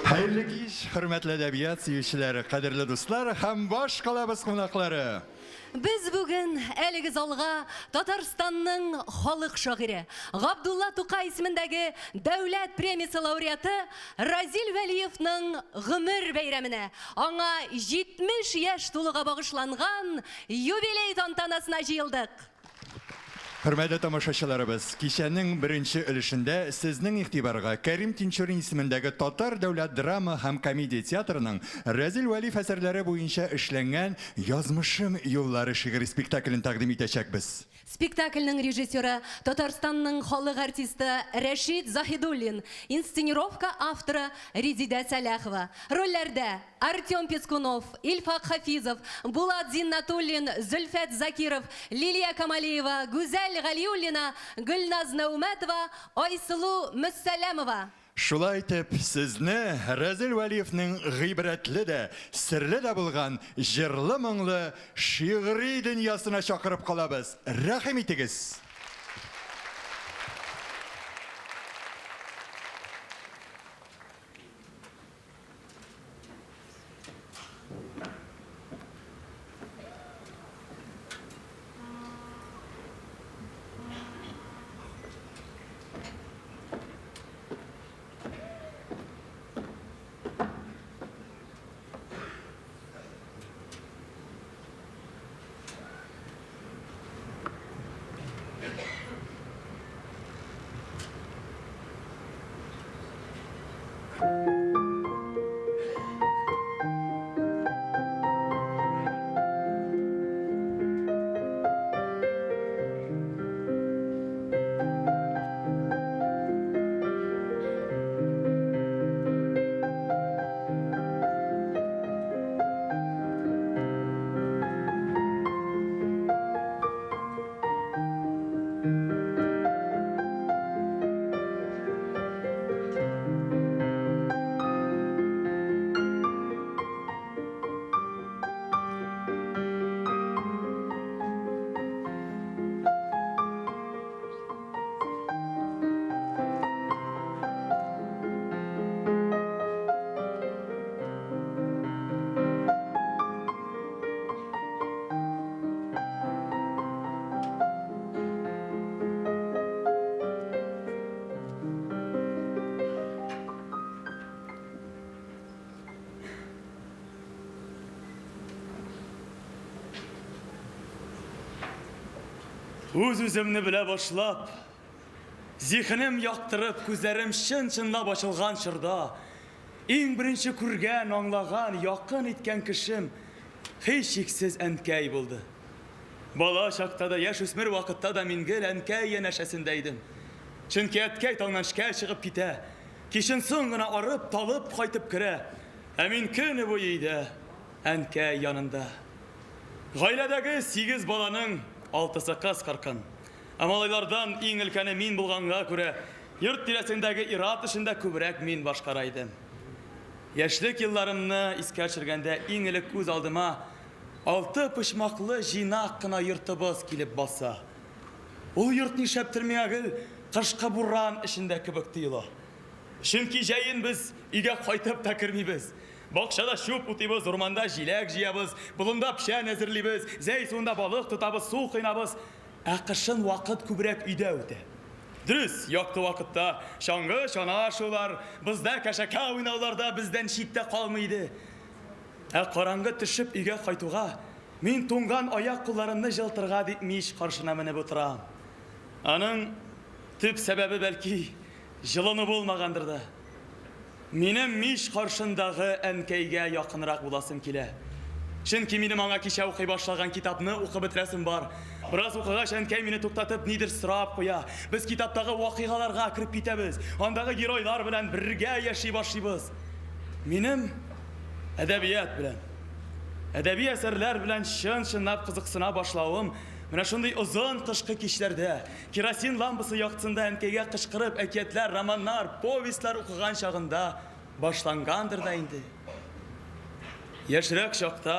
Хәерле кич, хөрмәтле әдәбият сөючеләр, кадерле дуслар һәм баш калабыз кунаклары! Без бүген әлеге залга Татарстанның халык шагыйре, Габдулла Тукай исемендәге Дәүләт премиясе лауреаты Разил Вәлиевның гомер бәйрәменә, аңа 70 яшь тулуга багышланган юбилей тантанасына җыелдык. Хөрмәтле тамашачыларыбыз, кичәнең беренче өлешендә сезнең игътибарга Кәрим Тинчурин исемендәге Татар дәүләт драма һәм комедия театрының Рәзил Вәлиев әсәрләре буенча эшләнгән Язмышым юллары шигъри спектаклен тәкъдим итәчәкбез. Спектакльнең режиссеры, Татарстанның халык артисты Рәшит Заһидуллин, инсценировка авторы Резидә Сәләхова. Рольләрдә, Артем Пискунов, Илфак Хафизов, Булат Зиннатуллин, Зөлфәт Закиров, Лилия Камалиева, Гүзәл Галиуллина, Гөлназ Нәүмәтова, Айсылу Мөссәләмова. Шулай итеп, сезне Рәзил Вәлиевнең гыйбрәтле дә, серле дә булган җырлы-моңлы шигъри дөньясына чакырып калабыз. Рәхим итегез! Үз-үземне белә башлап, зиһенем яктырып, күзләрем чын-чынлап ачылган чорда, иң беренче күргән, аңлаган, якын иткән кешем, һичшиксез, әнкәй булды. Бала чакта да, яшүсмер вакытта да мин гел әнкәй янәшәсендә идем. Чөнки әткәй таңнан эшкә чыгып китә, кичен соң гына арып, талып кайтып керә. Ә мин көне буе өйдә, әнкәй янында. Гаиләдәге сигез баланың алтысы кыз-кыркын. Ә малайлардан иң өлкәне мин булганга күрә, йорт тирәсендәге ир-ат эшен дә күбрәк мин башкара идем. Яшьлек елларымны искә төшергәндә иң элек күз алдыма Алты почмаклы җыйнак кына йортыбыз килеп баса. Ул йорт нишләптер миңа гел кышкы буран эчендә кебек тоела. Чөнки җәен без өйгә кайтып та кермибез. Бакчада чүп утыйбыз, урманда җиләк җыябыз, болында печән әзерлибез, Зәй суында балык тотабыз, су коенабыз. Ә кышын вакыт күбрәк өйдә үтә. Дөрес, якты вакытта чаңгы, чана шуулар, бозда кәшәкә уйнаулар да бездән читтә калмый иде. Ә караңгы төшеп өйгә кайтуга, мин туңган аяк-кулларымны җылытырга дип мич каршына менеп утырам. Аның төп сәбәбе, бәлки, җылыну булмагандыр да. Минем мич каршындагы әнкәйгә якынрак буласым килә. Чөнки минем аңа кичә укый башлаган китапны укып бетерәсем бар. Бераз укыгач, әнкәй мине туктатып, нидер сорап куя. Без китаптагы вакыйгаларга кереп китәбез, андагы геройлар белән бергә яши башлыйбыз. Минем әдәбият белән, әдәби әсәрләр белән чын-чынлап кызыксына башлавым менә шундый озын кышкы кичләрдә, керосин лампасы яктысында әнкәйгә кычкырып әкиятләр, романнар, повестьлар укыган чагында башлангандыр да инде. Яшьрәк чакта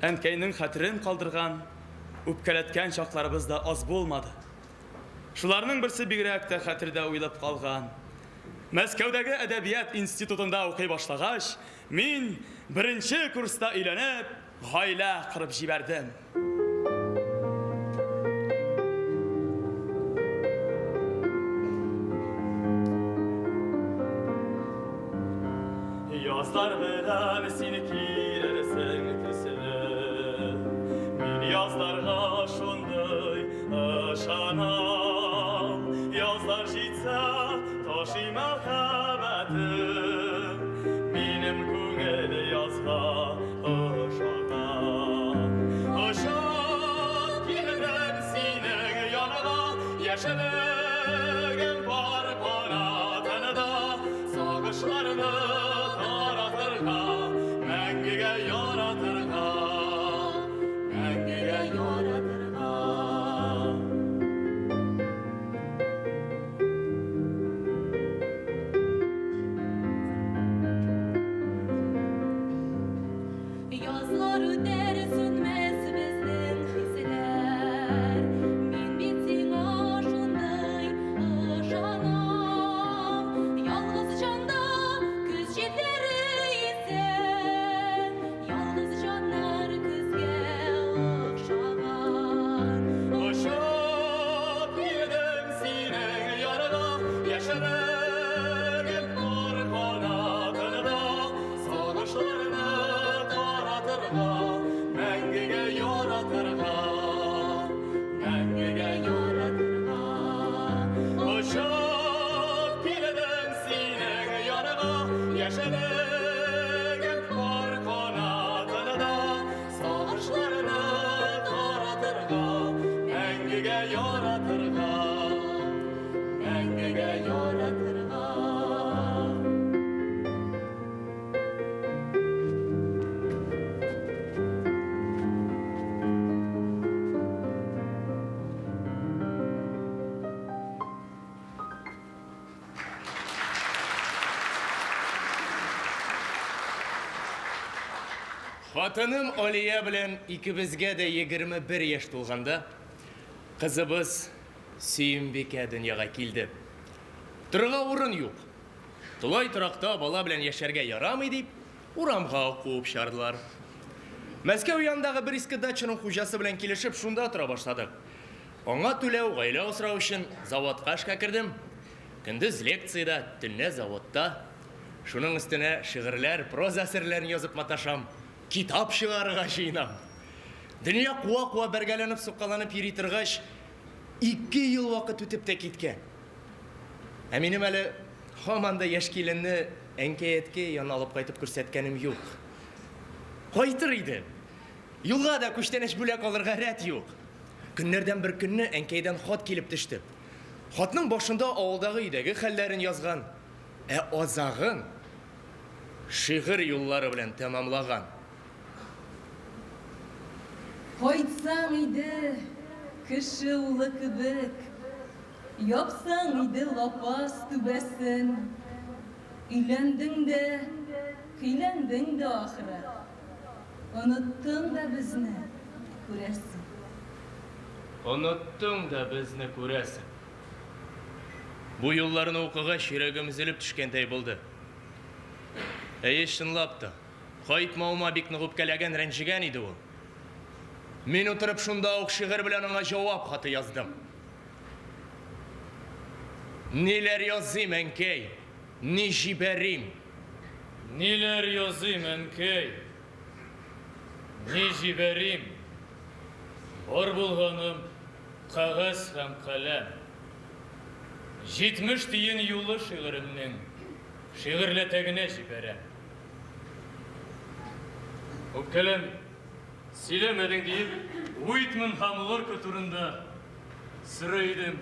әнкәйнең хәтерен калдырган, үпкәләткән чакларыбыз да аз булмады. Шуларның берсе бигрәк тә хәтердә уелып калган. Мәскәүдәге әдәбият институтында укый башлагач, мин беренче курста өйләнеп, гаилә корып җибәрдем. Язлар белән син килерсең төсле. Мин язларга шундый ышанам. Язлар җитсә, ташый мәхәббәтем. Минем күңел язга ошаган. Очып килдем синең яныңа, яшеллегем бар канатында. Сагышларны таратырга, мәңгегә яратырга, мәңгегә яратырга. Язлар үтәр, сүнмәс безнең хисләр. Мин бит сиңа шундый ышанам. Ялгыз җанда көз җилләре исә. Ялгыз җаннар көзгә охшаган. Очып килдем синең яныңа, яшеллегем бар канатында. Сагышларны таратырга, мәңгегә яратырга, мәңгегә яратырга. Очып килдем синең яныңа, яшеллегем бар канатында. Сагышларны таратырга, мәңгегә яратырга, мәңгегә яратырга. Хатыным Алия белән икебезгә дә 21 яшь тулганда, кызыбыз Сөембикә дөньяга килде. Торырга урын юк. Тулай торакта бала белән яшәргә ярамый дип, урамга куып чыгардылар. Мәскәү янындагы бер иске дачаның хуҗасы белән килешеп, шунда тора башладык. Аңа түләү, гаилә асрау өчен заводка эшкә кердем. Көндез лекциядә, төнлә заводта. Шуның өстенә шигырьләр, проза әсәрләрен язып маташам, китап чыгарырга җыенам. Дөнья куа-куа бәргәләнеп, сукаланып йөри торгач, 2 ел вакыт үтеп тә киткән. Ә минем әле һаман да яшь киленне әнкәй-әткәй янына алып кайтып күрсәткәнем юк. Кайтыр идем. Юлга да күчтәнәч бүләк алырга рәт юк. Көннәрдән бер көнне әнкәйдән хат килеп төште. Хатның башында авылдагы өйдәге хәлләрен язган, ә азагын шигырь юллары белән тәмамлаган. Кайтсаң иде, кеше улы кебек, япсаң иде лапас түбәсен. Өйләндең дә, көйләндең дә ахыры. Оныттың да безне, күрәсең. Оныттың да безне, күрәсең. Бу юлларны укыгач, йөрәгем өзелеп төшкәндәй булды. Әйе, чынлап та, кайтмавыма бик нык үпкәләгән, рәнҗегән иде ул. Мин утырып шунда ук шигырь белән аңа җавап хаты яздым. Ниләр языйм, әнкәй? Ни җибәрим? Ниләр языйм, әнкәй? Ни җибәрим? Бар булганым кәгазь һәм каләм. 70 тиен юлы шигыремнең шигырьләтә генә җибәрәм. Үпкәләм, сөйләмәдең диеп, Уитмен һәм Лорка турында сорый идем.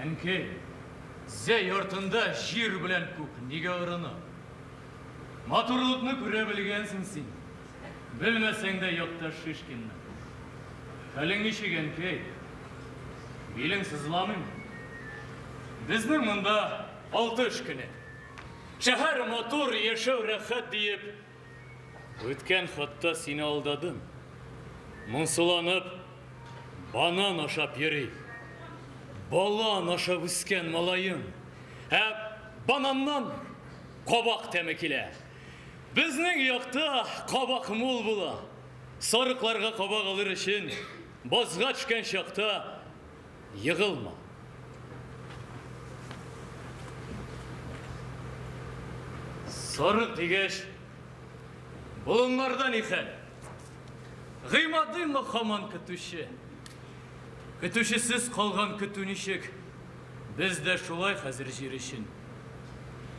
Әнкәй, Зәй артында җир белән күк нигә орына? Матурлыкны күрә белгәнсең син. Белмәсәң дә якташ Шишкинны. Хәлең ничек, әнкәй? Билең сызламыймы? Безнең монда 6 эш көне. Шәһәр матур, яшәү рәхәт диеп, үткән хатта сине алдадым. Моңсуланып, банан ашап йөри. Балан ашап үскән малаем. Ә бананнан кабак тәме килә. Безнең якта кабак мул була. Сарыкларга кабак алыр өчен базга төшкән чакта егылма. Сарык дигәч, болыннарда ни хәл? Гыймадыймы һаман көтүче? Көтүчесез калган көтү ничек? Без дә шулай хәзер җир өчен.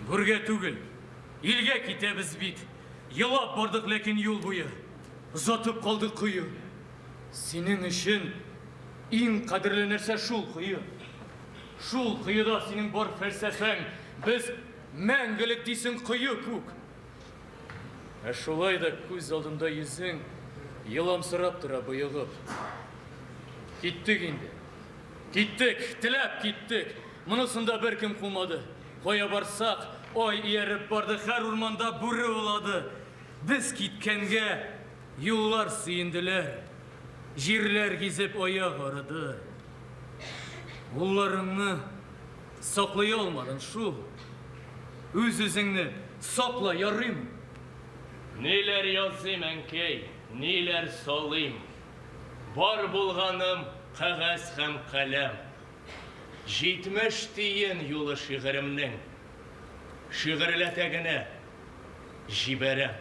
Гүргә түгел, илгә китәбез бит. Елап бардык ләкин юл буе. Озатып калдык кое. Синең өчен иң кадерле нәрсә шул кое. Шул коеда синең бар фәлсәфәң, без мәңгелек дисең кое күк. Ә шулай да күз алдында йөзең еламсырап тора боегып. Киттек инде. Киттек, теләп киттек. Монысында беркем кумады. Кая барсак, ай ияреп барды, һәр урманда бүре улады. Без киткәнгә юллар сөенделәр. Җирләр гизеп аяк арыды. Улларыңны саклый алмадың шул. Үз-үзеңне сакла, ярыймы? Ниләр языйм, әнкәй, ниләр салыйм? Бар булганым, кәгазь һәм каләм. 70 тиен юлы шигыремнең. Шигырьләтә генә җибәрәм.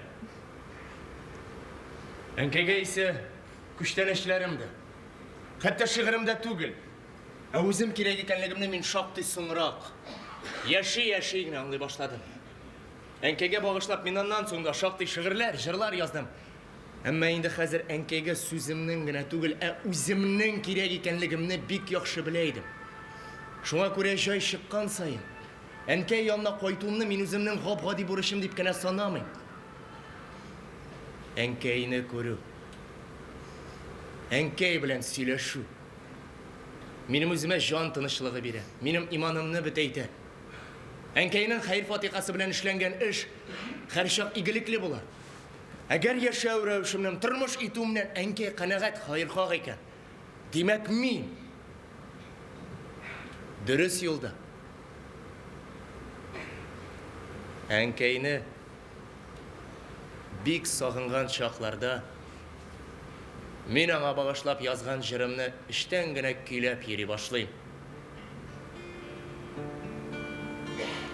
Әнкәйгә исә күчтәнәчләрем дә, хәтта шигырем дә түгел, ә үзем кирәк икәнлегемне мин шактый соңрак, яши-яши генә аңлый башладым. Әнкәйгә багышлап мин аннан соң да шактый шигырьләр, җырлар яздым. Әмма инде хәзер әнкәйгә сүземнең генә түгел, ә үземнең кирәк икәнлегемне бик яхшы белә идем. Шуңа күрә җай чыккан саен, әнкәй янына кайтуымны мин үземнең гап-гади бурычым дип кенә санамыйм. Әнкәйне күрү, әнкәй белән сөйләшү минем үземә җан тынычлыгы бирә, минем иманымны бөтәйтә. Әнкәйнең хәер-фатихасы белән эшләнгән эш һәрчак игелекле була. Әгәр яшәү рәвешемнән, тормыш итүемнән әнкәй канәгать, хәерхак икән, димәк, мин дөрес юлда. Әнкәйне бик сагынган чакларда мин аңа багышлап язган җырымны эчтән генә көйләп йөри башлыйм.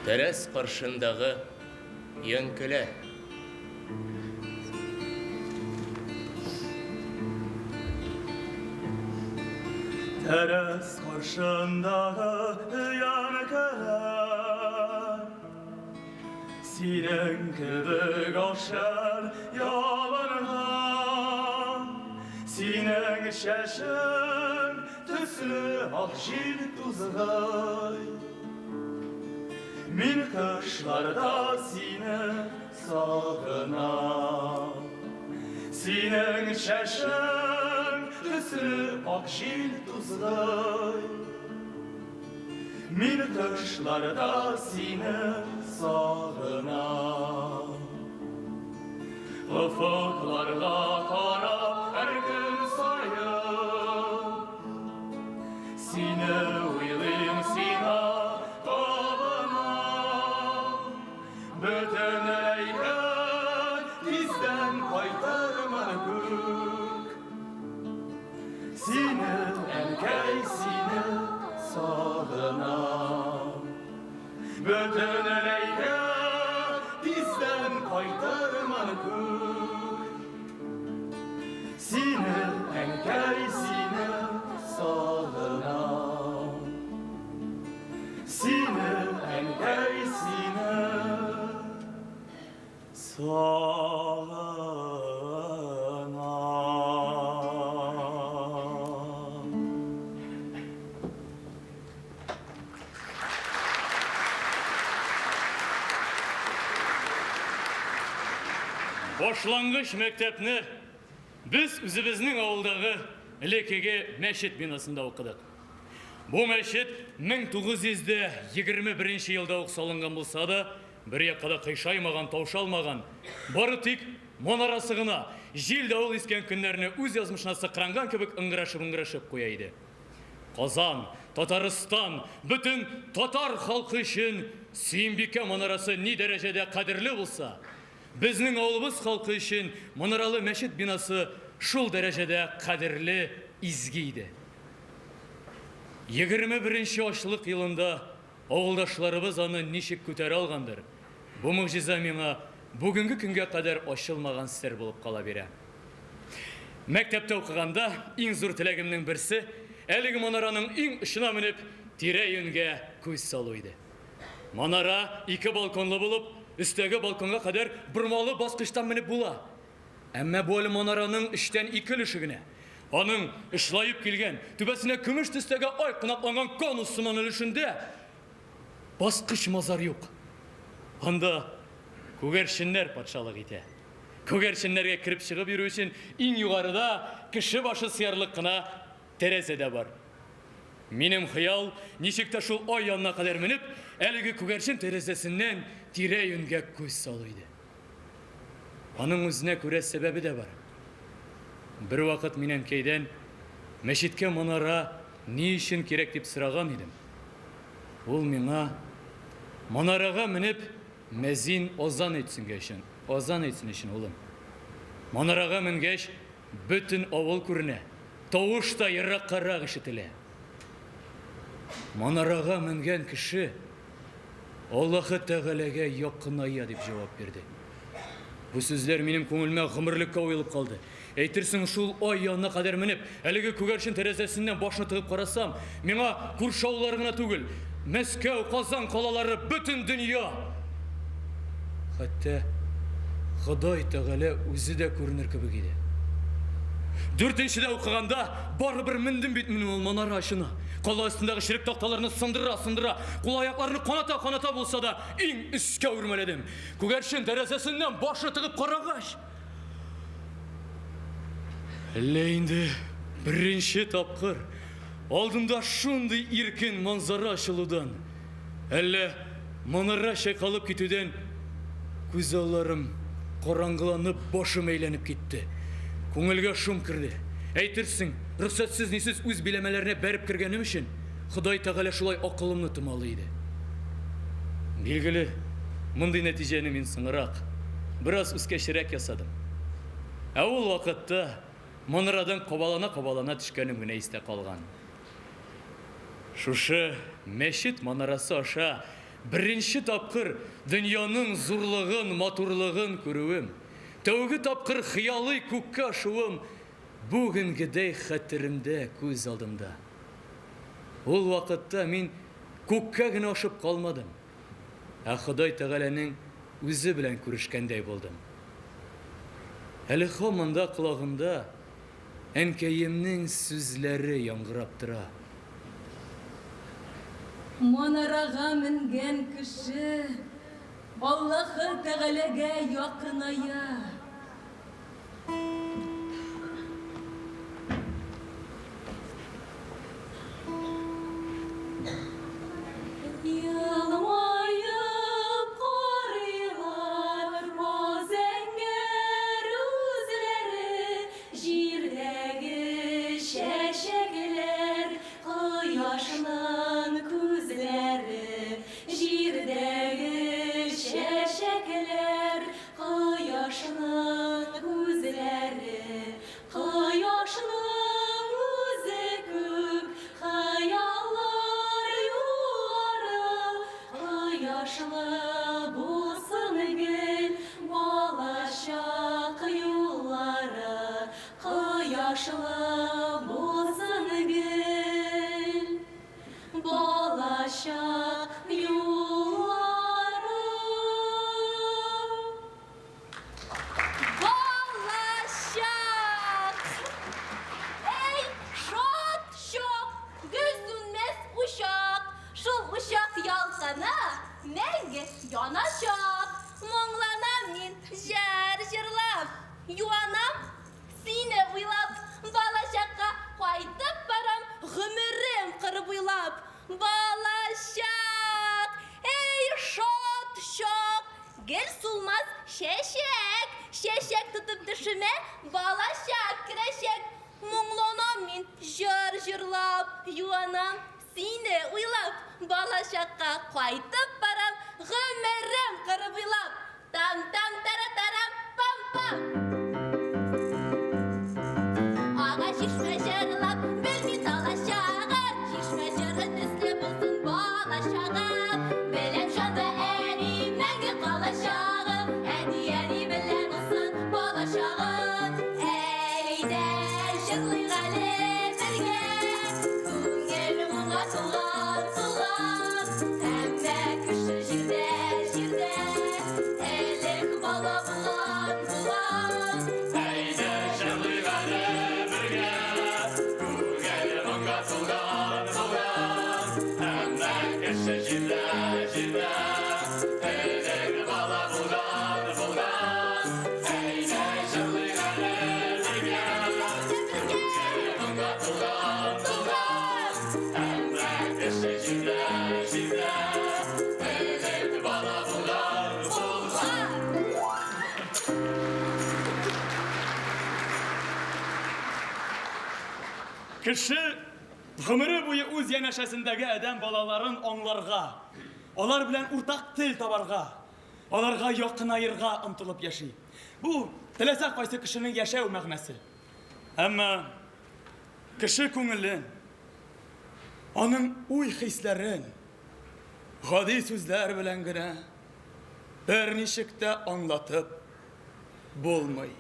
Тәрәз каршындагы өянкеләр. Тәрәз каршындагы өянкеләр, Синең кебек акшар ябынган, Синең чәчең төсле ак җил тузгый. Мин кышларда сине сагынам. Синең чәчең төсле ак җил тузгый. Мин кышларда сине сагынам. Офыкларга карап һәр көн саен Сине уйлыйм, сиңа табынам. Бөтенләйгә тиздән кайтырмын күк. Сине, әнкәй, сине сагынам. Бөтенләйгә тиздән кайтырмын күк. Сине, әнкәй, сине сагынам. Сине, әнкәй, сине сагынам. Башлангыч мәктәпне без үзебезнең авылдагы элеккеге мәчет бинасында укыдык. Бу мәчет 1921 елда ук салынган булса да, бер якка да кыйшаймаган, таушалмаган. Бары тик манарасы гына җил-давыл искән көннәрне үз язмышына сыкранган кебек ыңгырашып-ыңгырашып куя иде. Казан, Татарстан, бөтен татар халкы өчен Сөембикә манарасы ни дәрәҗәдә кадерле булса, безнең авылыбыз халкы өчен манаралы мәчет бинасы шул дәрәҗәдә кадерле, изге иде. 21 нче ачлык елында авылдашларыбыз аны ничек күтәрә алгандыр, бу могҗиза миңа бүгенге көнгә кадәр ачылмаган сер булып кала бирә. Мәктәптә укыганда иң зур теләгемнең берсе, әлеге манараның иң очына менеп, тирә-юньгә күз салу иде. Манара ике балконлы булып, өстәге балконга кадәр бормалы баскычтан менеп була. Әмма бу әле манараның өчтән ике өлеше генә. Аның очлаеп килгән, түбәсенә көмеш төстәге ай кунакланган конус сыман өлешендә баскыч-мазар юк. Анда күгәрченнәр патшалык итә. Күгәрченнәргә кереп-чыгып йөрү өчен иң югарыда кеше башы сыярлык кына тәрәзә дә бар. Минем хыял, ничек тә шул ай янына кадәр менеп, әлеге күгәрчен тәрәзәсеннән тирә-юньгә күз салу иде. Аның үзенә күрә сәбәбе дә бар. Бервакыт мин әнкәйдән, мәчеткә манара ни өчен кирәк дип сораган идем. Ул миңа, Манарага менеп, мәзин азан әйтсенгә өчен, азан әйтсен өчен, улым. Манарага менгәч, бөтен авыл күренә, тавыш та ераккарак ишетелә. Манарага менгән кеше Аллаһы Тәгаләгә якыная, дип җавап бирде. Бу сүзләр минем күңелемә гомерлеккә уелып калды. Әйтерсең, шул ай янына кадәр менеп, әлеге күгәрчен тәрәзәсеннән башны тыгып карасам, миңа күрше авыллары гына түгел, Мәскәү, Казан калалары, бөтен дөнья, хәтта Ходай Тәгалә үзе дә күренер кебек иде. Дүртенчедә укыганда барыбер мендем бит мин ул манара очына. Кала өстендәге черек такталарны сындыра-сындыра, кул-аякларны каната-каната булса да, иң өскә үрмәләдем. Күгәрчен тәрәзәсеннән башны тыгып карагач, әллә инде беренче тапкыр алдымда шундый иркен манзара ачылудан, әллә манара чайкалып китүдән күз алларым караңгыланып, башым әйләнеп китте. Күңелгә шом керде. Әйтерсең, рөхсәтсез-нисез үз биләмәләренә бәреп кергәнем өчен Ходай Тәгалә шулай акылымны томалый иде. Билгеле, мондый нәтиҗәне мин соңрак, бераз үскәчрәк ясадым. Ә ул вакытта манарадан кабалана-кабалана төшкәнем генә истә калган. Шушы мәчет манарасы аша беренче тапкыр дөньяның зурлыгын, матурлыгын күрүем, тәүге тапкыр хыялый күккә ашуым бүгенгедәй хәтеремдә, күз алдымда. Ул вакытта мин күккә генә ашып калмадым, ә Ходай Тәгаләнең үзе белән күрешкәндәй булдым. Әле һаман да колагымда әнкәемнең сүзләре яңгырап тора. Манарага менгән кеше Аллаһы Тәгаләгә якыная. Елмаеп карыйлар о зәңгәр үзләре, Җирдәге чәчәкләр, кояшның күзләре. Җирдәге чәчәкләр, Кояшның күзләре, Кояшның үзе күк, Хыяллар югары. Кояшлы булсын гел Балачак юллары, Кояшлы булсын гел Балачак юллары. Балачак! Әй, шат чак, гел сүнмәс учак, Шул учак ялкыны мәңге яначак. Моңланам мин җыр җырлап, юанам сине уйлап, Балачакка кайтып барам, гомерем кыры буйлап. Балачак! юанам, сине уйлап, балачакка кайтып барам, гомерем кыры буйлап. Там-там тара-тарам, пам-пам. Ага чишмә җырлап, белми талачагын, чишмә җыры төсле булсын балачагым. Беләм җанлы әни мәңге калачагым, әти-әни белән узсын балачагым. Әйдә, җырлыйк әле бергә, күңел моңа тулган, тулган. Һәммә кеше җирдә, җирдә, элек бала булган, булган. Әйдә, җырлыйк әле бергә, күңел моңа тулган, тулган. Һәммә кеше җирдә, җирдә, элек бала булган, булган. Әйдә, җырлыйк әле бергә, күңел моңа тулган, тулган. Һәммә кеше җирдә, җирдә, элек бала булган, булган. Кеше гомере буе үз янәшәсендәге адәм балаларын аңларга, алар белән уртак тел табарга, аларга якынаерга омтылып яши. Бу теләсә кайсы кешенең яшәү мәгънәсе. Әмма кеше күңелен, аның уй-хисләрен гади сүзләр белән генә берничек тә аңлатып булмый.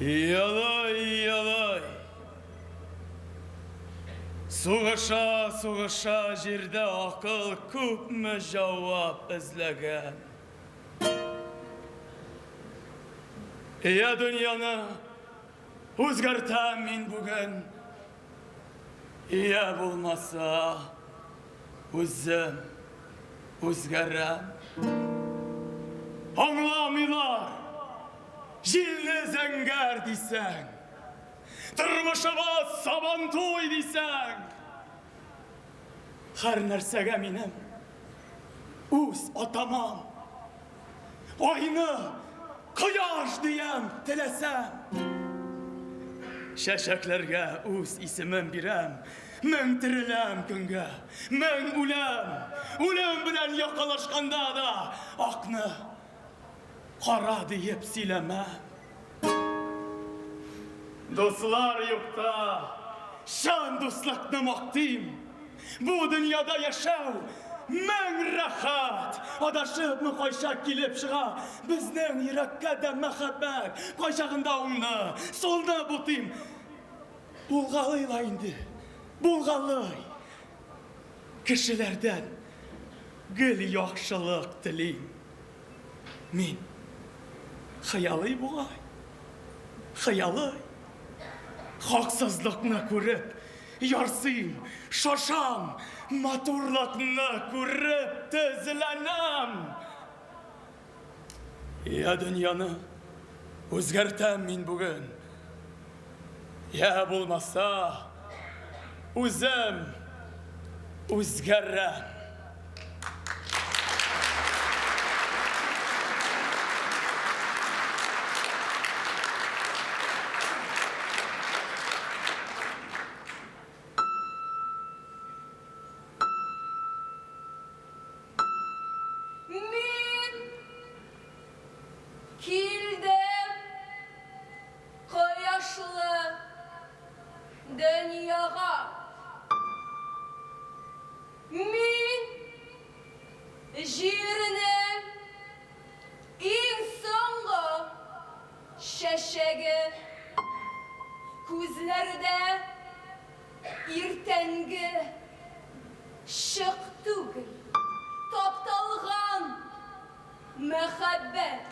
Ялай, ялай. Сугыша, сугыша җирдә акыл күпме җавап эзләгән. Я дөньяны үзгәртәм мин бүген. Я булмаса үзем үзгәрәм. Аңламыйлар. Җилне зәңгәр дисәң, тормышыбыз сабантуй дисәң, һәр нәрсәгә минем үз атамам. Айны кояш диям теләсәм. Чәчәкләргә үз исемем бирәм. Мең тереләм көнгә, мең үләм. Үлем белән якалашканда да акны кара диеп сөйләмәм. Дуслар юкта чын дуслыкны мактыйм. Бу дөньяда яшәү мең рәхәт. Адашыпмы кайчак килеп чыга безнең йөрәккә дә мәхәббәт. Кайчагында уңны, сулны бутыйм. Булгалый ла инде, булгалый. Кешеләрдән гел яхшылык телим. Мин хыялый бугай, хыялый. Хаксызлыкны күреп, ярсыйм, шашам, матурлыкны күреп тезләнәм. Я дөньяны үзгәртәм мин бүген. Я булмаса, үзем үзгәрәм. Мин килдем кояшлы дөньяга. Мин җирнең иң соңгы чәчәге. Күзләрдә иртәнге чык түгел, тапталган мәхәббәт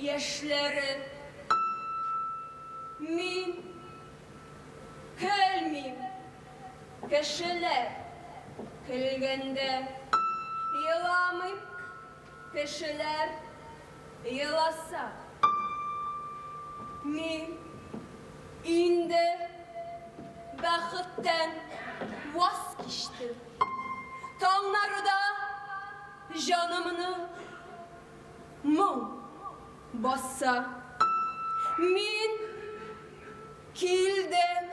яшьләре. Мин көлмим, кешеләр көлгәндә, еламыйм, кешеләр Еласа. Мин инде бәхеттән ваз кичтем. Таңнарда җанымны моң баса. Мин килдем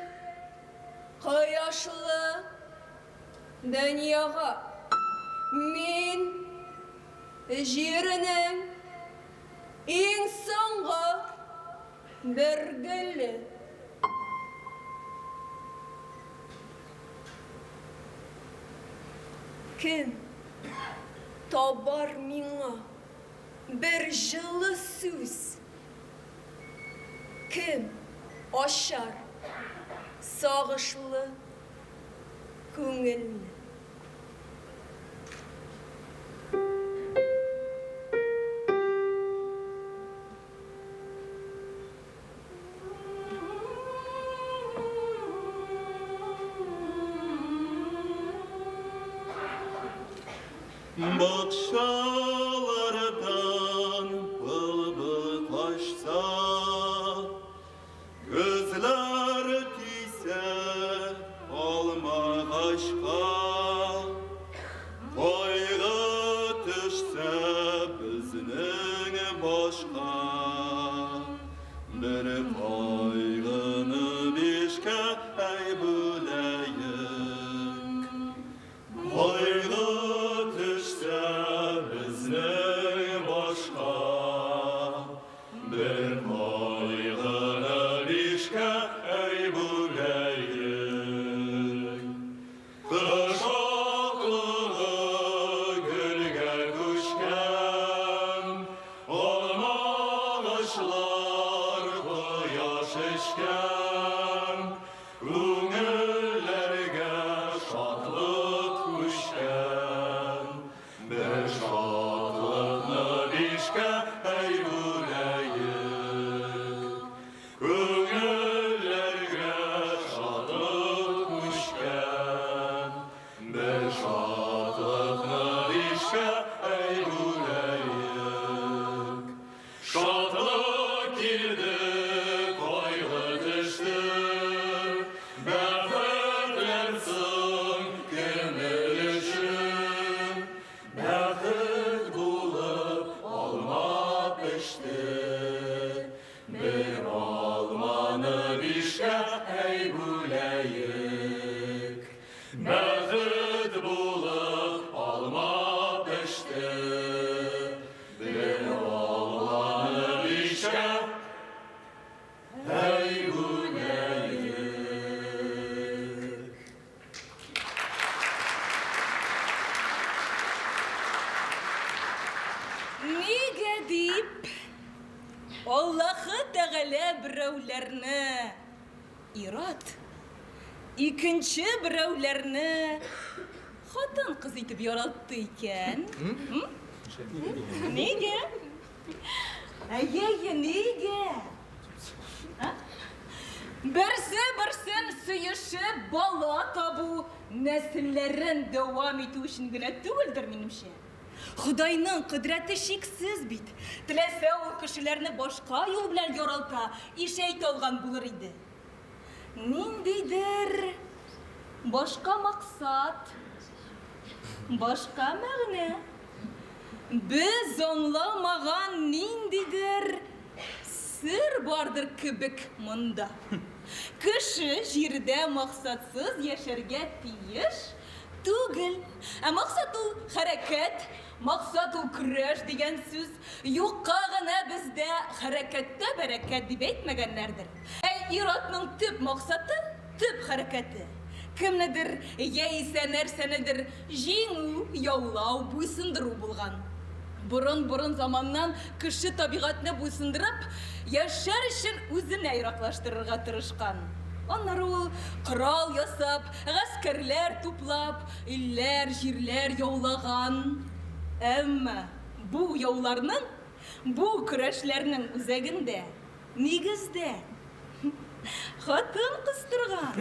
кояшлы дөньяга. Мин җирнең иң соңгы бер гөле. Кем табар миңа бер җылы сүз? Кем ачар сагышлы күңелне? Бакчалардан былбыл качса, Көзләр тисә алмагачка, Кайгы төшсә безнең башка, Бер кайгыны бишкә әй бүләек. Кайгы төшсә безнең башка, Бер кайгыны бишкә әй бүләек. Кыш аклыгы гөлгә күчкән, Алмагачлар кояш эчкән, Күңелләргә шатлык күчкән. Бер шатлыкны бишкә әй бүләек. Күңелләргә шатлык күчкән. Бер шатлыкны бишкә әй бүләек. Шатлык килде, кайгы төште, Бәхетләр соң кем өлеше? Бәхет булып алма пеште, Бер алманы бишкә әй бүләек. Бәхет булып алма пеште, Бер алманы бишкә әй бүләек. Нигә дип Аллаһы Тәгалә берәүләрне ир-ат, икенче берәүләрне хатын-кыз итеп яратты икән? Нигә? Әйе, әйе, нигә? Берсе берсен сөешеп бала табу, нәселләрен дәвам итү өчен генә түгелдер, минемчә. Ходайның кодрәте чиксез бит. Теләсә ул кешеләрне башка юл белән яралта, ишәйтә алган булыр иде. Ниндидер башка максат, башка мәгънә. Без аңламаган ниндидер сер бардыр кебек монда. Кеше җирдә максатсыз яшәргә тиеш түгел. Ә максат ул хәрәкәт, максат ул көрәш дигән сүз. Юкка гына бездә хәрәкәттә бәрәкәт дип әйтмәгәннәрдер. Ә ир-атның төп максаты, төп хәрәкәте, кемнедер яисә нәрсәнедер җиңү, яулау, буйсындыру булган. Борын-борын заманнан кеше табигатьне буйсындырып, яшәр өчен үзенә яраклаштырырга тырышкан. Аннары ул корал ясап, гаскәрләр туплап, илләр, җирләр яулаган. Әмма бу яуларның, бу көрәшләрнең үзәгендә, нигездә, хатын-кыз торган.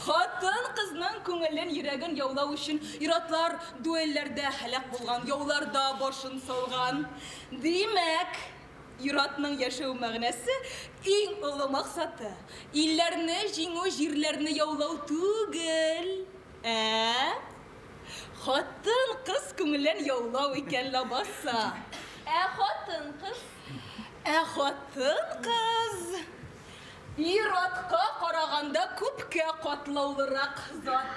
Хатын-кызның күңелен, йөрәген яулау өчен ир-атлар дуэльләрдә һәлак булган, яуларда башын салган. Димәк. Ир-атның яшәү мәгънәсе, иң олы максаты, илләрне җиңү, җирләрне яулау түгел, ә хатын-кыз күңелен яулау икән ләбаса. Ә хатын-кыз? Ә хатын-кыз ир-атка караганда күпкә катлаулырак зат.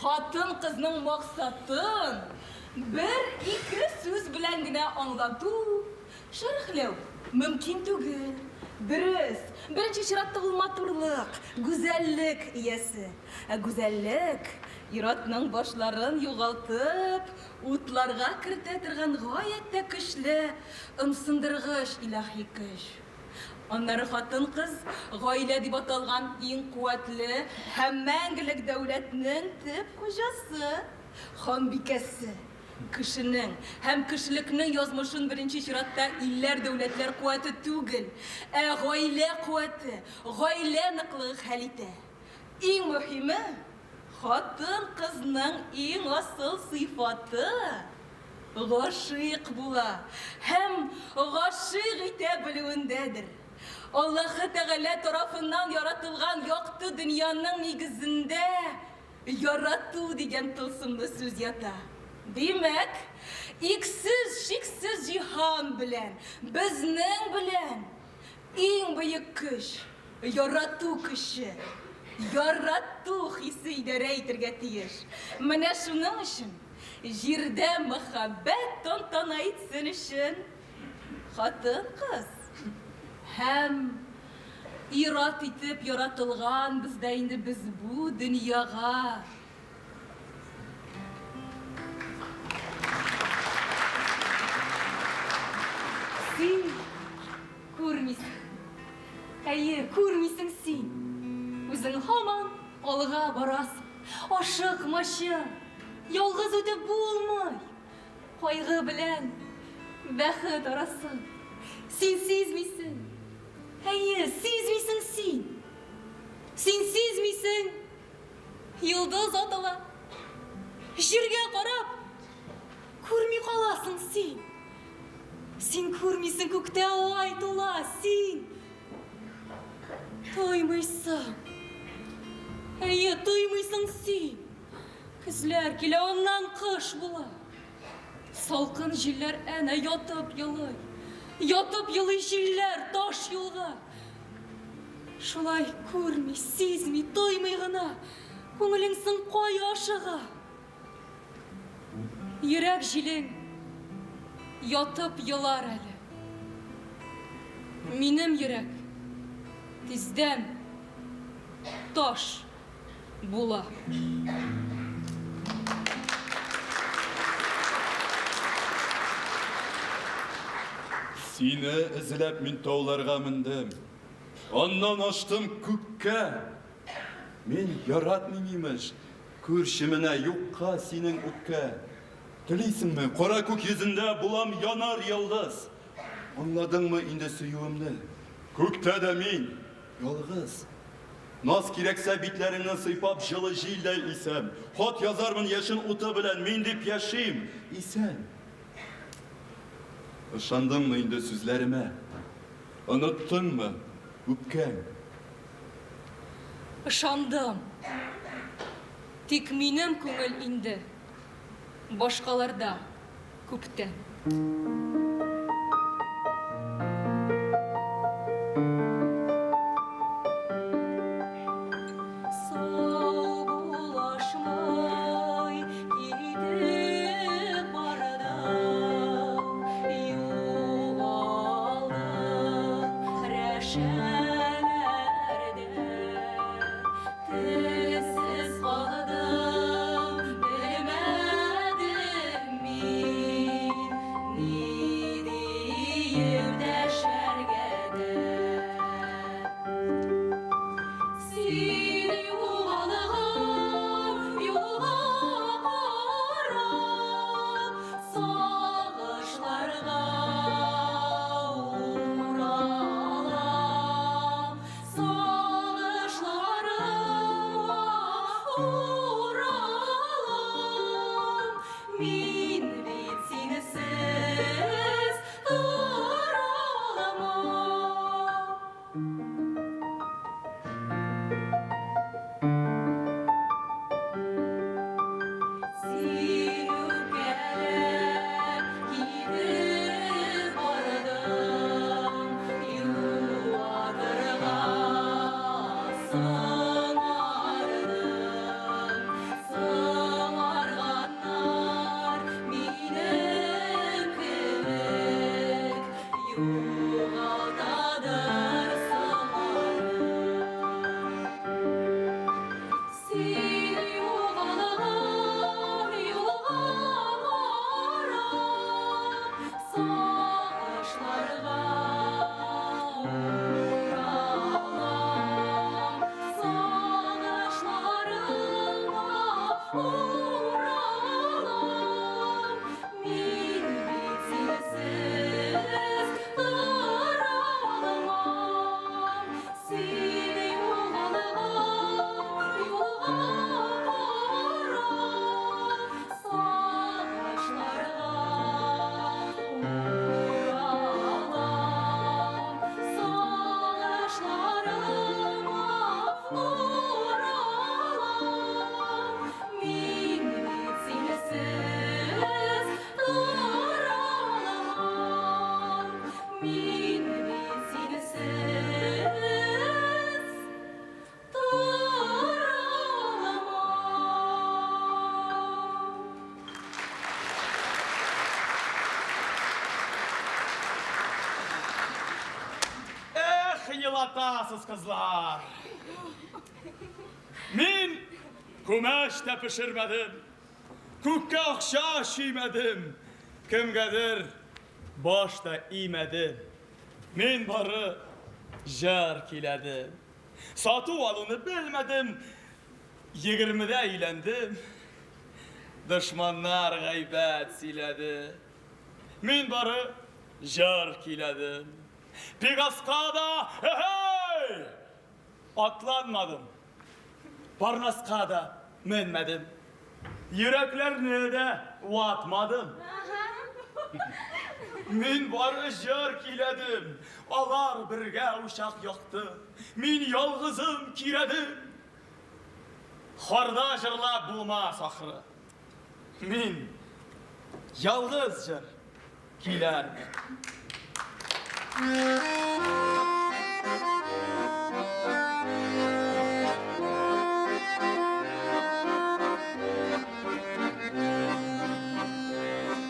Хатын-кызның максатын бер-ике сүз белән генә аңлату, шәрехләү мөмкин түгел. Дөрес, беренче чиратта ул матурлык, гүзәллек иясе. Ә гүзәллек, ир-атның башларын югалтып, утларга кертә торган гаять тә көчле, ымсындыргыч илаһи көч. Аннары хатын-кыз, гаилә дип аталган иң куәтле һәм мәңгелек дәүләтнең төп хуҗасы, ханбикәсе. Кешенең һәм кешелекнең язмышын беренче чиратта илләр-дәүләтләр куәте түгел, ә гаилә куәте, гаилә ныклыгы хәл итә. Иң мөһиме, хатын-кызның иң асыл сыйфаты, гашыйк була һәм гашыйк итә белүендәдер. Аллаһы Тәгалә тарафыннан яратылган якты дөньяның нигезендә ярату дигән тылсымлы сүз ята. Димәк, иксез-чиксез җиһан белән, безнең белән иң бөек көч, ярату көче, ярату хисе идарә итергә тиеш. Менә шуның өчен Җирдә мәхәббәт тантана итсен өчен хатын-кыз һәм ир-ат итеп яратылган без дә инде без бу дөньяга. Син күрмисең. Әйе, күрмисең син. Үзең һаман алга барасың. Ашыкмачы! Ялгыз үтеп булмый. Кайгы белән бәхет арасын. Син сизмисең. Әйе, сизмисең син. Син сизмисең. Йолдыз атыла. Җиргә карап, күрми каласың син. Син күрмисең, күктә ай тула, син тоймыйсың. Әйе, тоймыйсың син. Көзләр килә, аннан кыш була. Салкын җилләр әнә ятып елый. Ятып елый җилләр таш юлга. Шулай күрми, сизми, тоймый гына күңелең соң кая ашыга? Йөрәк җилең ятып елар әле. Минем йөрәк тиздән таш була. Сине эзләп мин тауларга мендем. Аннан аштым күккә. Мин яратмыйм, имеш. Күрче менә, юкка синең үпкә. Телисеңме, кара күк йөзендә булам янар йолдыз. Аңладыңмы инде сөюемне? Күктә дә мин, ялгыз. Наз кирәксә битләреңне сыйпап җылы җилдәй исәм. Хат язармын яшен уты белән, мин дип яшим, исән. Ышандыңмы инде сүзләремә? Оныттыңмы үпкәң? Ышандым. Тик минем күңел инде башкаларда күптән. Саубуллашмый китеп бардым, югалдым рәшәләрдә. Телсез калдым, белмәдем мин, ни диеп дәшәргә дә. Син югалган юлга карап, сагышларга уралам. Сагышларга уралам, сагышларыңа уралам. Мин бит синсез тора алмам. Син югалган юлга карап, сагышларга уралам, сагышларыма уралам. Мин бит синсез тора алмам. Мин бит синсез тора алмам. Эх, елатасыз, кызлар. Мин күмәч тә пешермәдем, күккә акча чөймәдем, кемгәдер баш та имәдем. Мин бары җыр көйләдем. Сату-алуны белмәдем, егермедә өйләндем. Дошманнар гайбәт сөйләде. Мин бары җыр көйләдем. Пегаска да, эһей, атланмадым. Парнаска да менмәдем. Йөрәкләрне дә ватмадым. Мин бары җыр көйләдем. Алар бергә учак якты. Мин ялгызым көйрәдем. Хорда җырлап булмас ахры. Мин ялгыз җыр көйләрмен.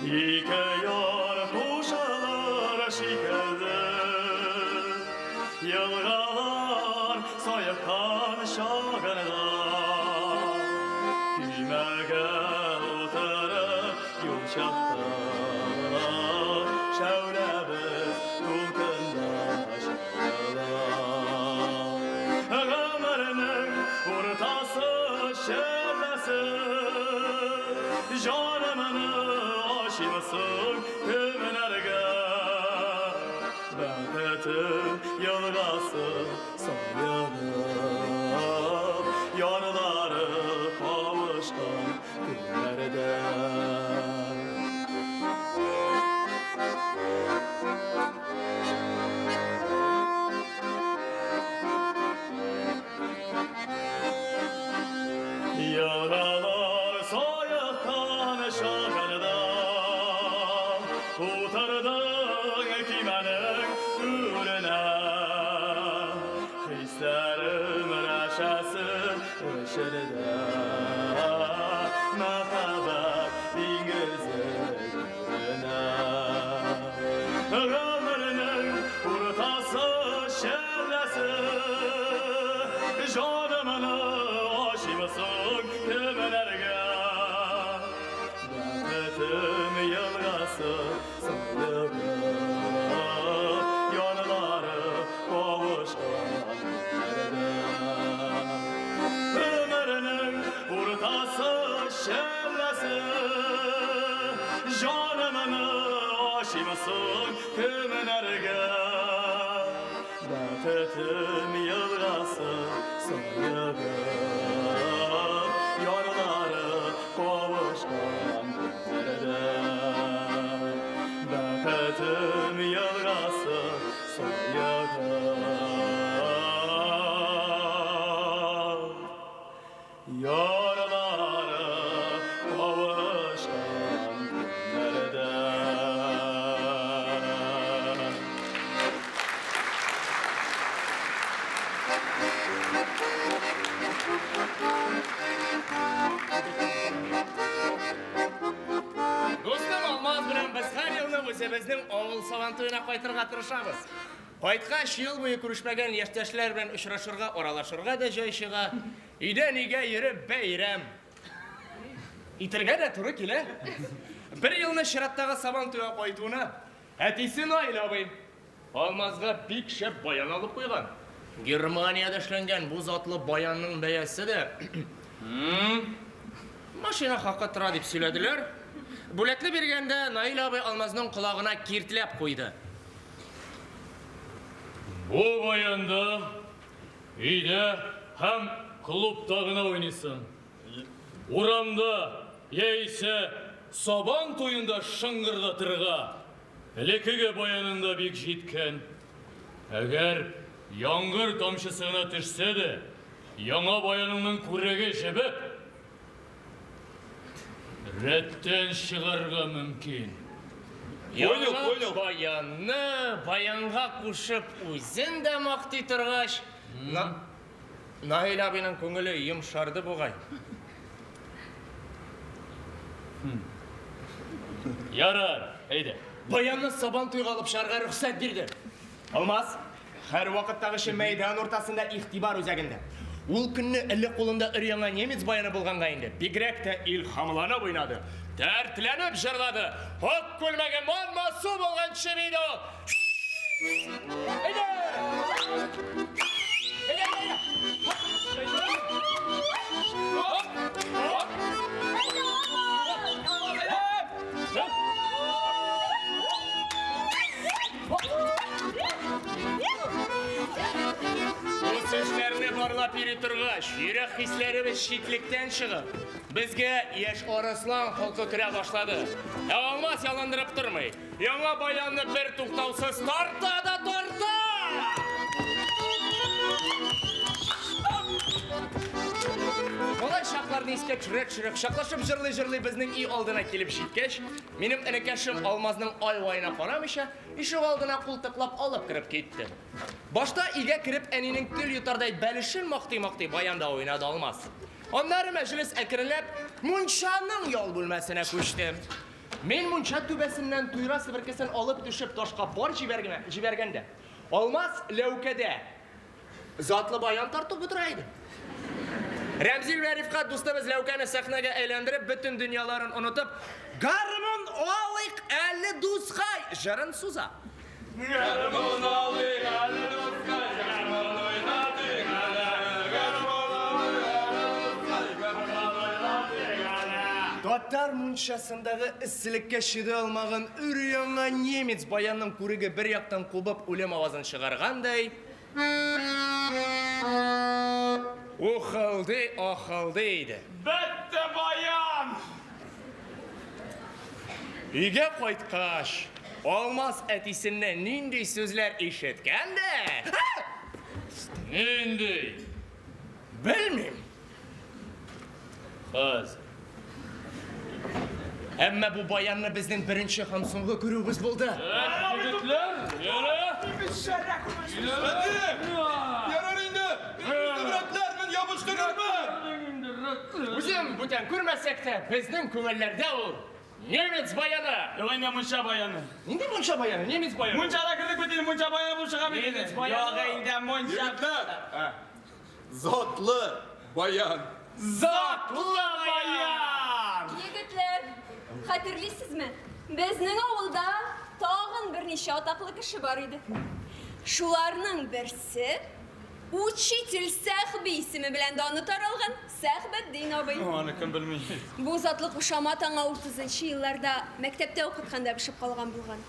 Ике яр кушылыр шикелле, Елгалар саеккан чагында, Көймәгә утырып юл чыктык, Шәүләбез дулкында чагыла. Гомернең уртасы челләсе, Җанымны ашыймсың кемнәргә? Бәхетем елгасы саегып, Ярлары кавышкан көннәрдә. Елгалар саеккан чагында, Утырдың көймәнең түренә. Хисләрем рәшәсе эчендә, Мәхәббәт диңгезе күренә. Гомернең уртасы челләсе, Җанымны ашыймсың кемнәргә? Бәхетем елгасы саегып, Ярлары кавышкан көннәрдә. Гомернең уртасы челләсе, Җанымны ашыймсың кемнәргә? Бәхетем елгасы саегып, Ярлары кавышкан көннәрдә. Бәхетем елгасы саегып, Ярлары кавышкан көннәрдә. Дустым Алмаз белән без һәр елны үзебезнең авыл Сабантуена кайтырга тырышабыз. Кайткач, ел буе күрешмәгән яшьтәшләр белән очрашырга, аралашырга да җай чыга. Өйдән өйгә йөреп бәйрәм итәргә дә туры килә. Бер елны чираттагы Сабантуйга кайтуына Әтисе Наил абый Алмазга бик шәп баян алып куйган. Германиядә эшләнгән бу затлы баянның бәясе дә машина хакы тора дип сөйләделәр. Бүләкне биргәндә Наил абый Алмазның колагына киртләп куйды. Бу баянда өйдә һәм клубта гына уйныйсың. Урамда яисә Сабан туенда шыңгырдатырга элеккеге баяның да бик җиткән. Әгәр яңгыр тамчысы гына төшсә дә, яңа баяныңның күреге җебеп, рәттән чыгарга мөмкин. Понял, Яңа понял. баянны баянга кушып үзен дә мактый торгач, Наил абыйның күңеле йомшарды бугай. Ярар, әйдә. Баянны Сабан туйга алып чыгарга рөхсәт бирде. Алмаз, һәрвакыттагыча мәйдан уртасында игътибар үзәгендә. Ул көнне әле кулында өр-яңа немец баяны булганга инде, бигрәк тә илһамланып уйнады. Дәртләнеп җырлады. Ак күлмәге манма су булганчы бит ул. Әйдә! Әйдә, әйдә! Хоп, хоп. Үсешләрне барлап йөри торгач, йөрәк хисләребез читлектән чыгып, безгә яшь арыслан холкы керә башлады. Ә Алмаз ялындырып тормый. Яңа баянны бер туктаусыз тарта да тарта! Малай чакларны искә төшерә-төшерә, кочаклашып җырлый-җырлый безнең өй алдына килеп җиткәч, минем энекәшем Алмазның ай-ваена карамыйча, ишек алдына култыклап алып кереп китте. Башта өйгә кереп әнинең тел йотардай бәлешен мактый-мактый баянда уйнады Алмаз. Аннары мәҗлес әкренләп мунчаның ял бүлмәсенә күчте. Мин мунча түбәсеннән туйра себеркесен алып төшеп ташка пар җибәргәндә, Алмаз ләүкәдә затлы баян тартып утыра иде. Рәмзил белән Рифкать дустыбыз ләүкәне сәхнәгә әйләндереп, бөтен дөньяларын онытып, Гармун алыйк әле, дускай! җырын суза. Гармун алыйк әле, дускай, гармун уйнатыйк әле. Гармун алыйк әле, дускай, гармун уйнатыйк әле. Татар мунчасындагы эсселеккә чыдый алмаган өр-яңа немец баянның күреге бер яктан кубып үлем авазын чыгаргандай, ухылдый, ахылдый иде. Бетте баян! Өйгә кайткач, Алмаз әтисеннән нинди сүзләр ишеткән дә? Нинди? Белмим. Хәзер. Әмма бу баянны безнең беренче һәм соңгы күрүебез булды. Егетләр, йөрә! Ярар инде! Рәтләрмен, ябыштырырмын! Үзем бүтән күрмәсәк тә, безнең күңелләрдә ул немец баяны. Юк инде мунча баяны. Нинди мунча баяны? Немец баяны. Мунчада кердек бит инде, мунча баяны булып чыга бит инде. Немец баяны. Юк инде мунча. Егетләр! Затлы баян! Затлы баян! Егетләр, хәтерлисезме? Безнең авылда тагын берничә атаклы кеше бар иде. Шуларның берсе учитель Сәхби исеме белән даны таралган Сәхбетдин абый. Аны кем белми. Бу затлы кушамат аңа 30 елларда мәктәптә укытканда пешеп калган булган.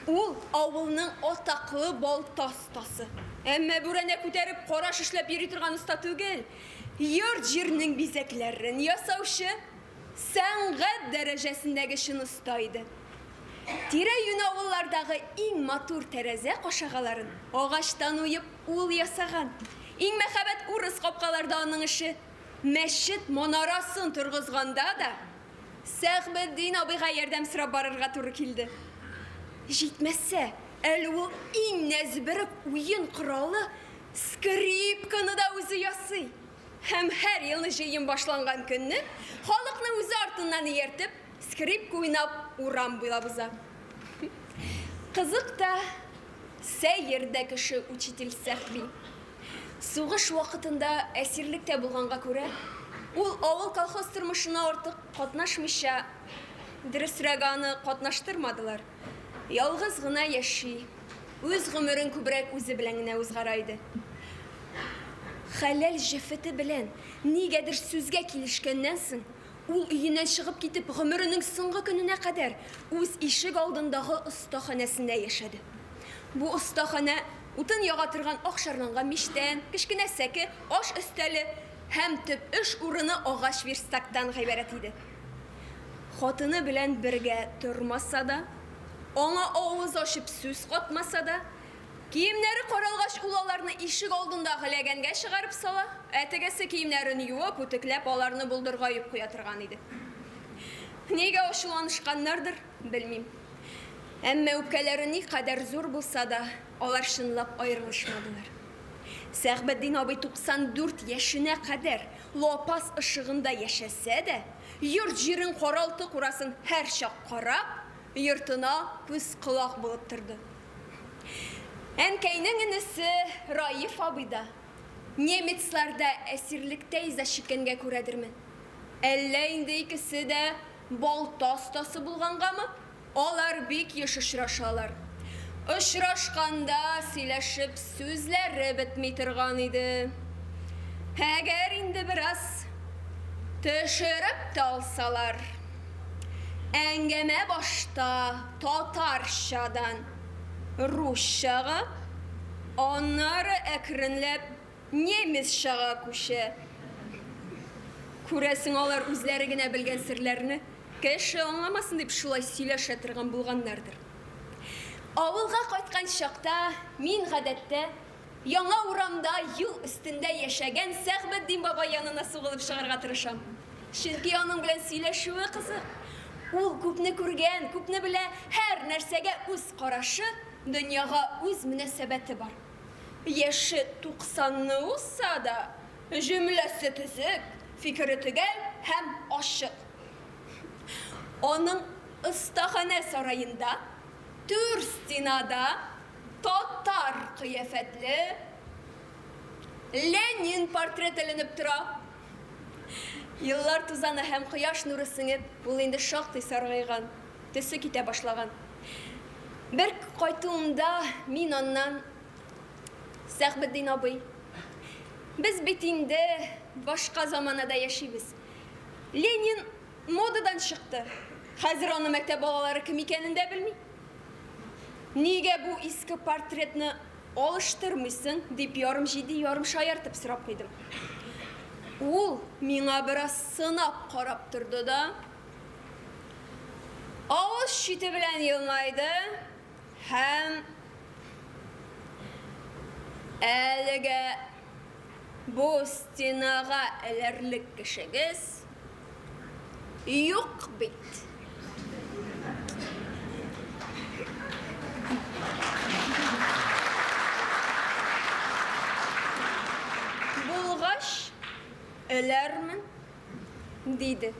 Ул авылның атаклы балта остасы. Әмма бүрәнә күтәреп караш эшләп йөри торган оста түгел. Йорт җирнең бизәкләрен ясаучы сәнгать дәрәҗәсендәге чын оста иде. Тирә-юнь авыллардагы иң матур тәрәзә кашагаларын агачтан уеп ул ясаган. Иң мәһабәт урыс капкаларда аның эше. Мәчет манарасын торгызганда да Сәхбетдин абыйга ярдәм сорап барырга туры килде. Җитмәсә, әле ул иң нәзберек уен коралы скрипканы да үзе ясый. Һәм һәр елны җыен башланган көнне халыкны үзе артыннан ияртеп, скрипка уйнап урам буйлап уза. Кызык та, сәер дә кеше учитель Сәхби. Сугыш вакытында әсирлектә булганга күрә, ул авыл колхоз тормышына артык катнашмыйча, дөресрәге аны катнаштырмадылар. Ялгыз гына яши, үз гомерен күбрәк үзе белән генә узгара иде. Хәләл җефете белән нигәдер сүзгә килешкәннән соң, ул өеннән чыгып китеп, гомеренең соңгы көненә кадәр үз ишек алдындагы остаханәсендә яшәде. Бу остаханә утын яга торган акшарланган мичтән, кечкенә сәке, аш өстәле һәм төп эш урыны агач верстактан гыйбарәт иде. Хатыны белән бергә тормаса да, аңа авыз ачып сүз катмаса да, киемнәре каралгач, ул аларны ишек алдындагы ләгәнгә чыгарып сала, ә тегесе киемнәрен юып, үтүкләп, аларны болдырга өеп куя торган иде. Нигә ачуланышканнардыр, белмим. Әмма үпкәләре никадәр зур булса да, алар чынлап аерылышмадылар. Сәгъбетдин абый 94 яшенә кадәр лапас ышыгында яшәсә дә, йорт-җирен, каралты-курасын һәрчак карап, йортына күз-колак булып торды. Әнкәйнең энесе Раиф абый да немецларда әсирлектә иза чиккәнгә күрәдерме, әллә инде икесе дә балта остасы булгангамы, алар бик еш очрашалар. Очрашканда сөйләшеп сүзләре бетми торган иде. Әгәр инде бераз төшереп тә алсалар, әңгәмә башта татарчадан русчага, аннары әкренләп немецчага күчә. Күрәсең, алар үзләре генә белгән серләрне кеше аңламасын дип шулай сөйләшә торган булганнардыр. Авылга кайткан чакта мин гадәттә яңа урамда юл өстендә яшәгән Сәгъбетдин бабай янына сугылып чыгарга тырышам. Чөнки аның белән сөйләшүе кызык. Ул күпне күргән, күпне белә, һәр нәрсәгә үз карашы, дөньяга үз мөнәсәбәте бар. Яше 90-ны узса да, җөмләсе төзек, фикере төгәл һәм ачык. Аның остаханә сараенда, түр стенада татар кыяфәтле Ленин портреты эленеп тора. Еллар тузаны һәм кояш нуры сеңеп, ул инде шактый саргайган, төсе китә башлаган. Бер кайтуымда мин аннан: Сәгъбетдин абый, без бит инде башка заманада яшибез. Ленин модадан чыкты. Хәзер аны мәктәп балалары кем икәнен дә белми. Нигә бу иске портретны алыштырмыйсың? дип ярым җитди, ярым шаяртып сорап куйдым. Ул миңа бераз сынап карап торды да, авыз чите белән елмайды һәм: Әлегә бу стенага эләрлек кешегез юк бит. Булгач, эләрмен, диде.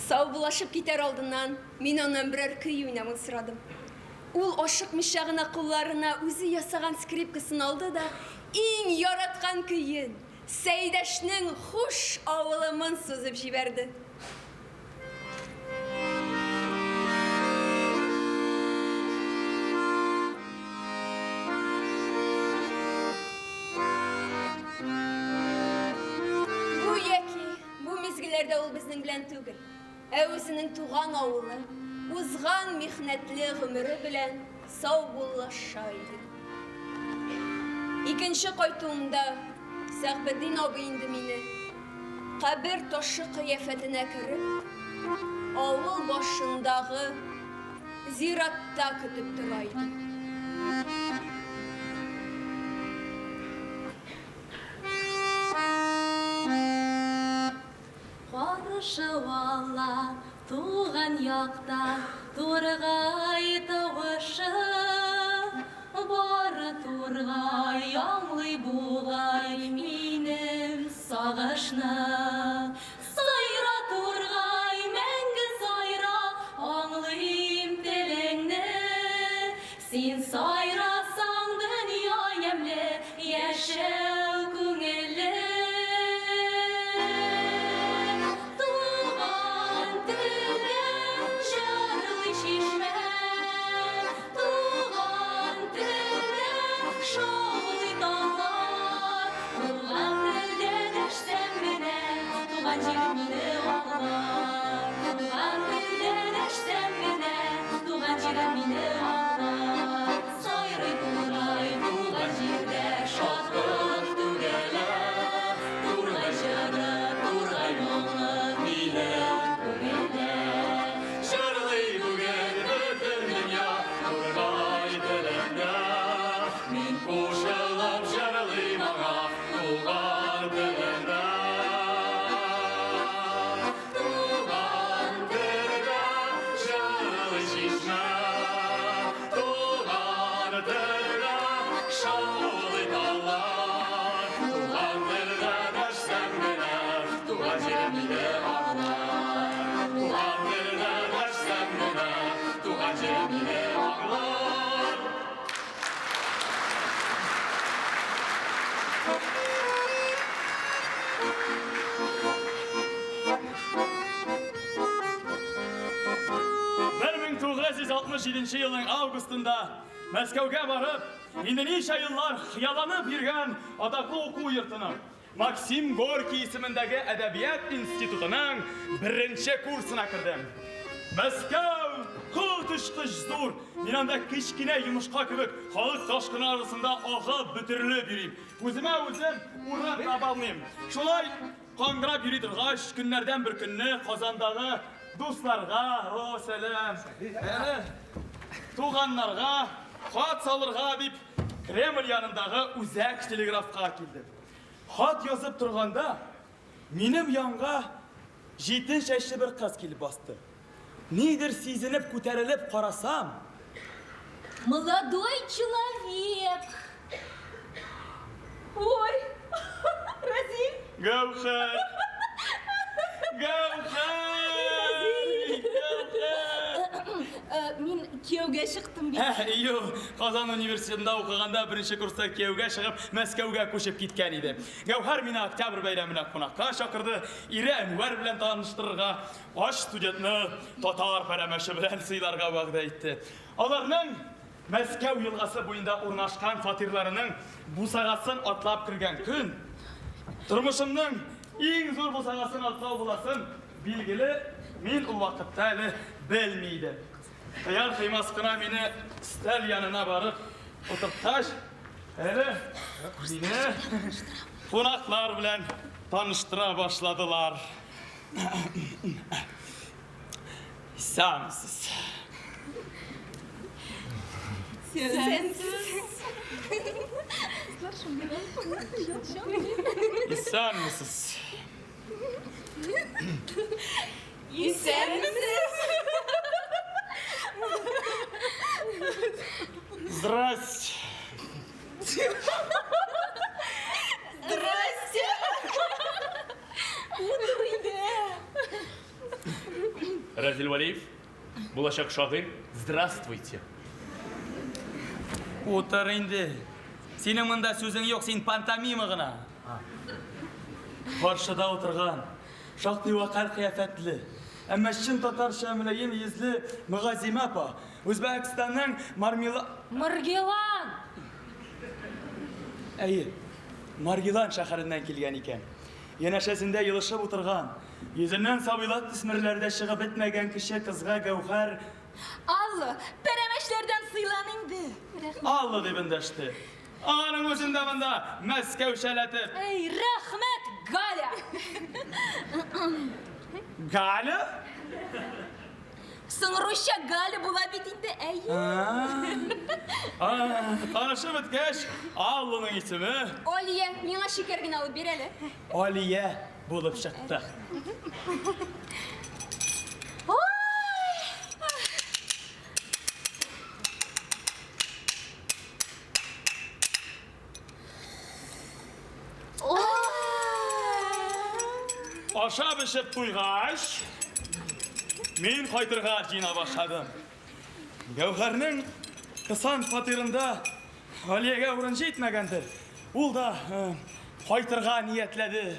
Саубуллашып китәр алдыннан мин аннан берәр көй уйнавын сорадым. Ул ашыкмыйча гына кулларына үзе ясаган скрипкасын алды да иң яраткан көен, Сәйдәшнең Хуш авылымын сузып җибәрде. Гүяки бу мизгелләрдә ул безнең белән түгел, ә үзенең туган авылы, узган михнәтле гомере белән саубуллаша иде. Икенче кайтуымда Сәгъбетдин абый инде мине кабер ташы кыяфәтенә кереп, авыл башындагы зиратта көтеп тора иде. Каршы ала туган якта тургай тавышы. Бары тургай аңлый бугай минем сагышны. Сайра, тургай, мәңге сайра, аңлыйм телеңне. Син сайрасаң, дөнья ямьле, яшәү күңелле. Туган телдә җырлый чишмә. мине аңлар. Сайрый тургай туган җирдә шатлык түгелә. Тургай җыры, тургай моңы минем күңелдә. Җырлый бүген бөтен дөнья тургай телендә. Мин кушылып җырлыйм аңа туган телемдә. Туган телдә җырлый чишмә, туган телдә шаулый таллар. Туган телдә дәшсәң генә, туган җирем мине аңлар. Туган телдә дәшсәң генә, туган җирем мине аңлар. 1967 елның августында Мәскәүгә барып, инде ничә еллар хыялланып йөргән атаклы уку йортының Максим Горький исемендәге әдәбият институтының беренче курсына кердем. Мәскәү коточкыч зур. Мин анда кечкенә йомышка кебек халык ташкыны арасында агып бөтерелеп йөрим. Үземә үзем урын таба алмыйм. Шулай каңгырап йөри торгач, көннәрдән бер көнне Казандагы дусларга, о, сәлам, туганнарга хат салырга дип Кремль янындагы үзәк телеграфка килдем. Хат язып торганда, минем янга җитен чәчле бер кыз килеп басты. Нидер сизенеп күтәрелеп карасам, Молодой человек. Ой, Разиль! Гәүһәр! Гәүһәр! Гәүһәр! Мин кияүгә чыктым бит. Юк, Казан университетында укыганда беренче курста кияүгә чыгып, Мәскәүгә күчеп киткән иде. Гәүһәр мине октябрь бәйрәменә кунакка чакырды, ире Әнвәр белән таныштырырга, ач студентны татар пәрәмәче белән сыйларга вәгъдә итте. Аларның Мәскәү елгасы буенда урнашкан фатирларының бусагасын атлап кергән көн, тормышымның иң зур бусагасын атлау буласын, билгеле, мин ул вакытта әле белми идем. Кыяр-кыймас кына мине өстәл янына барып утырткач, әле мине кунаклар белән таныштыра башладылар. Исәнмесез. Сәнсез. Исәнмесез. Исәнмесез. Здрасте. Здрасте. Утыр инде. Разил Валиев, булачак шагыйрь, здравствуйте. Утыр инде. Синең монда сүзең юк, син пантомима гына. Каршыда утырган, шактый вәкарь кыяфәтле, әмма чын татарча мөлаем йөзле Мөгазимә апа, Үзбәкстанның Мармела... Маргилан! Әйе, Маргилан шәһәреннән килгән икән. Янәшәсендә елышып утырган, йөзеннән сабыйлык төсмерләре дә чыгып бетмәгән кече кызга Гәүһәр Алла, пәрәмәчләрдән сыйлан инде. Алла дип эндәште. Аның үзен дә монда Мәскәүчәләтеп. Эй, рәхмәт, Галя! Галя? Соң русча Галя була бит инде, әйе. Танышып беткәч, Алланың исеме Алия, миңа шикәр генә алып бир әле. Алия булып чыкты. Ашап эчеп туйгач, мин кайтырга җыена башладым. Гәүһәрнең кысан фатирында Алиягә урын җитмәгәндер. Ул да кайтырга ниятләде.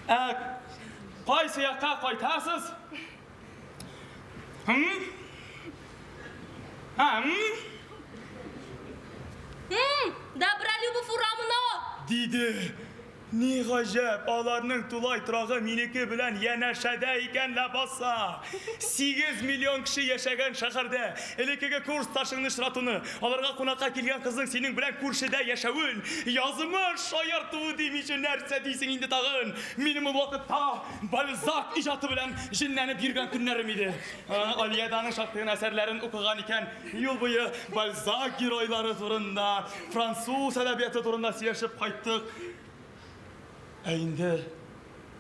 Ә кайсы якка кайтасыз? М? А, м? Добролюбов урамына! Диде. Ни гаҗәп, аларның тулай торагы минеке белән янәшәдә икән ләбаса! 8 миллион кеше яшәгән шәһәрдә элеккеге курсташыңны очратуны, аларга кунакка килгән кызның синең белән күршедә яшәвен, язмыш шаяртуы димичә нәрсә дисең инде тагын? Минем ул вакытта Бальзак иҗаты белән җенләнеп йөргән көннәрем иде. Алия дә аның шактый гына әсәрләрен укыган икән. Юл буе Бальзак геройлары турында, француз әдәбияты турында сөйләшеп кайттык. Ә инде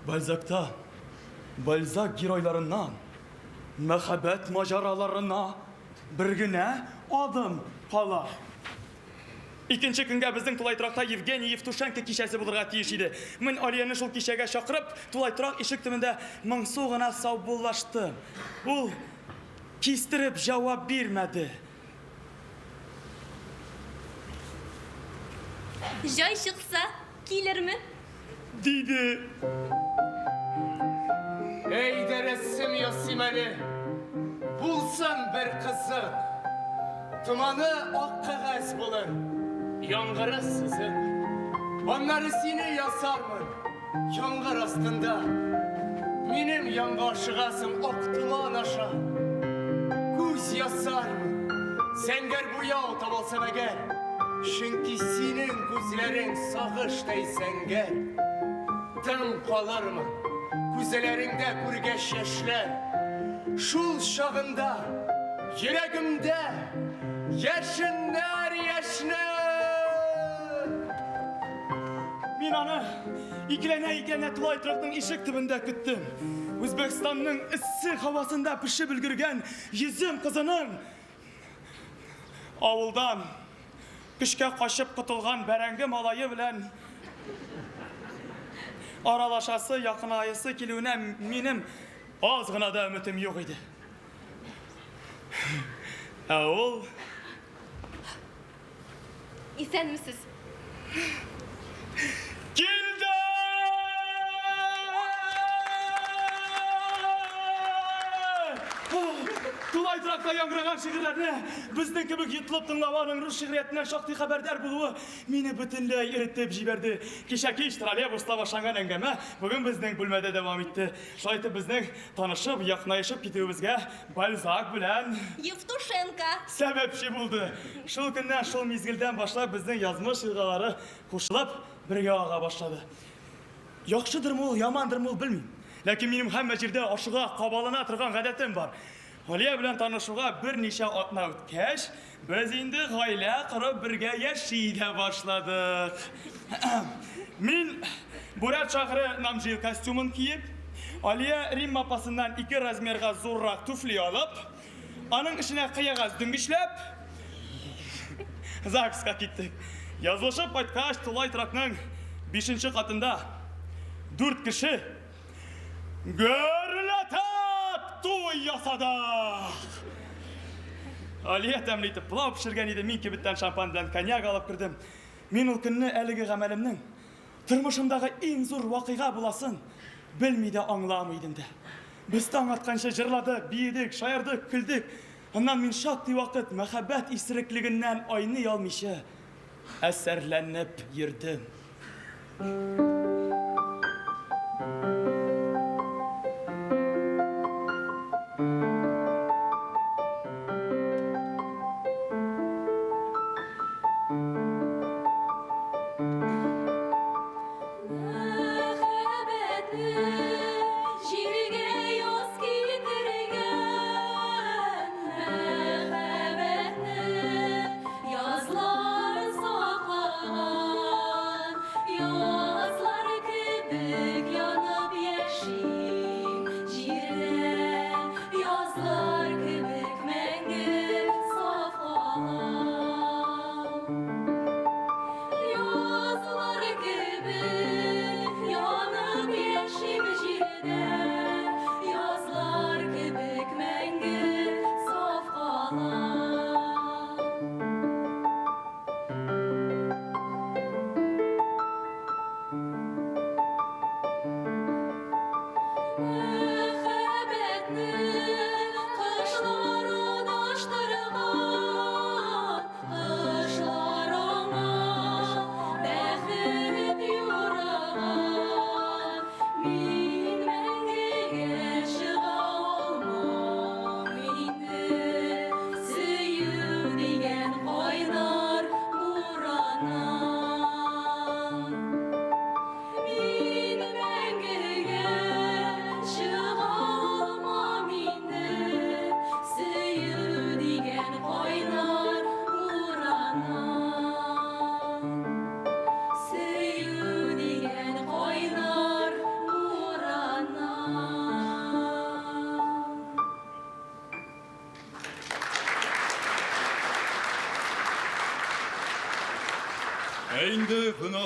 Бальзакта Бальзак геройларыннан мәхәббәт маҗараларына бер генә адым кала. Икенче көнгә безнең тулай торакта Евгений Евтушенко кичәсе булырга тиеш иде. Мин Алияне шул кичәгә чакырып, тулай торак ишек төбендә моңсу гына саубуллаштым. Ул кистереп җавап бирмәде. Җай чыкса, килермен. Диде. Әйдә рәсем ясыйм әле, булсын бер кызык. Томаны ак кәгазь булыр, яңгыры сызык. Аннары сине ясармын, яңгыр астында. Минем янга ашыгасың ак томан аша. Күз ясармын, зәңгәр буяу табалсам әгәр. Чөнки синең күзләрең сагыштай зәңгәр. Тын калырмын, күзләреңдә күргәч яшьләр. Шул чагында йөрәгемдә яшеннәр яшьнәр. Мин аны икеләнә-икеләнә тулай торакның ишек төбендә көттем. Үзбәкстанның эссе һавасында пешеп өлгергән йөзем кызының авылдан көчкә качып котылган бәрәңге малае белән аралашасы, якынаясы килүенә минем аз гына да өметем юк иде. Ә ул Исәнмесез. Килде! Тулай торакта яңгыраган шигырьләрне безнең кебек йотылып тыңлавы, аның рус шигъриятеннән шактый хәбәрдар булуы мине бөтенләй эретеп җибәрде. Кичә кич троллейбуста башланган әңгәмә бүген безнең бүлмәдә дәвам итте. Шулай итеп безнең танышып, якынаешып китүебезгә Бальзак белән Евтушенко. Сәбәпче булды. Шул көннән, шул мизгелдән башлап безнең язмыш елгалары кушылып, бергә ага башлады. Яхшыдырмы ул, ямандырмы ул, белмим. Ләкин минем һәммә җирдә ашыга, кабалана торган гадәтем бар. Галия белән танышуга берничә атна үткәч, без инде гаилә корып бергә яши дә башладык. Мин бурят шагыйре Намжил костюмын киеп, Алия Римма апасыннан ике размерга зуррак туфли алып, аның эченә кыягаз дөңгечләп, ЗАГСка киттек. Язылышып кайткач, тулай торакның бишенче катында дүрт кеше Гөрләтеп туй ясадык! Алия тәмле итеп пылау пешергән иде, мин кибеттән шампан белән коньяк алып кердем. Мин ул көнне әлеге гамәлемнең тормышымдагы иң зур вакыйга буласын белми дә, аңламый идем дә. Без таң атканчы җырладык, биедек, шаярдык, көлдек. Аннан мин шактый вакыт мәхәббәт исереклегеннән айный алмыйча әсәрләнеп йөрдем. Мәхәббәтне җиргә яз китергән, мәхәббәтне язлар саклаган, язлар кебек янып.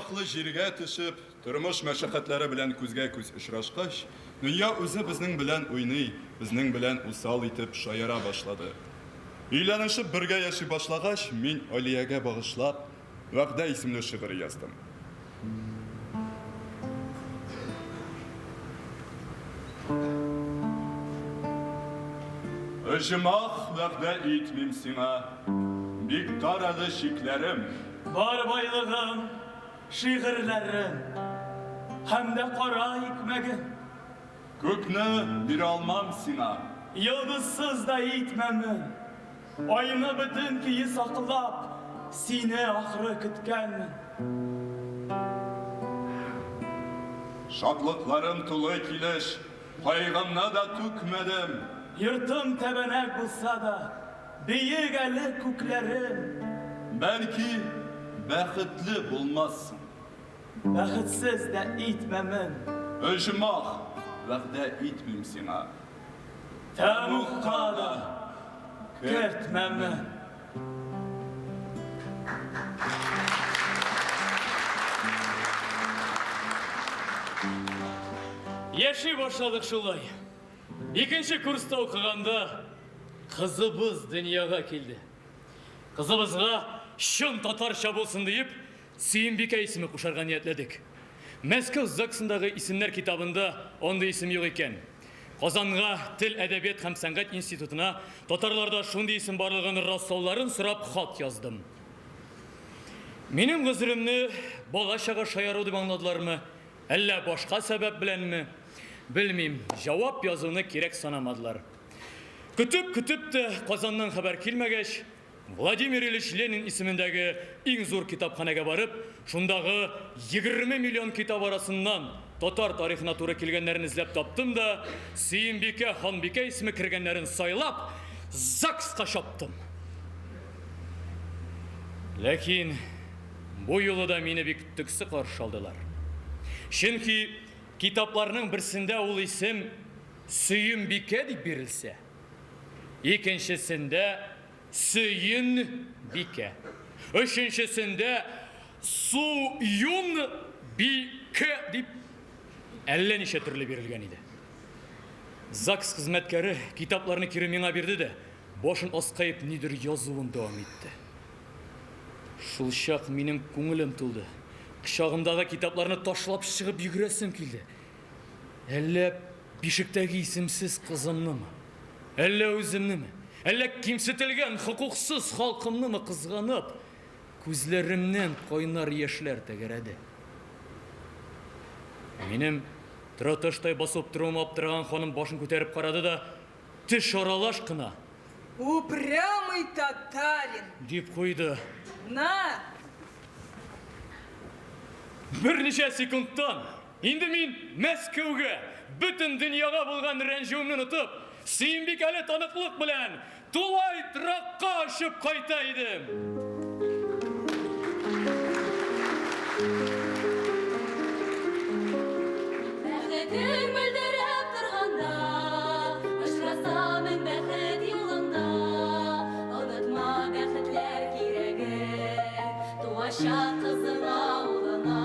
Оҗмахлы җиргә төшеп, тормыш мәшәкатьләре белән күзгә-күз очрашкач, дөнья үзе безнең белән уйный, безнең белән усал итеп шаяра башлады. Өйләнешеп бергә яши башлагач, мин Алиягә багышлап Вәгъдә исемле шигырь яздым. Оҗмах вәгъдә итмим сиңа, бик тар әле чикләрем. Бар байлыгым, шигырьләрем һәм дә кара икмәгем. Күкне бирә алмам сиңа. Йолдызсыз да итмәмен. Айны бөтен көе саклап, сине ахры көткәнмен. Шатлыкларым тулы килеш, кайгымны да түкмәдем. Йортым тәбәнәк булса да, биек әле күкләрем. Бәлки, бәхетле булмассың. Бәхетсез дә итмәмен. Оҗмах вәгъдә итмим сиңа. Тәмугка да кертмәмен. Яши башладык шулай. Икенче курста укыганда кызыбыз дөньяга килде. Кызыбызга чын татарча булсын диеп, Сөембикә исеме кушарга ниятләдек. Мәскәү ЗАГСындагы исемнәр китабында андый исем юк икән. Казанга Тел, әдәбият һәм сәнгать институтына татарларда шундый исем барлыгын раслауларын сорап хат яздым. Минем гозеремне бала-чага шаяру дип аңладылармы, әллә башка сәбәп беләнме, белмим, җавап язуны кирәк санамадылар. Көтеп-көтеп тә Казаннан хәбәр килмәгәч, Владимир Ильич Ленин исемендәге иң зур китапханәгә барып, шундагы 20 миллион китап арасыннан татар тарихына туры килгәннәрен эзләп таптым да, Сөембикә ханбикә исеме кергәннәрен сайлап, ЗАГСка чаптым. Ләкин бу юлы да мине бик төксе каршы алдылар. Чөнки китапларның берсендә ул исем Сөембикә дип бирелсә, Икенчесендә Сөен-бикә. Өченчесендә Су-юн-би-кә дип әллә ничә төрле бирелгән иде. ЗАГС хезмәткәре китапларны кире миңа бирде дә, башын аска иеп нидер язуын дәвам итте. Шулчак минем күңелем тулды. Кочагымдагы китапларны ташлап чыгып йөгерәсем килде. Әллә бишектәге исемсез кызымнымы? Әллә үземнеме? Әллә кимсетелгән, хокуксыз халкымнымы кызганып, күзләремнән кайнар яшьләр тәгәрәде. Минем тораташтай басып торуыма аптыраган ханым башын күтәреп карады да, теш аралаш кына. Упрямый татарин! Дип куйды. На! Берничә секундтан Инде мин Мәскәүгә, бөтен дөньяга булган рәнҗүемне онытып, Сөембикәле таныклык белән тулай торакка очып кайта идем. Бәхетең мөлдерәп торганда, Очраса мең бәхет юлыңда, Онытма бәхетләр кирәген, Туачак кызыңа, улыңа.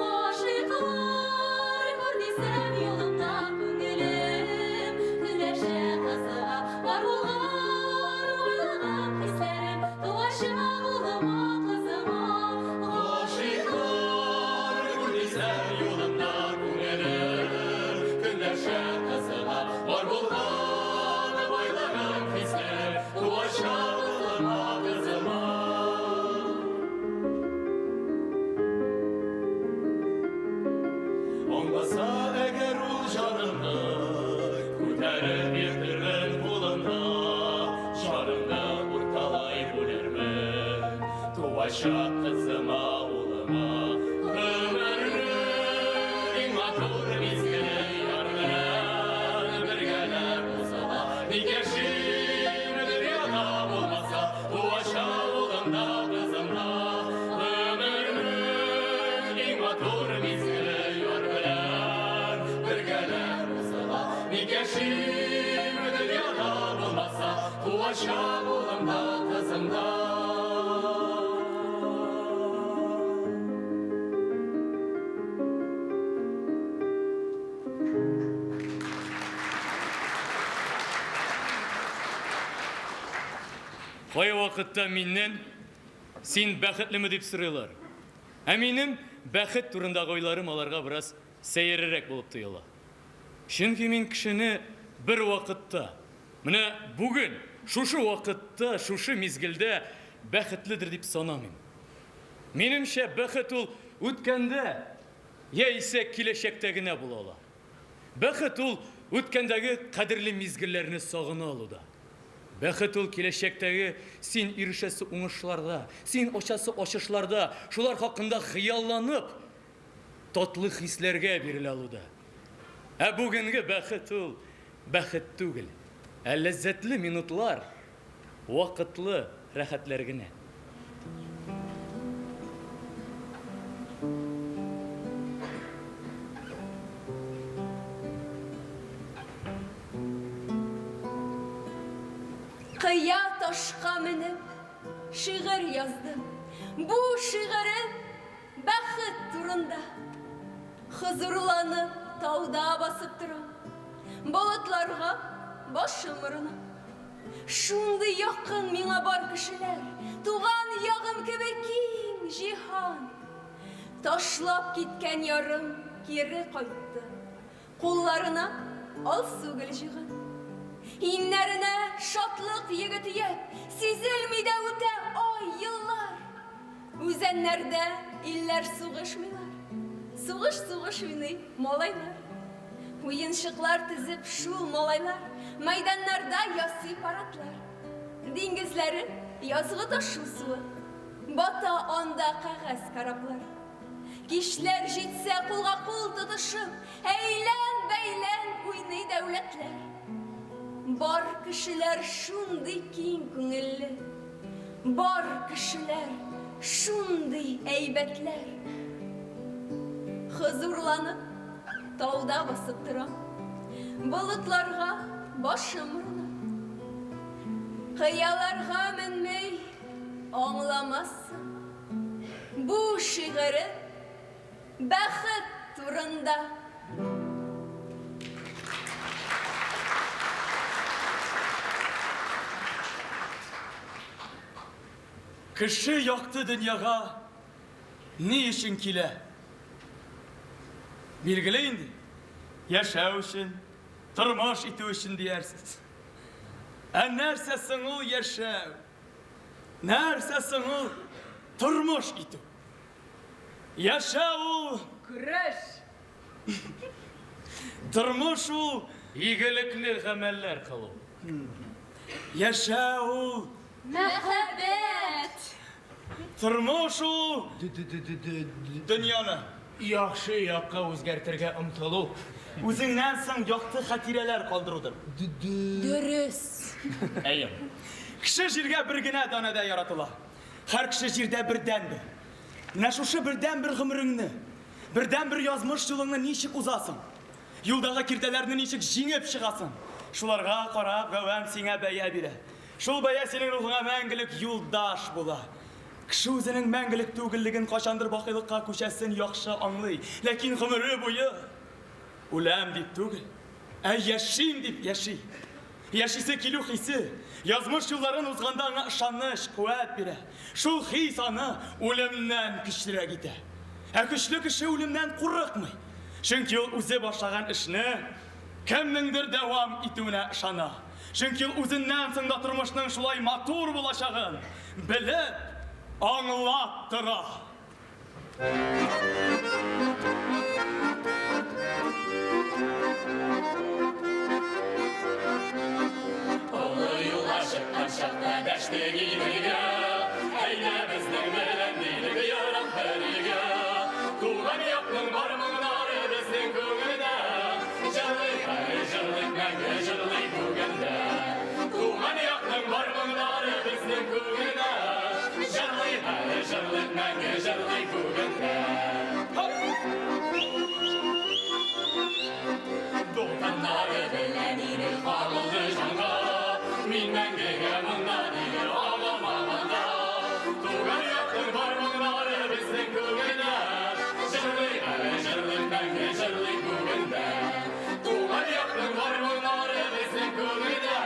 Гашыйклар күр дисәм юлымда, Күңелем көнләшә, кызыга. Бар булган уйлаган хисләрем Туачак улыма, кызыма. Гашыйклар күр дисәм юлымда, Күңелем көнләшә, кызыга. Бар булган байлыгым, хисләрем Туачак улыма, кызыма. Аңласа әгәр ул җанымны, Күтәреп йөртермен кулымда, Җанымны урталай бүләрмен, Туачак кызыма, улыма. Гомернең иң матур мизгеле яр белән бергәләп уза. Ник яшим дөньяда булмаса, Туачак улым да, кызым да. Гомернең иң матур мизгеле яр белән бергәләп уза. Ник яшим дөньяда булмаса, Туачак улым да, кызым да. Кайвакытта миннән син бәхетлеме дип сорыйлар. Ә минем бәхет турындагы уйларым аларга бераз сәеррәк булып тоела. Чөнки мин кешене бер вакытта, менә бүген, шушы вакытта, шушы мизгелдә бәхетледер дип санамыйм. Минемчә, бәхет ул үткәндә яисә киләчәктә генә була ала. Бәхет ул үткәндәге кадерле мизгелләрне сагына алуда. Бәхет ул киләчәктәге син ирешәсе уңышларда, син ачасы ачышларда, шулар хакында хыялланып, татлы хисләргә бирелә алуда. Ә бүгенге бәхет ул бәхет түгел, ә ләззәтле минутлар, вакытлы рәхәтләр генә. Кыя ташка менеп, шигырь яздым. Бу шигырем бәхет турында. Хозурланып, тауда басып торам. Болытларга башым орынам. Шундый якын миңа бар кешеләр, Туган ягым кебек киң җиһан. Ташлап киткән ярым кире кайтты. Кулларына алсу гөл җыйган. Иңнәренә шатлык йөге төяп, Сизелми дә үтә ай, еллар. Үзәннәрдә илләр сугышмыйлар. Сугыш-сугыш уйный малайлар. Уенчыклар тезеп шул малайлар Мәйданнарда ясый парадлар. Диңгезләре язгы ташу суы, Бата анда кәгазь кораблар. Кичләр җитсә кулга-кул тотышып, Әйлән-бәйлән уйный дәүләтләр. Бар кешеләр шундый киң күңелле, Бар кешеләр шундый әйбәтләр. Хозурланып тауда басып торам, Болытларга башым орынып. Кыяларга менми аңламассың. Бу шигыре бәхет турында. Кеше якты дөньяга ни өчен килә? Билгеле инде, яшәү өчен, тормыш итү өчен диярсез. Ә нәрсә соң ул яшәү? Нәрсә соң ул тормыш итү? Яшәү ул... Көрәш! Тормыш ул... Игелекле гамәлләр кылу. Яшәү ул... Мәхәббәт! Тормыш ул... Дөньяны. Яхшы якка үзгәртергә омтылу. Үзеңнән соң якты хатирәләр калдырудыр. Дөрес. Әйе. Кеше җиргә бер генә данәдә яратыла. Һәр кеше җирдә бердәнбер. Менә шушы бердәнбер гомереңне, бердәнбер язмыш юлыңны ничек узасың? Юлдагы киртәләрне ничек җиңеп чыгасың? Шуларга карап, гавәм сиңа бәя бирә. Шул бәя синең рухыңа мәңгелек юлдаш була. Кеше үзенең мәңгелек түгеллеген, кайчандыр бакыйлыкка күчәсен яхшы аңлый. Ләкин гомере буе үләм дип түгел, ә яшим дип яши. Яшисе килү хисе язмыш юлларын узганда аңа ышаныч, куәт бирә. Шул хис аны үлемнән көчлерәк итә. Ә көчле кеше үлемнән курыкмый. Чөнки ул үзе башлаган эшне кемнеңдер дәвам итүенә ышана. Чөнки ул үзеннән соң да тормышның шулай матур булачагын белеп, аңлап тора. Олы юлга чыккан чакта дәштек Иделгә, Әйдә безнең белән дидек ерак бер илгә. Туган якның бар моңнары безнең күңелдә, Җырлыйк әле, җырлыйк, мәңге җырлыйк бүген дә. Туган якның бар моңнары безнең күңелдә, Җырлыйк әле, җырлыйк, мәңге җырлыйк бүген дә. Дулкыннары белән Идел кагылды җанга, Мин мәңгегә монда, диде агылмам анда. Туган якның бар моңнары безнең күңелдә, Җырлыйк әле, җырлыйк, мәңге җырлыйк бүген дә. Туган якның бар моңнары безнең күңелдә,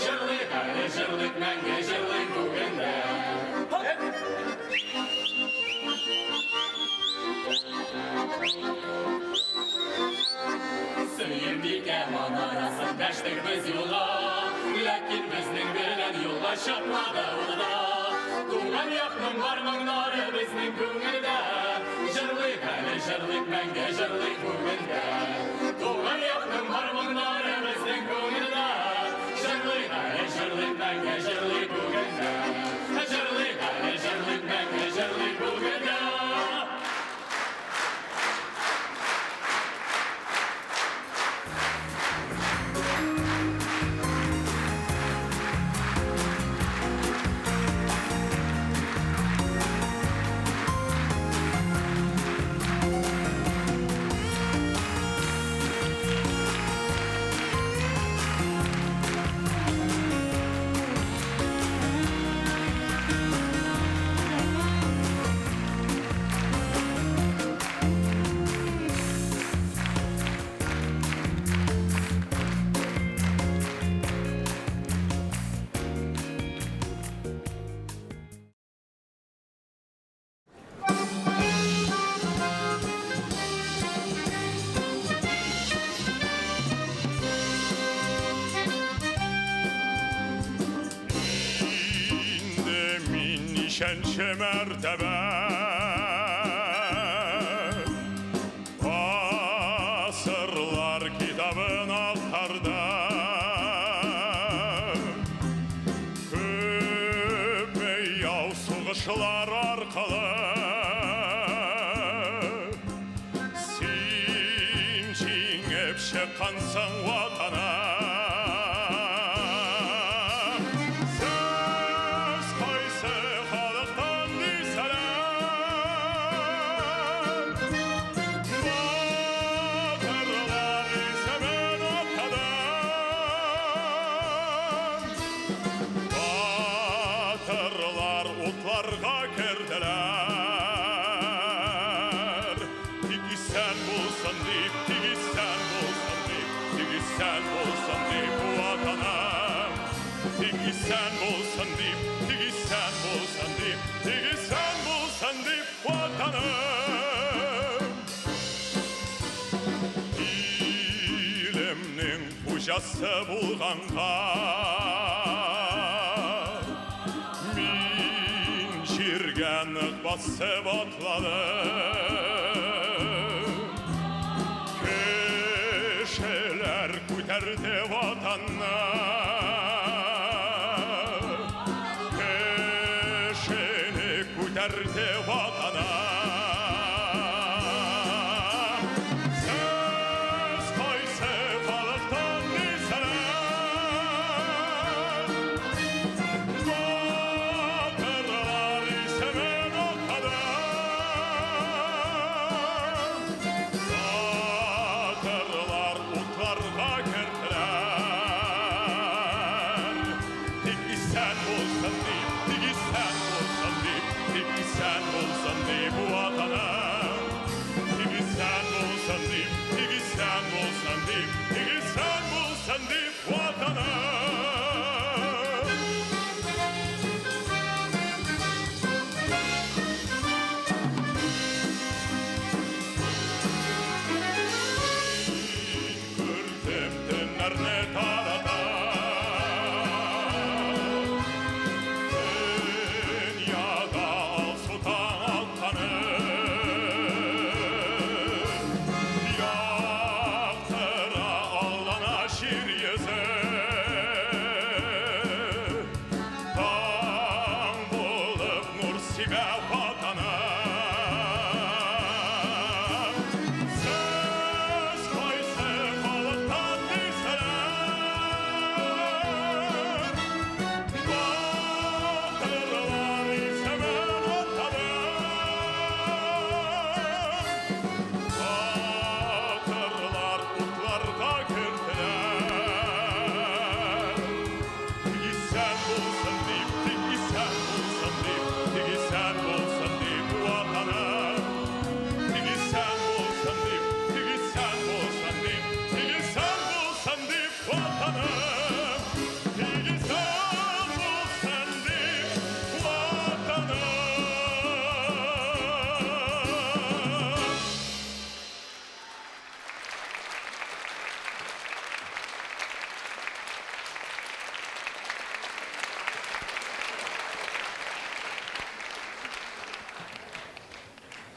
Җырлыйк әле, җырлыйк, мәңге җырлыйк бүген дә. Сөембикә манарасын дәштек без юлга, ләкин безнең белән юлга чыкмады ул да. Туган якның бар моңнары безнең күңелдә, җырлыйк әле, җырлыйк, мәңге җырлыйк бүген дә. Туган якның бар моңнары безнең күңелдә, җырлыйк әле, җырлыйк, мәңге җырлыйк бүген дә. Җырлыйк әле, җырлыйк, мәңге җырлыйк бүген дә. Инде мин ничәнче мәртәбә Асырлар китабын актардым. Күпме яу сугышлар аркылы Син җиңеп чыккансың, Ватаным. Сез кайсы халыктан дисәләр, Батырлар исемен атадым. Батырлар утларга керделәр, Тик исән булсын дип, тик исән булсын дип, тик исән булсын дип, Ватаным. Тик исән булсын дип, тик исән булсын дип, тик исән булсын дип, Ватаным. Илемнең хуҗасы булганга, Мин җиргә нык басып атладым. Кешеләр күтәрде Ватанны, Кешене күтәрде Ватаным. Сез кайсы халыктан дисәләр, Батырлар исемен атадым. Батырлар утларга керделәр.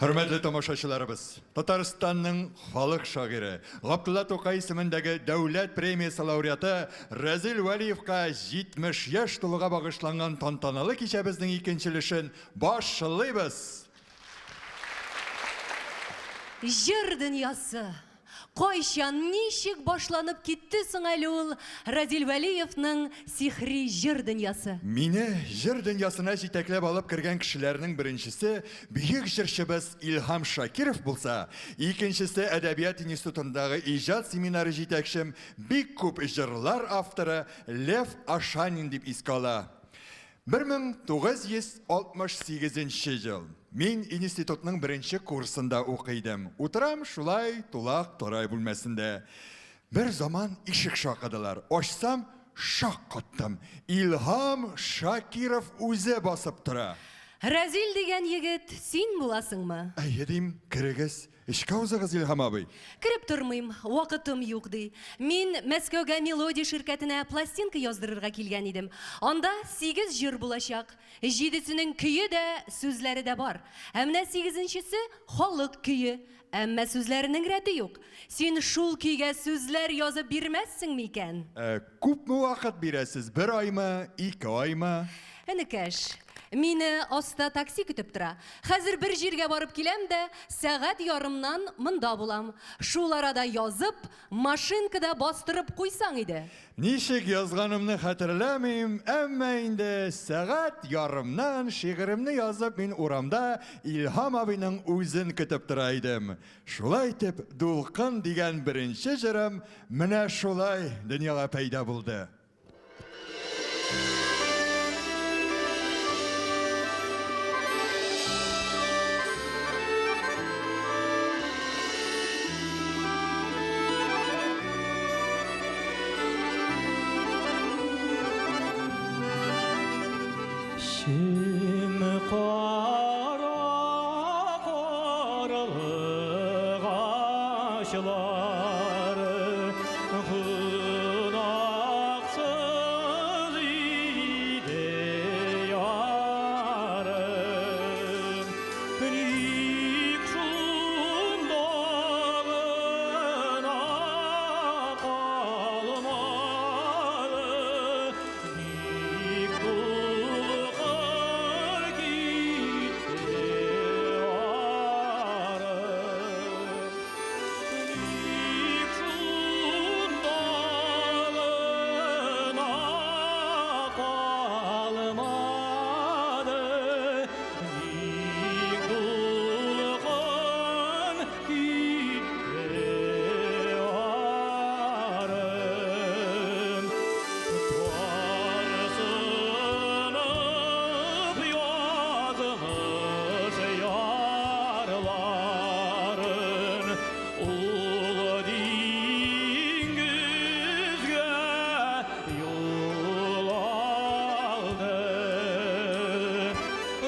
Хөрмәтле тамашачыларыбыз, Татарстанның халык шагыйре, Габдулла Тукай исемендәге дәүләт премиясе лауреаты Разил Вәлиевка 70 яшь тулуга багышланган тантаналы кичәбезнең икенче өлешен башлыйбыз. Җыр дөньясы! Кайчан, ничек башланып китте соң әле ул Разил Вәлиевның сихри җыр дөньясы? Мине җыр дөньясына җитәкләп алып кергән кешеләрнең беренчесе бөек җырчыбыз Илһам Шакиров булса, икенчесе әдәбият институтындагы иҗат семинары җитәкчем, бик күп җырлар авторы Лев Ашанин дип искә ала. 1968 нче ел. Мин институтның беренче курсында укый идем. Утырам шулай тулак торай бүлмәсендә. Бер заман ишек шакыдылар. Ачсам, шаккаттым. Илһам Шакиров үзе басып тора. Рәзил дигән егет син буласыңмы? Әйе, дим, керегез. Эчкә узыгыз, Илһам абый. Кереп тормыйм, вакытым юк, ди. Мин Мәскәүгә Мелодия ширкәтенә пластинка яздырырга килгән идем. Анда сигез җыр булачак. Җидесенең көе дә, сүзләре дә бар. Ә менә сигезенчесе, халык көе. Әмма сүзләренең рәте юк. Син шул көйгә сүзләр язып бирмәссеңме икән? Ә күпме вакыт бирәсез, бер аймы, ике аймы? Энекәш, мине аста такси көтеп тора. Хәзер бер җиргә барып киләм дә, сәгать ярымнан монда булам. Шул арада язып, машинкада бастырып куйсаң иде. Ничек язганымны хәтерләмим, әмма инде сәгать ярымнан шигыремне язып мин урамда Илһам абыйның үзен көтеп тора идем. Шулай итеп, Дулкын дигән беренче җырым менә шулай дөньяга пәйда булды. Чем кара карлыгачлар Кунаксыз иде ярым, Ник шунда гына калмады, Ник дулкын китте ары? Ник шунда гына калмады, Ник дулкын китте ары? Тарсынып язмыш ярларын Ул диңгезгә юл алды.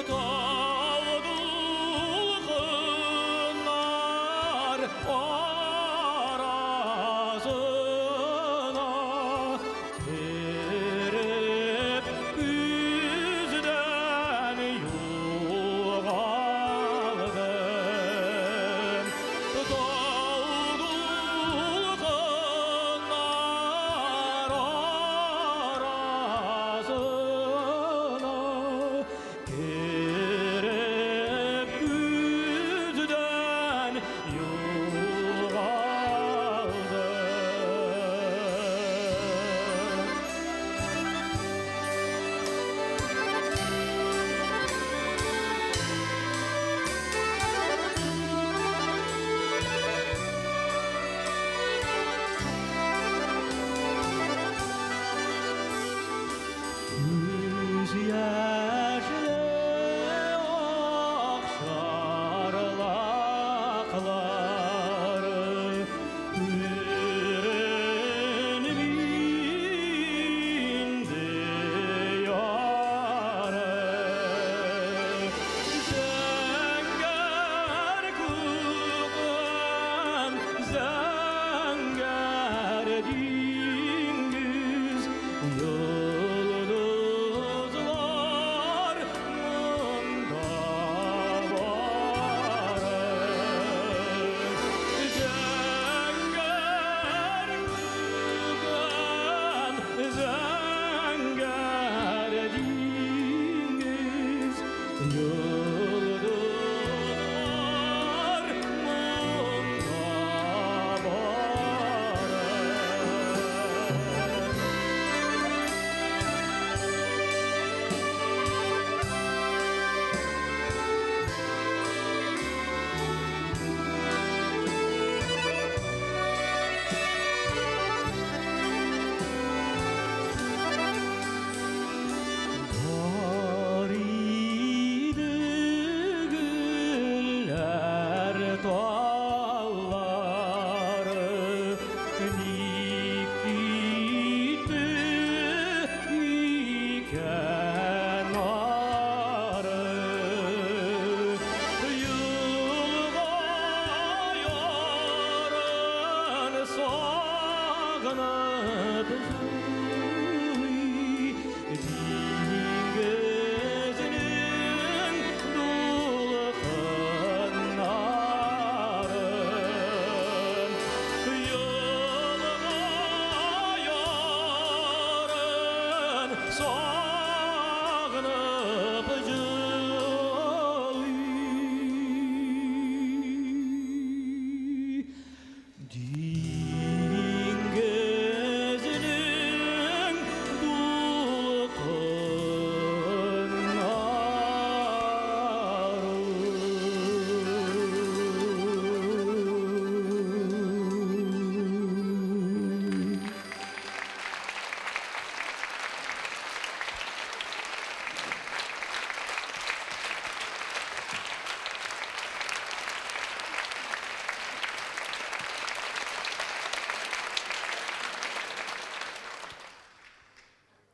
Тау дулкыннар арасына кереп күздән югалды. Тау дулкыннар арасына кереп күздән югалды.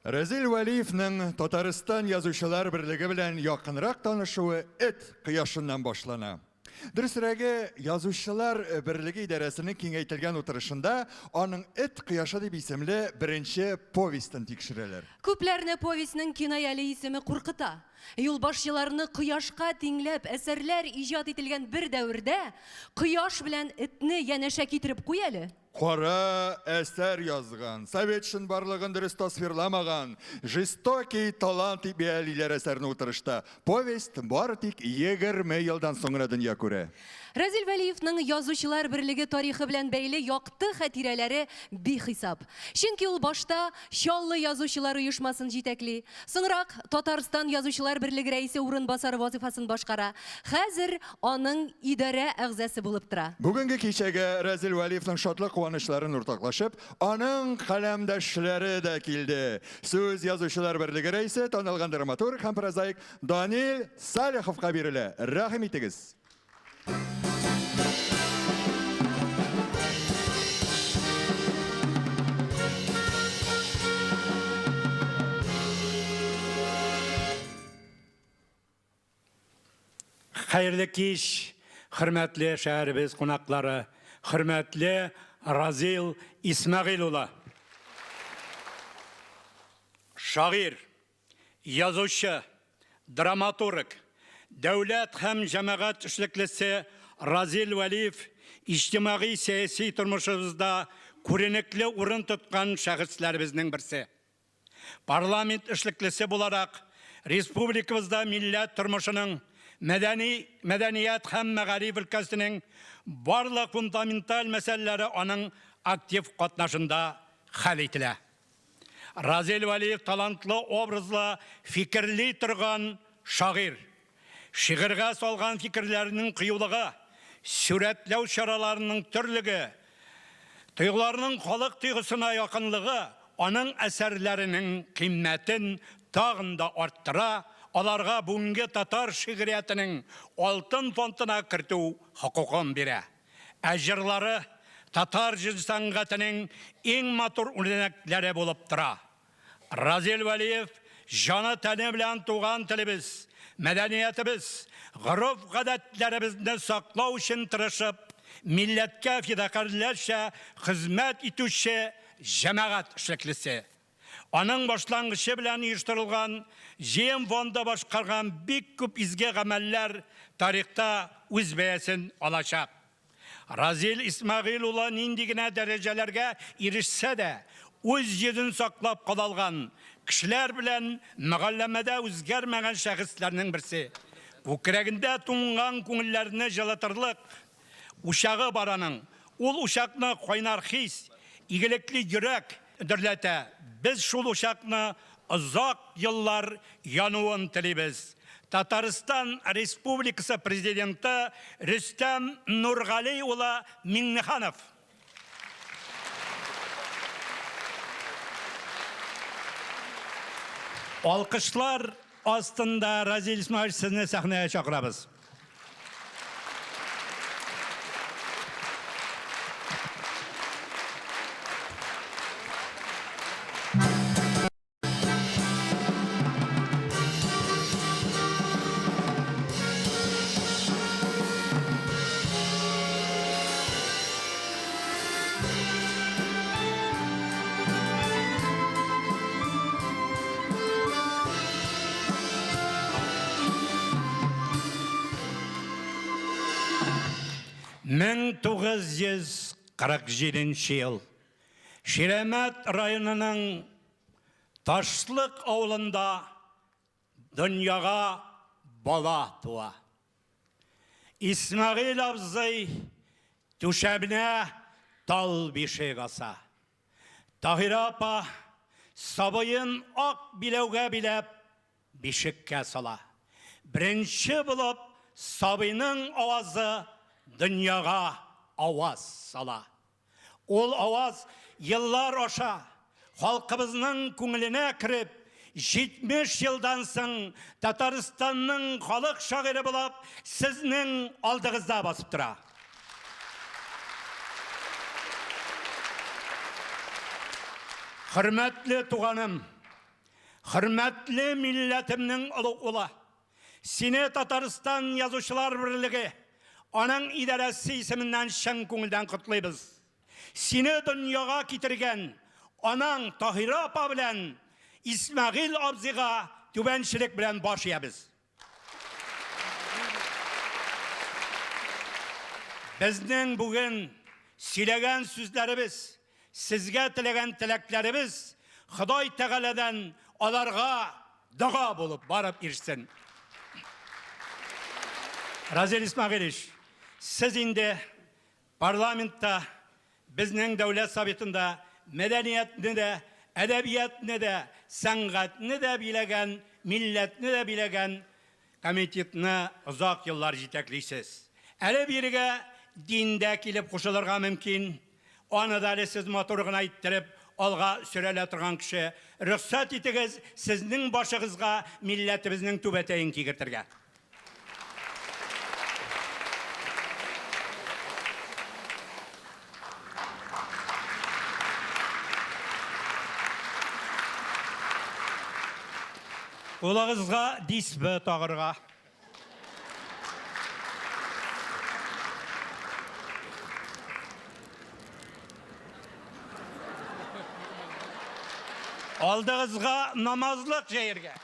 Рәзил Вәлиевнең Татарстан Язучылар берлеге белән якынрак танышуы эт кояшыннан башлана. Дөресрәге, Язучылар берлеге идарәсенең киңәйтелгән утырышында аның Эт кояшы дип исемле беренче повестен тикшерәләр. Күпләрне повестьнең кинаяле исеме куркыта. Юлбашчыларны кояшка тиңләп әсәрләр иҗат ителгән бер дәвердә кояш белән этне янәшә китереп куй әле. Кара әсәр язган, совет чынбарлыгын дөрес тасвирламаган, жестокий талант дип бәялиләр әсәрне утырышта. Повесть бары тик 20 елдан соң гына дөнья күрә. Разил Вәлиевның Язучылар берлеге тарихы белән бәйле якты хатирәләре бихисап. Чөнки ул башта Чаллы язучылар оешмасын җитәкли, соңрак Татарстан Язучылар берлеге рәисе урынбасары вазыйфасын башкара, хәзер аның идарә әгъзасы булып тора. Бүгенге кичәгә Рәзил Вәлиевның шатлык-куанычларын уртаклашып, аның каләмдәшләре дә килде. Сүз Язучылар берлеге рәисе, танылган драматург һәм прозаик Данил Салиховка бирелә. Рәхим итегез! Хәерле кич, хөрмәтле шәһәребез кунаклары, хөрмәтле Разил Исмәгыйль улы. Шагыйрь, язучы, драматург, дәүләт һәм җәмәгать эшлеклесе Разил Вәлиев иҗтимагый-сәяси тормышыбызда күренекле урын тоткан шәхесләребезнең берсе. Парламент эшлеклесе буларак, республикабызда милләт тормышының, мәдәни, мәдәният һәм мәгариф өлкәсенең барлык фундаменталь мәсьәләләре аның актив катнашында хәл ителә. Разил Вәлиев талантлы, образлы фикерли торган шагыйрь. Шигырьгә салган фикерләренең кыюлыгы, сурәтләү чараларының төрлеге, тойгыларының халык тойгысына якынлыгы аның әсәрләренең кыйммәтен тагын да арттыра, аларга бүгенге татар шигъриятенең алтын фондына кертү хокукын бирә. Ә җырлары татар җыр сәнгатенең иң матур үрнәкләре булып тора. Разил Вәлиев җаны-тәне белән туган телебез, мәдәниятебез, гореф-гадәтләребезне саклау өчен тырышып, милләткә фидакарьләрчә хезмәт итүче җәмәгать эшлеклесе. Аның башлангычы белән оештырылган Җыен фонды башкарган бик күп изге гамәлләр тарихта үз бәясен алачак. Разил Исмәгыйль улы нинди генә дәрәҗәләргә ирешсә дә, үз йөзен саклап кала алган, кешеләр белән мөгалләмәдә үзгәрмәгән шәхесләрнең берсе. Күкрәгендә туңган күңелләрне җылытырлык учагы бар аның. Ул учакны кайнар хис, игелекле йөрәк дөрләтә. Без шул учакны озак еллар януын телибез. Татарстан Республикасы Президенты Рөстәм Нургали улы Миңнеханов. Алкышлар астында Разил Исмаилович сезне сәхнәгә чакырабыз. 1947 ел. Ширәмәт районының Ташлык авылында дөньяга бала туа. Исмәгыйль абзый түшәменә тал бишек аса. Таһирә апа сабыен ак биләүгә биләп бишеккә сала. Беренче булып сабыйның авазы дөньяга аваз сала. Ул аваз еллар аша халкыбызның күңеленә кереп, 70 елдан соң Татарстанның халык шагыйре булып сезнең алдыгызда басып тора. Хөрмәтле туганым! Хөрмәтле милләтемнең олуг улы, сине Татарстан Язучылар берлеге, аның идарәсе исеменнән чын күңелдән котлыйбыз. Сине дөньяга китергән анаң Таһира апа белән Исмәгыйль абзыйга түбәнчелек белән баш иябез. Безнең бүген сөйләгән сүзләребез, сезгә теләгән теләкләребез Ходай Тәгаләдән аларга дога булып барып ирешсен. Разил Исмәгыйлевич, сез инде парламентта, безнең Дәүләт Советында мәдәниятне дә, әдәбиятны да, сәнгатьне дә биләгән, милләтне дә биләгән комитетны озак еллар җитәклисез. Әле бирегә дин дә килеп кушылырга мөмкин. Аны да әле сез матур гына иттереп алга сөрәлә торган кеше. Рөхсәт итегез сезнең башыгызга милләтебезнең түбәтәен кигертергә. Кулыгызга дисбе тагырга. Алдыгызга намазлык җәергә.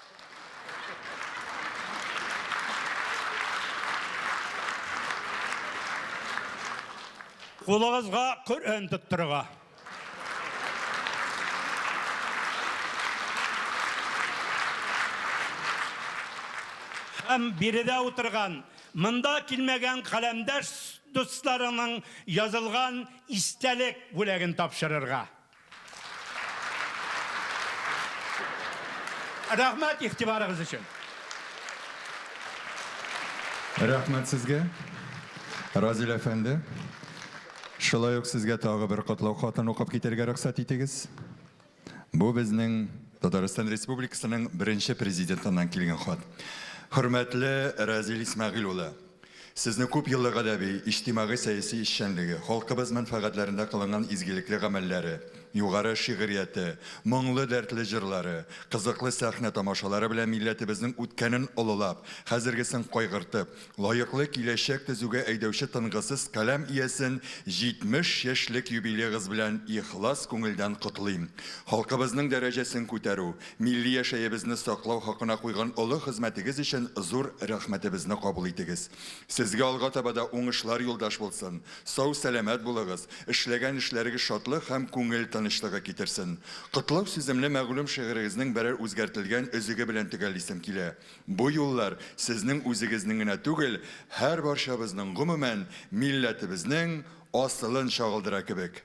Кулыгызга Коръән тоттырырга. Һәм биредә утырган, монда килмәгән каләмдәш дусларының язылган истәлек бүләген тапшырырга. Рәхмәт игътибарыгыз өчен. Рәхмәт сезгә, Разил әфәнде. Шулай ук сезгә тагы бер котлау хатын укып китәргә рөхсәт итегез. Бу безнең Татарстан Республикасының беренче президентыннан килгән хат. Хөрмәтле Разил Исмәгыйль улы, сезне күп еллык әдәби, иҗтимагый-сәяси эшчәнлеге, халкыбыз мәнфәгатьләрендә кылынган изгелекле гамәлләре, югары шигърияте, моңлы-дәртле җырлары, кызыклы сәхнә тамашалары белән милләтебезнең үткәнен олылап, хәзергесен кайгыртып, лаеклы киләчәк төзүгә әйдәүче тынгысыз каләм иясен 70 яшьлек юбилеегыз белән ихлас күңелдән котлыйм. Халкыбызның дәрәҗәсен күтәрү, Милли яшәебезне саклау хакына куйган олы хезмәтегез өчен зур рәхмәтебезне кабул итегез. Сезгә алга таба да уңышлар юлдаш булсын, сау-сәламәт булыгыз, эшләгән эшләрегез шатлык һәм күңел тынычлыгы китерсен. Котлау сүземне мәгълүм шигырегезнең берәр үзгәртелгән өзеге белән төгәллисем килә. Бу юллар сезнең үзегезнең генә түгел, һәрбарчабызның, гомумән, милләтебезнең асылын чагылдыра кебек.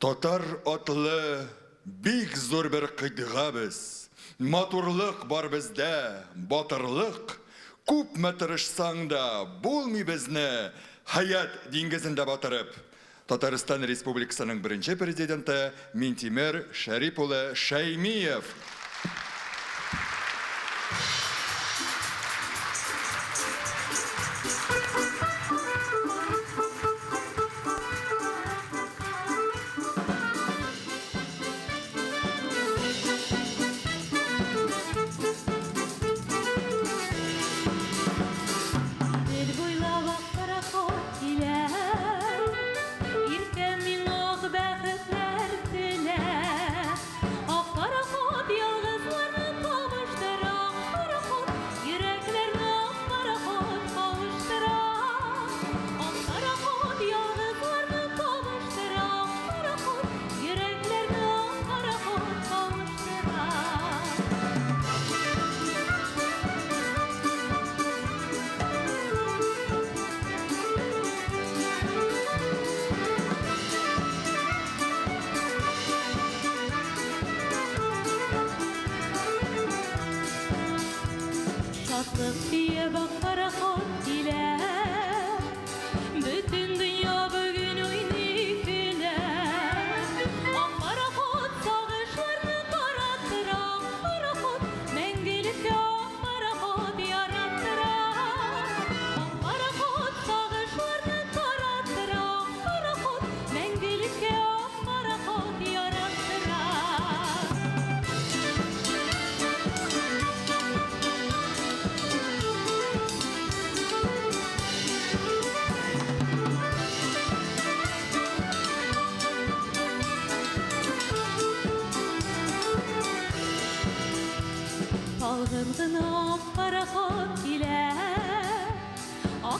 Татар атлы бик зур бер кыйтга без. Матурлык бар бездә, батырлык. Күпме тырышсаң да, булмый безне Хәят диңгезендә батырып. Татарстан Республикасының беренче президенты Минтимер Шәрип улы Шәймиев. Идел буйлап ак пароход килә, Иртә миңа ак бәхетләр теләп. Ак пароход ялгыз.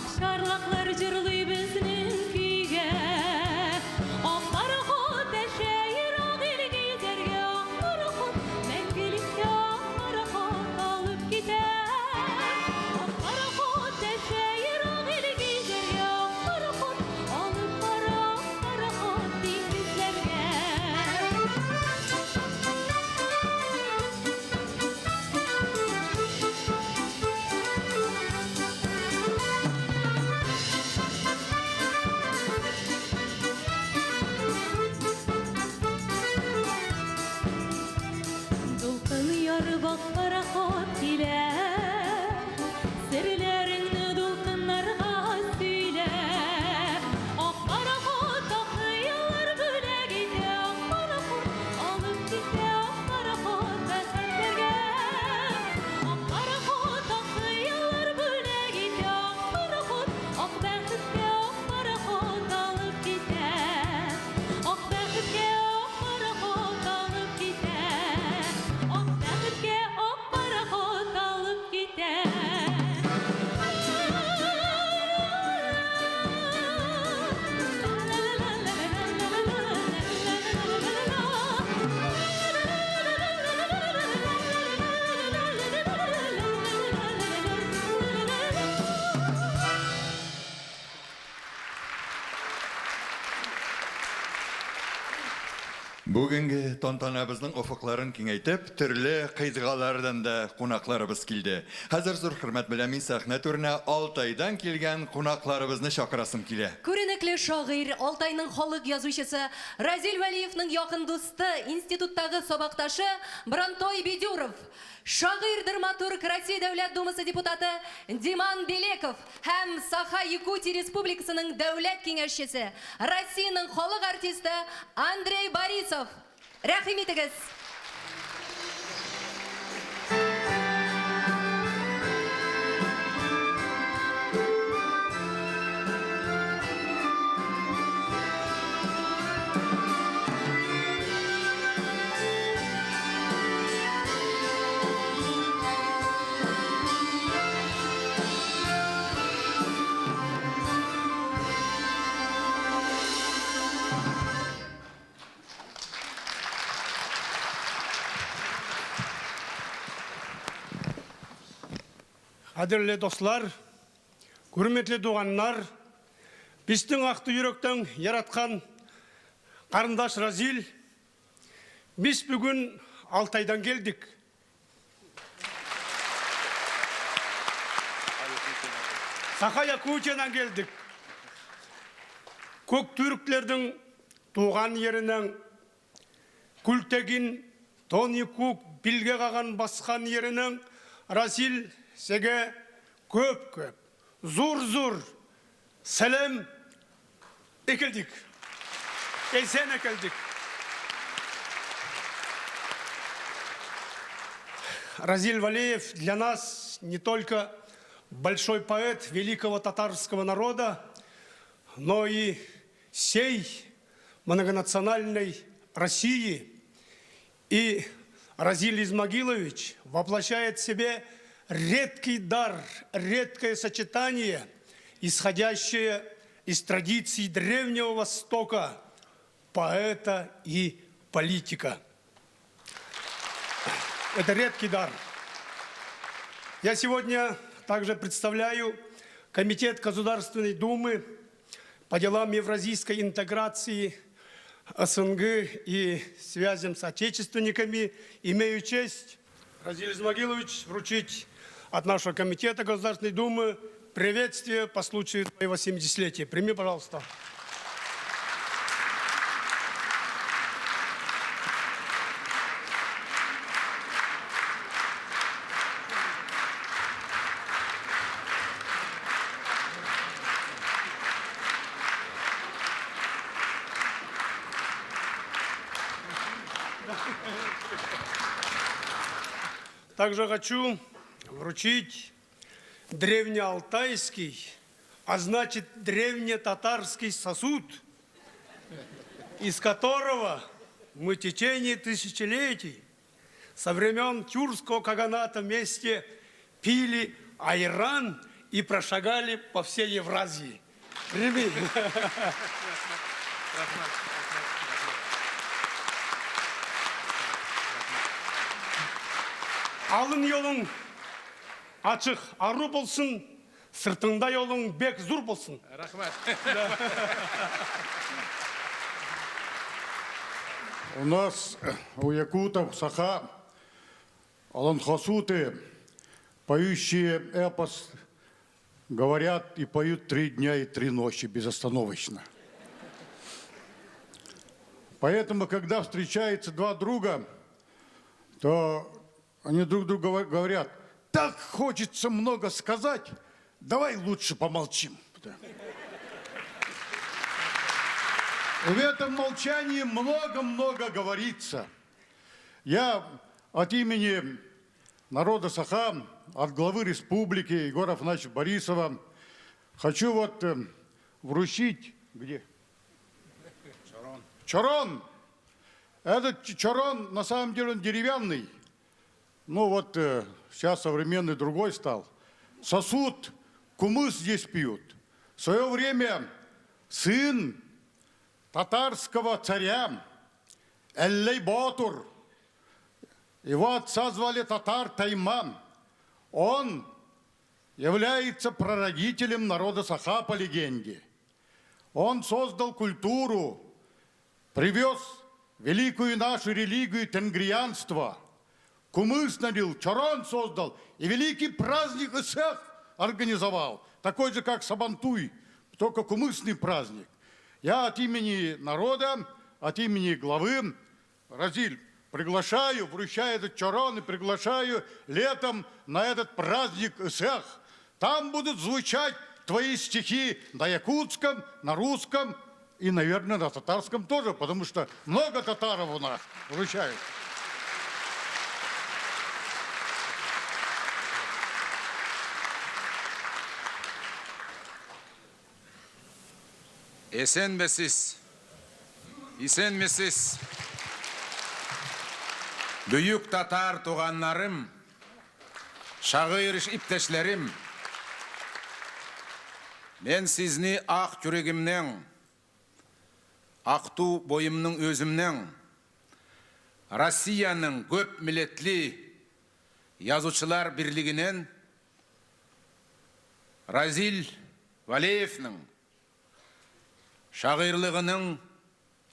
Акчарлаклар җырлый безнең көйгә. Ак пароход дәшә ерак илгә йөзәргә. Ак пароход мәңгелеккә ак пароход алып китә. Ак пароход дәшә ерак илгә йөзәргә. Ак пароход алып бара ак пароход диңгезләргә. Дулкын ярып ак пароход килә, Серләреңне дулкыннарга сөйлә. Ак пароход ак хыяллар бүләк итә, Ак пароход алып китә, ак пароход бәхетләргә. Ак пароход ак хыяллар бүләк итә, Ак пароход ак бәхеткә, ак пароход алып китә. Ак бәхеткә ак пароход алып китә. Ак бәхеткә ак пароход алып китә. Бүгенге тантанабызның офыкларын киңәйтеп, төрле кыйтгалардан да кунакларыбыз килде. Хәзер зур хөрмәт белән мин сәхнә түренә Алтайдан килгән кунакларыбызны чакырасым килә. Күренекле шагыйрь, Алтайның халык язучысы, Разил Вәлиевның якын дусты, институттагы сабакташы Брантой Бедюров, шагыйрь, драматург, Россия Дәүләт Думасы депутаты Диман Белеков һәм Саха-Якутия Республикасының Дәүләт Киңәшчесе, Россиянең халык артисты Андрей Борисов. Рәхим итегез! Кадерле дуслар, хөрмәтле туганнар, безнең акты йөрәктән яраткан карындаш Разил, без бүген Алтайдан келдик. Саха Якутиядан келдик. Көк түрклердің туған ерінің Күлтегин, Тони Кук, Билге Каган баскан ерінің Разил сеге көп-көп, зур-зур сәлем әкелдик. Эсен әкелдик. Разиль Валеев для нас не только большой поэт великого татарского народа, но и всей многонациональной России. И Разиль Измагилович воплощает в себе редкий дар, редкое сочетание, исходящее из традиций Древнего Востока, поэта и политика. Это редкий дар. Я сегодня также представляю Комитет Государственной Думы по делам евразийской интеграции СНГ и связям с отечественниками. Имею честь, Разиль Измагилович, вручить от нашего Комитета Государственной Думы приветствие по случаю твоего 70-летия. Прими, пожалуйста. Также хочу вручить древнеалтайский, а значит древнетатарский сосуд, из которого мы в течение тысячелетий со времен тюркского каганата вместе пили айран и прошагали по всей Евразии. Прими. Алын юлың ачык, ару булсын, сыртыңда юлың бек зур булсын. Рәхмәт. У нас, у якутов, саха, олонхосуты, поющие эпос, говорят и поют 3 дня и 3 ночи безостановочно. Поэтому, когда встречаются два друга, то они друг другу говорят: так хочется много сказать, давай лучше помолчим. И в этом молчании много-много говорится. Я от имени народа Саха, от главы республики Егора Афанасьевича Борисова хочу вручить... Где? Чорон. Чорон! Этот чорон, на самом деле, он деревянный. Сейчас современный другой стал. Сосуд, кумыс здесь пьют. В свое время сын татарского царя Эллей-Ботур, его отца звали Татар Тайман. Он является прародителем народа Саха по легенде. Он создал культуру, привез великую нашу религию тенгрианство, кумыс налил, чорон создал и великий праздник Ысыах организовал, такой же, как Сабантуй, только кумысный праздник. Я от имени народа, от имени главы Разиль приглашаю, вручаю этот чорон и приглашаю летом на этот праздник Ысыах. Там будут звучать твои стихи на якутском, на русском и, наверное, на татарском тоже, потому что много татаров у нас вручают. Эсенмесиз, исенмесиз, бөек татар туганнарым, шагыйрь иптәшләрем, мен сезне ак йөрәгемнең, ак ту боемның өземнең, Россиянең күп милләтле язучылар берлегеннән Разил Валеевның шагыйрьлегенең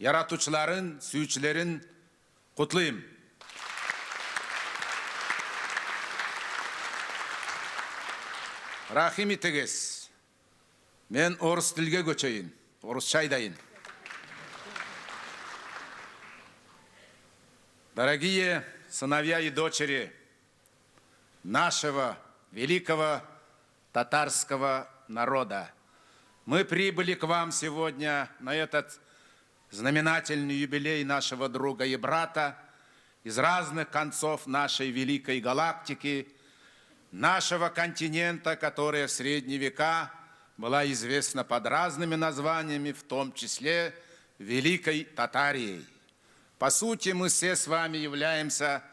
яратучыларын, сөючеләрен котлыйм. Рахим итегез. Мен орыс телгә күчәйин, орысча әйтәйин. Дорогие сыновья и дочери нашего великого татарского народа, мы прибыли к вам сегодня на этот знаменательный юбилей нашего друга и брата из разных концов нашей великой галактики, нашего континента, которая в средние века была известна под разными названиями, в том числе Великой Татарией. По сути, мы все с вами являемся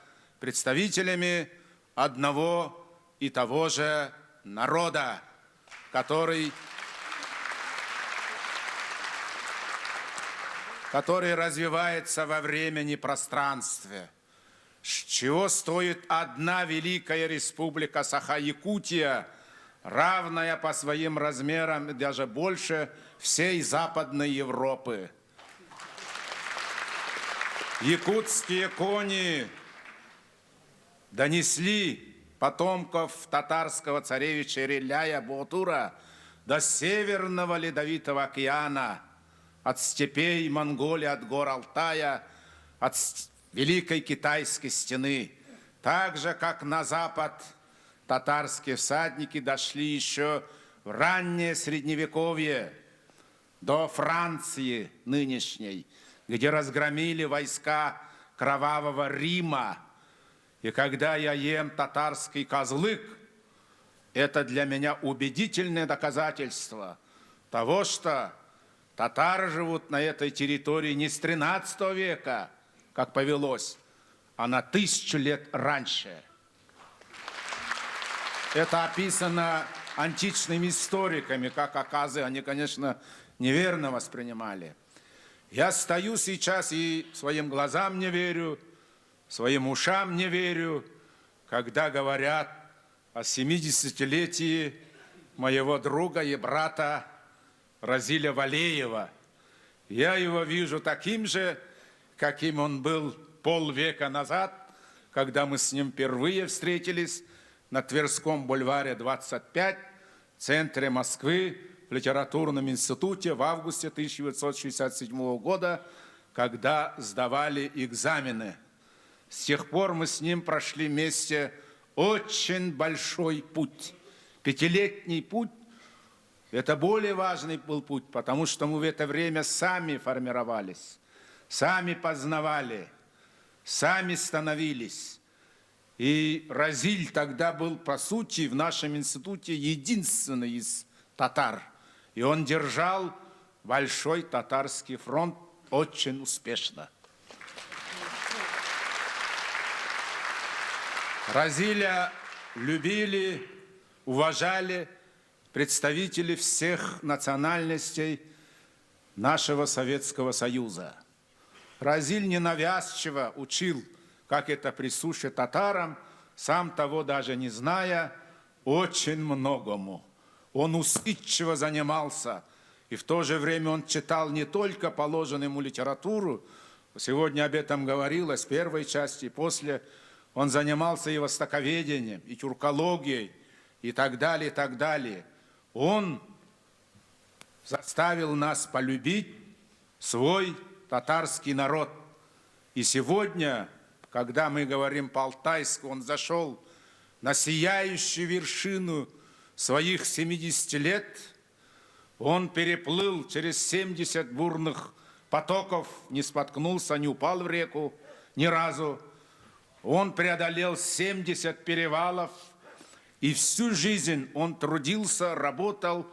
представителями одного и того же народа, который развивается во времени и пространстве. С чего стоит одна великая республика Саха-Якутия, равная по своим размерам и даже больше всей Западной Европы. Якутские кони донесли потомков татарского царевича Реляя Ботура до Северного Ледовитого океана, от степей Монголии, от гор Алтая, от Великой Китайской стены. Так же, как на запад татарские всадники дошли еще в раннее Средневековье, до Франции нынешней, где разгромили войска Кровавого Рима. И когда я ем татарский козлык, это для меня убедительное доказательство того, что татары живут на этой территории не с 13 века, как повелось, а на 1000 лет раньше. Это описано античными историками, как оказы, они, конечно, неверно воспринимали. Я стою сейчас и своим глазам не верю, своим ушам не верю, когда говорят о 70-летии моего друга и брата Разиля Валеева. Я его вижу таким же, каким он был полвека назад, когда мы с ним впервые встретились на Тверском бульваре 25, в центре Москвы, в литературном институте в августе 1967 года, когда сдавали экзамены. С тех пор мы с ним прошли вместе очень большой путь. Пятилетний путь – это более важный был путь, потому что мы в это время сами формировались, сами познавали, сами становились. И Разиль тогда был, по сути, в нашем институте единственный из татар. И он держал большой татарский фронт очень успешно. Разиля любили, уважали представители всех национальностей нашего Советского Союза. Разиль ненавязчиво учил, как это присуще татарам, сам того даже не зная, очень многому. Он усидчиво занимался, и в то же время он читал не только положенную ему литературу, сегодня об этом говорилось в первой части, после он занимался и востоковедением, и тюркологией, и так далее, и так далее. Он заставил нас полюбить свой татарский народ. И сегодня, когда мы говорим по-алтайски, он зашел на сияющую вершину своих 70 лет. Он переплыл через 70 бурных потоков, не споткнулся, не упал в реку ни разу. Он преодолел 70 перевалов, и всю жизнь он трудился, работал,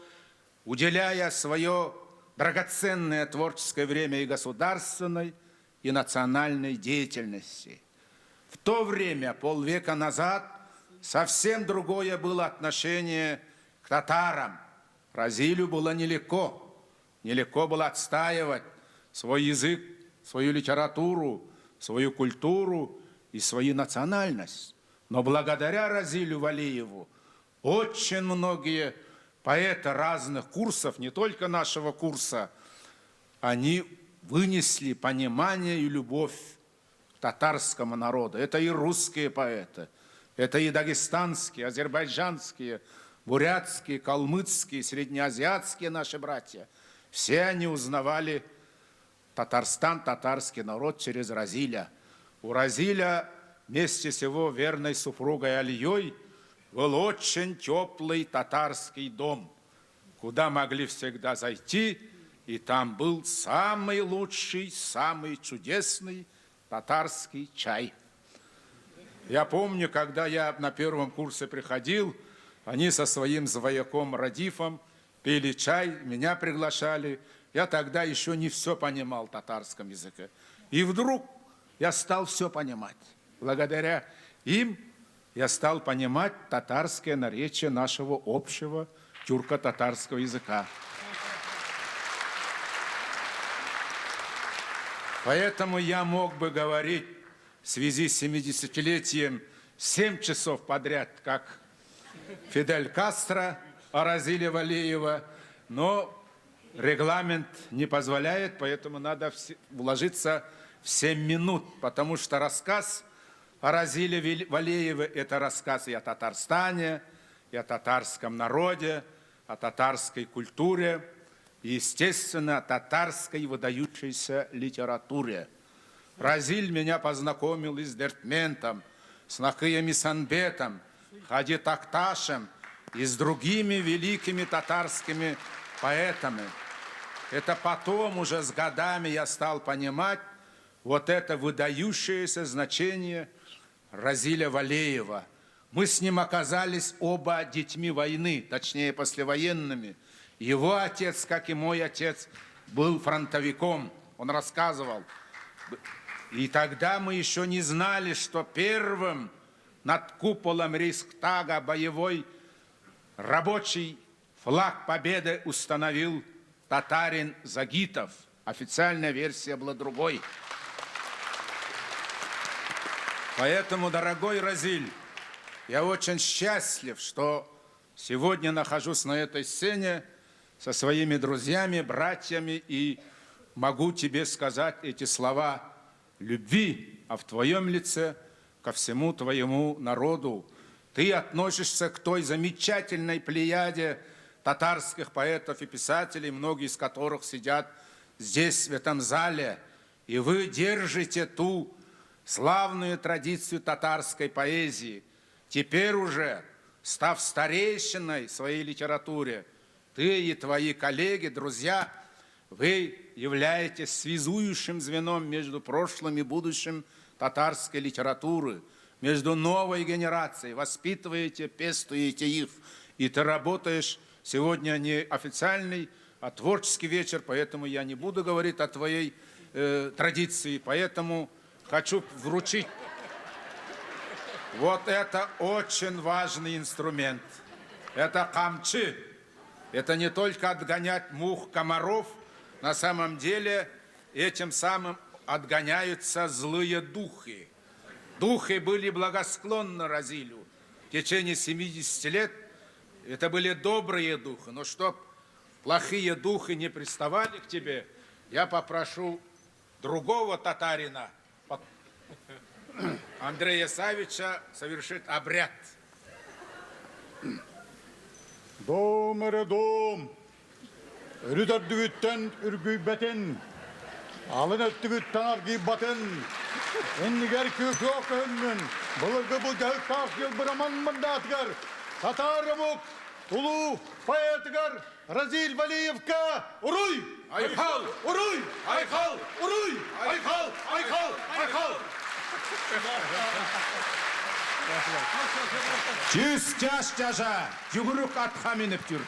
уделяя свое драгоценное творческое время и государственной, и национальной деятельности. В то время, полвека назад, совсем другое было отношение к татарам. Разилю было нелегко. Нелегко было отстаивать свой язык, свою литературу, свою культуру и свою национальность. Но благодаря Разилю Валееву очень многие поэты разных курсов, не только нашего курса, они вынесли понимание и любовь к татарскому народу. Это и русские поэты, это и дагестанские, азербайджанские, бурятские, калмыцкие, среднеазиатские наши братья. Все они узнавали Татарстан, татарский народ через Разиля. У Разиля вместе с его верной супругой Алией был очень теплый татарский дом, куда могли всегда зайти, и там был самый лучший, самый чудесный татарский чай. Я помню, когда я на первом курсе приходил, они со своим свояком Радифом пили чай, меня приглашали. Я тогда еще не все понимал в татарском языке. И вдруг я стал все понимать. Благодаря им я стал понимать татарское наречие нашего общего тюрко-татарского языка. Поэтому я мог бы говорить в связи с 70-летием 7 часов подряд, как Фидель Кастро о Разиле Валеева, но регламент не позволяет, поэтому надо вложиться в 7 минут, потому что рассказ о Разиле Валееве – это рассказ и о Татарстане, и о татарском народе, о татарской культуре и, естественно, о татарской выдающейся литературе. Разиль меня познакомил и с Дертментом, с Накыем Исанбетом, Хади Такташем и с другими великими татарскими поэтами. Это потом уже с годами я стал понимать вот это выдающееся значение Разиля Валеева. Мы с ним оказались оба детьми войны, точнее послевоенными. Его отец, как и мой отец, был фронтовиком. Он рассказывал. И тогда мы еще не знали, что первым над куполом Рейхстага боевой рабочий флаг победы установил татарин Загитов. Официальная версия была другой. Поэтому, дорогой Разиль, я очень счастлив, что сегодня нахожусь на этой сцене со своими друзьями, братьями и могу тебе сказать эти слова любви, а в твоем лице ко всему твоему народу. Ты относишься к той замечательной плеяде татарских поэтов и писателей, многие из которых сидят здесь, в этом зале, и вы держите ту славную традицию татарской поэзии. Теперь уже, став старейшиной своей литературе, ты и твои коллеги, друзья, вы являетесь связующим звеном между прошлым и будущим татарской литературы, между новой генерацией, воспитываете, пестуете их. И ты работаешь сегодня не официальный, а творческий вечер, поэтому я не буду говорить о твоей традиции, поэтому хочу вручить. Вот это очень важный инструмент. Это камчы. Это не только отгонять мух, комаров. На самом деле этим самым отгоняются злые духи. Духи были благосклонны Разилю. В течение 70 лет это были добрые духи. Но чтоб плохие духи не приставали к тебе, я попрошу другого татарина, Андрея Савича, совершить обряд. Дом, дом, үрүтөрдүгүттен үргүйбэтин, алын өттүгүттен аргыйбатын, эннигер күкөк өннүн, былыргы бул жаһык жыл быраман мандатыгар, татарымук, улуу поэтыгар Разиль Валиевка уруй! Айхал! Уруй! Айхал! Уруй! Айхал! Айхал! Айхал! Жүз жаш жаша, жүгүрүк атка минип жүр.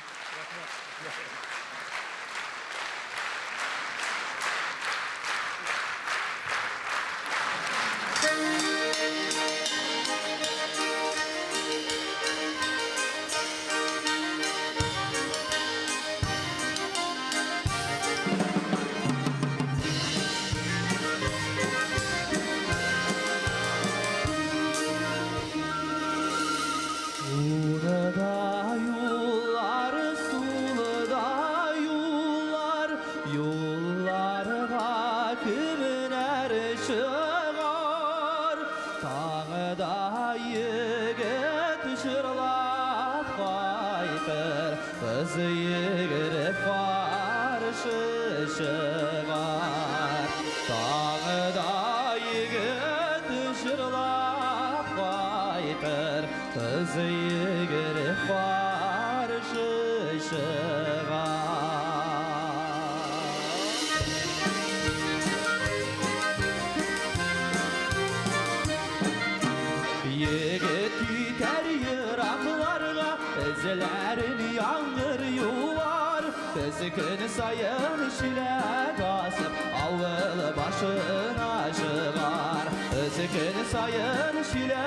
Kün sayın şile basıp avul başına çıkar. Kün sayın şile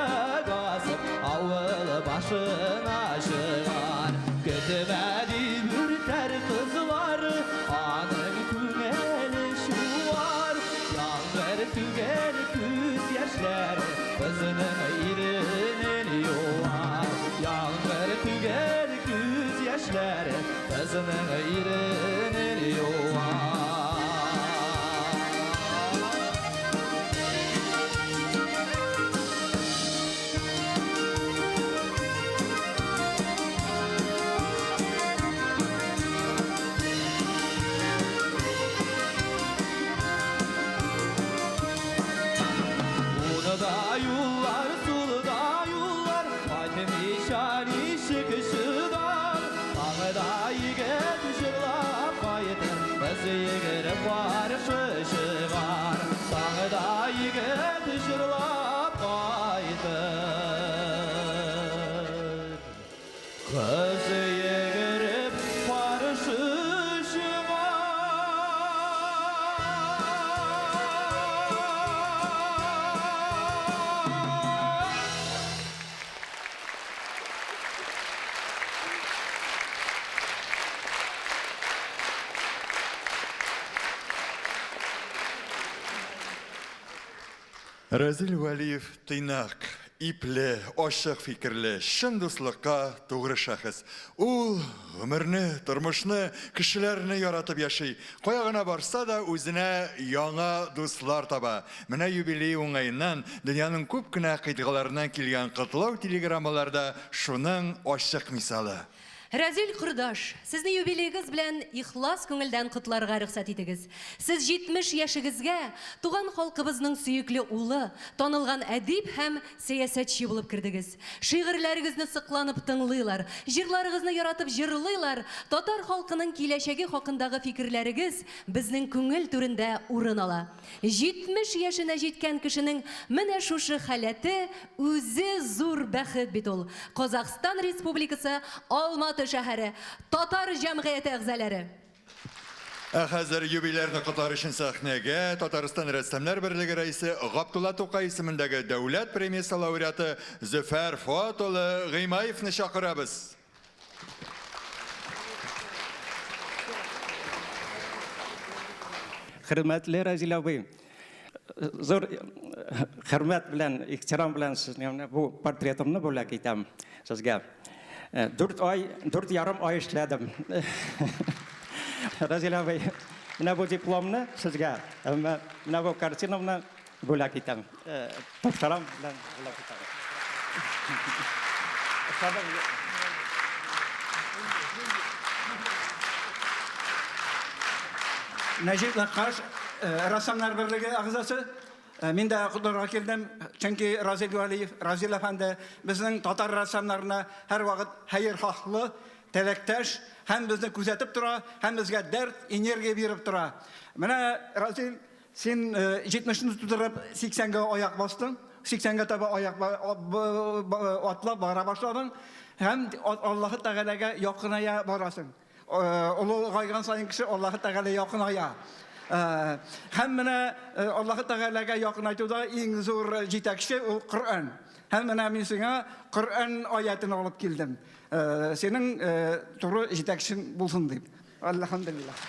basıp avul başına çıkar. Kötümedi mürter kızlar, anın tüngeli şu var. Yağmur tügel küz yaşlar, kızının irinin yuvar. Yağmur tügel küz yaşlar, kızının irinin yuvar. Ağda yigit jırlap Разил Вәлиев тыйнак, ипле, ачык фикерле, чын дуслыкка тугры шәхес. Ул гомерне, тормышны, кешеләрне яратып яши. Кая гына барса да, үзенә яңа дуслар таба. Менә юбилей уңаеннан дөньяның күп кенә кыйтгаларыннан килгән котлау телеграммалары да шуның ачык мисалы. Рәзил кордаш, сезне юбилеегыз белән ихлас күңелдән котларга рөхсәт итегез. Сез 70 яшегезгә туган халкыбызның сөекле улы, танылган әдип һәм сәясәтче булып кердегез. Шигырьләрегезне сокланып тыңлыйлар, җырларыгызны яратып җырлыйлар, татар халкының киләчәге хакындагы фикерләрегез безнең күңел түрендә урын ала. 70 яшенә җиткән кешенең менә шушы халәте үзе зур бәхет бит ул. Казахстан Республикасы, Алматы шәһәре, татар җәмгыяте әгъзаләре. Ә хәзер юбилярны котлар өчен сәхнәгә Татарстан Рәссамнар берлеге рәисе, Габдулла Тукай исемендәге Дәүләт премиясе лауреаты Зөфәр Фоат улы Гыймаевны чакырабыз. Хөрмәтле Разил абый, зур хөрмәт белән, ихтирам белән сезне менә бу портретымны бүләк итәм сезгә. Дүрт ай, 4,5 ай эшләдем. Разил абый, менә бу дипломны сезгә, әмма менә бу картинамны бүләк итәм. Тапшырам белән бүләк итәм. Нәҗип Нәккаш, Рәссамнар берлеге әгъзасы. Мин дә котларга килдем, чөнки Разил Вәлиев, Разил әфәнде безнең татар рәссамнарына һәрвакыт хәерхаһлы, теләктәш һәм безне күзәтеп тора, һәм безгә дәрт, энергия биреп тора. Менә, Разил, Син 70-не тутырып, 80-гә аяк бастың, 80-гә таба аяк атлап бара башладың һәм Аллаһы Тәгаләгә якыная барасың. Олыгайган саен кеше Аллаһы Тәгалә якыная. Һәм менә Аллаһы Тәгаләгә якынайтуда иң зур җитәкче ул Коръән. Һәм менә мин сиңа Коръән аятен алып килдем. Синең туры җитәкчең булсын дип. Әлхәмдүлилләһ.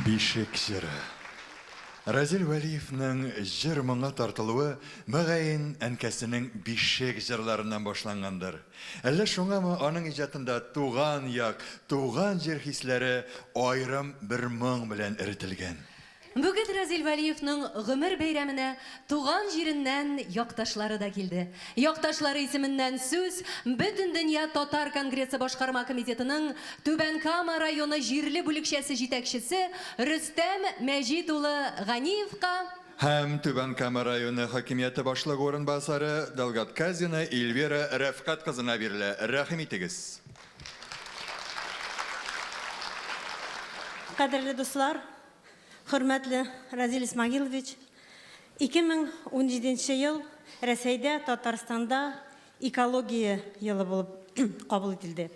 Бишек җыры. Разил Вәлиевның җыр моңа тартылуы, мөгаен, әнкәсенең бишек җырларыннан башлангандыр. Әллә шуңамы аның иҗатында туган як, туган җир хисләре аерым бер моң белән эретелгән. Бүген Разил Вәлиевның гомер бәйрәменә туган җиреннән якташлары да килде. Якташлары исеменнән сүз Бөтендөнья татар конгрессы башкарма комитетының Түбән Кама районы җирле бүлекчәсе җитәкчесе Рөстәм Мәҗит улы Ганиевка Һәм Түбән Кама районы хакимияте башлыгы урынбасары Долготказина Эльвира Рәфкать кызына бирелә. Рәхим итегез. Кадерле дуслар, хөрмәтле Разил Исмагилович, 2017 ел Рәсәйдә, Татарстанда экология елы булып кабул ителде.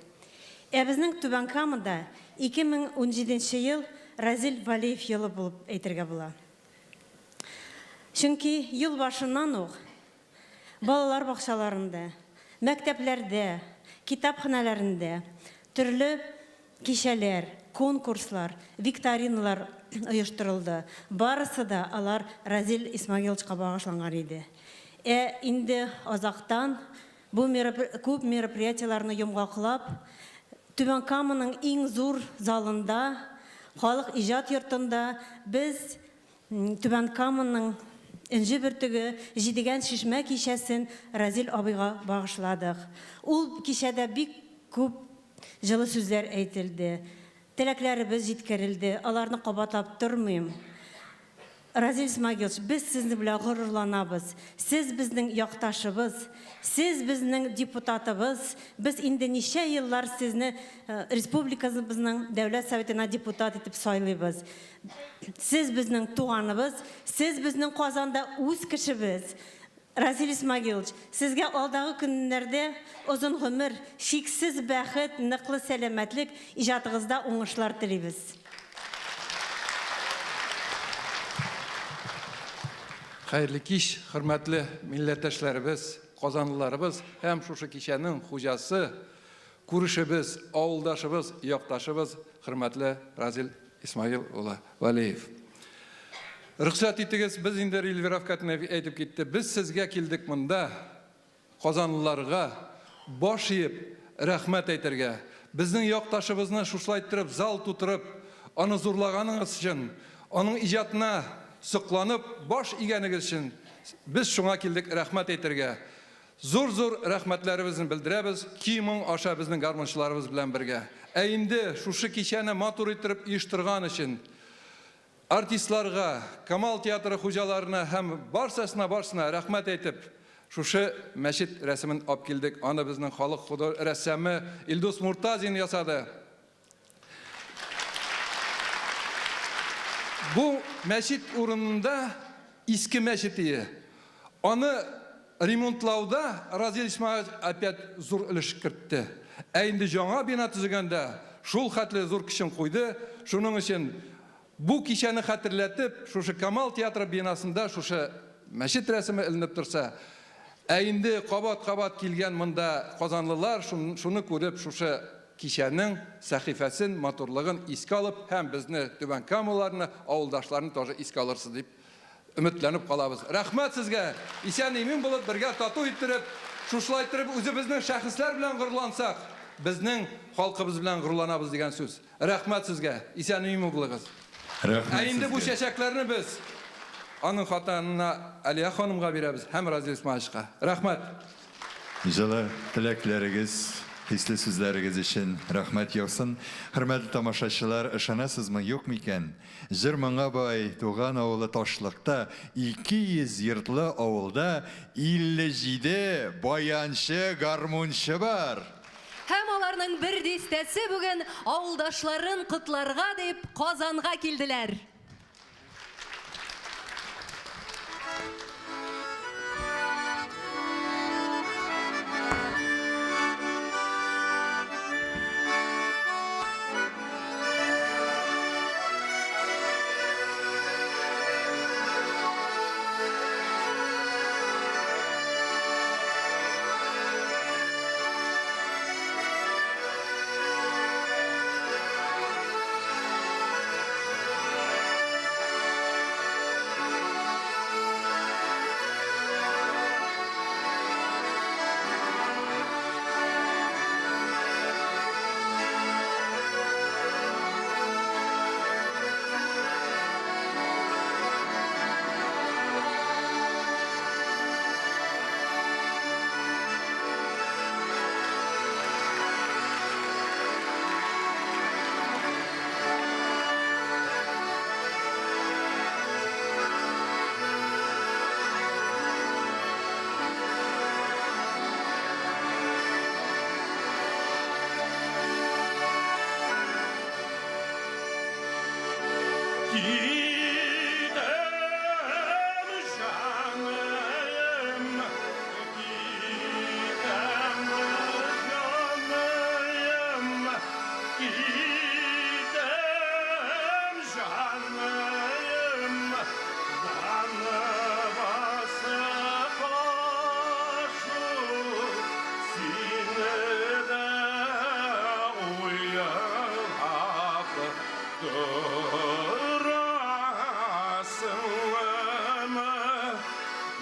Ә безнең Түбән Камада 2017 ел Разил Валиев елы булып әйтергә була. Чөнки ел башыннан ук балалар бакчаларында, мәктәпләрдә, китапханәләрендә төрле кичәләр, конкурслар, викториналар оештырылды. Барысы да алар Разил Исмагиловичка багышланган иде. Ә инде азактан бу күп мероприятиеләрне йомгаклап, Түбән Каманың иң зур залында, Халык иҗат йортында без Түбән Каманың Энҗе бөртеге Җидегән чишмә кичәсен Разил абыйга багышладык. Ул кичәдә бик күп җылы сүзләр әйтелде, теләкләребез җиткерелде, аларны кабатлап тормыйм. Разил Исмагилович, без сезне белән горурланабыз. Сез безнең якташыбыз, сез безнең депутатыбыз. Без инде ничә еллар сезне республикабызның Дәүләт Советына депутат итеп сайлыйбыз. Сез безнең туганыбыз, сез безнең Казанда үз кешебез. Разил Исмагилович, сезгә алдагы көннәрдә озын гомер, чиксез бәхет, ныклы сәламәтлек, иҗатыгызда уңышлар телибез. Хәерле кич, хөрмәтле милләттәшләребез, казанлыларыбыз һәм шушы кичәнең хуҗасы, күршебез, авылдашыбыз, якташыбыз, хөрмәтле Разил Исмаил улы Вәлиев. Рөхсәт итегез, без инде Эльвира Рафкатовна әйтеп китте, без сезгә килдек монда, казанлыларга баш иеп, рәхмәт әйтергә. Безнең якташыбызны шушылай иттереп зал тутырып, аны зурлаганыгыз өчен, аның иҗатына сокланып баш игәнегез өчен без шуңа килдек рәхмәт әйтергә. Зур-зур рәхмәтләребезне белдерәбез көй-моң аша безнең гармунчыларыбыз белән бергә. Ә инде шушы кичәне матур иттереп оештырган өчен артистларга, Камал театры хуҗаларына һәм барсасына-барсына рәхмәт әйтеп, шушы мәчет рәсемен апкилдек. Аны безнең халык худо рәссамы Илдус Муртазин ясады. Бу мәчет урынында иске мәчет ие. Аны ремонтлауда Разил Исмагилович опять зур өлеш кертте. Ә инде яңа бина төзегәндә шул хәтле зур көчен куйды. Шуның өчен бу кичәне хәтерләтеп, шушы Камал театры бинасында шушы мәчет рәсеме эленеп торса, ә инде кабат-кабат килгән монда казанлылар шуны күреп, шушы кичәнең сәхифәсен, матурлыгын искә алып һәм безне, Түбән Камалыларны, авылдашларны тоже искә алырсыз дип өметләнеп калабыз. Рәхмәт сезгә! Исән-имин булып, бергә тату иттереп, шушылай иттереп үзебезнең шәхесләр белән горурлансак, безнең халкыбыз белән горурланабыз дигән сүз. Рәхмәт сезгә! Исән-имин булыгыз! Рәхмәт Ә инде бу сезгә! чәчәкләрне без аның хатынына Алия ханымга бирәбез һәм Разил Исмаиловичка. Рәхмәт! Җылы теләкләрегез, хисле сүзләрегез өчен рәхмәт яусын. Хөрмәтле тамашачылар, ышанасызмы, юк микән? Җыр моңа бай туган авылы Ташлыкта 200 йортлы авылда 57 баянчы, гармунчы бар! Һәм аларның бер дистәсе бүген авылдашларын котларга дип Казанга килделәр.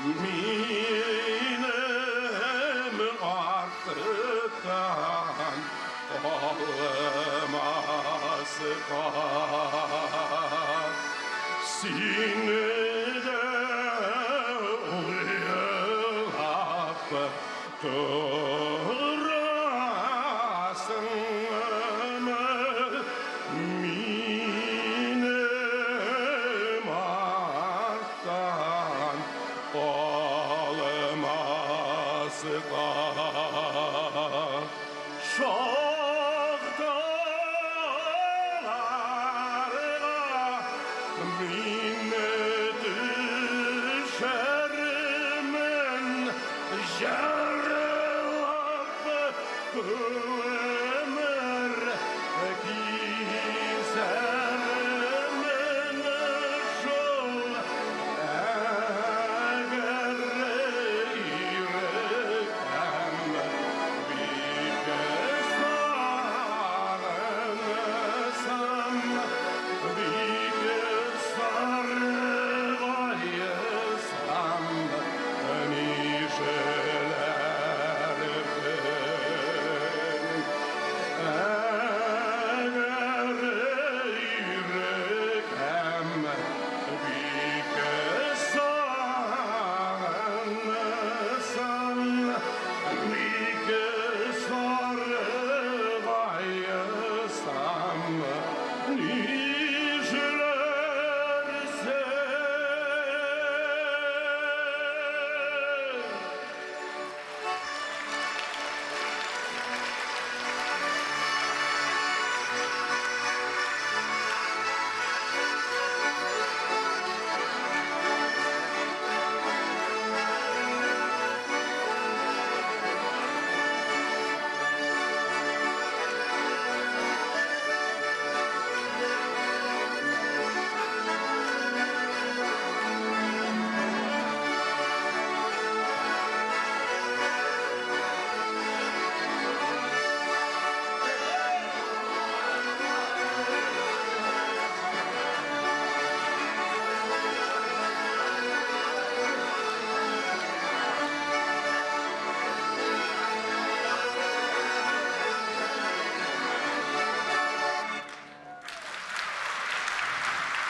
Минем арттан калмаска. Син дә уйлап торасыңмы? Минем арттан калмаска. Шахталарга мин төшәрмен, җырлап күмер кисәрмен шул, әгәр ирекәм бик сагынсам, бик саргайсам, нишләрмен? Әгәр ирекәм бик сагынсам, бик саргайсам, нишләрсең?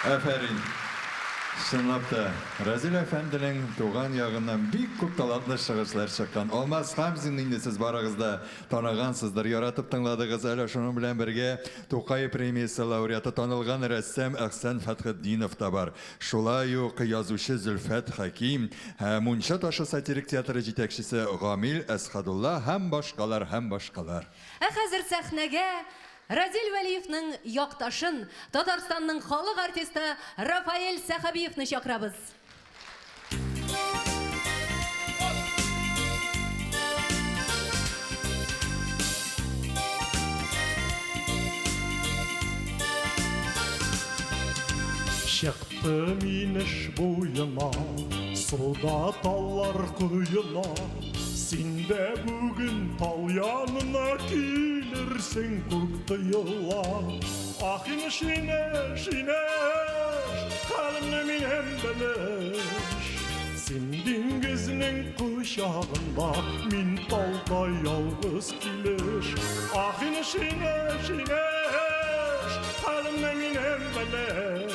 Афәрин. Чынлап та, Разил әфәнденең туган ягыннан бик күп талантлы чыгышлар чыккан. Алмаз Хамзин инде сез барыгыз да таныгансыздыр, яратып тыңладыгыз. Әле шуның белән бергә Тукай премиясе лауреаты танылган рәссам Әхсән Фәтхетдинов та бар. Шулай ук язучы Зөлфәт Хәким, Мунча ташы сатирик театры җитәкчесе Гамил Әсхадулла һәм башкалар, һәм башкалар. Ә хәзер сәхнәгә Разил Вәлиевның якташын, Татарстанның халык артисты Рафаэль Сәхәбиевны чакырабыз. Чыктым инеш буена, суда таллар коена. Син дә бүген тал янына килерсең күк тоела. Ах, инеш, инеш, инеш, хәлемне минем белеш. Син диңгезнең кочагында, мин талда ялгыз килеш. Ах, инеш, инеш, инеш, хәлемне минем белеш.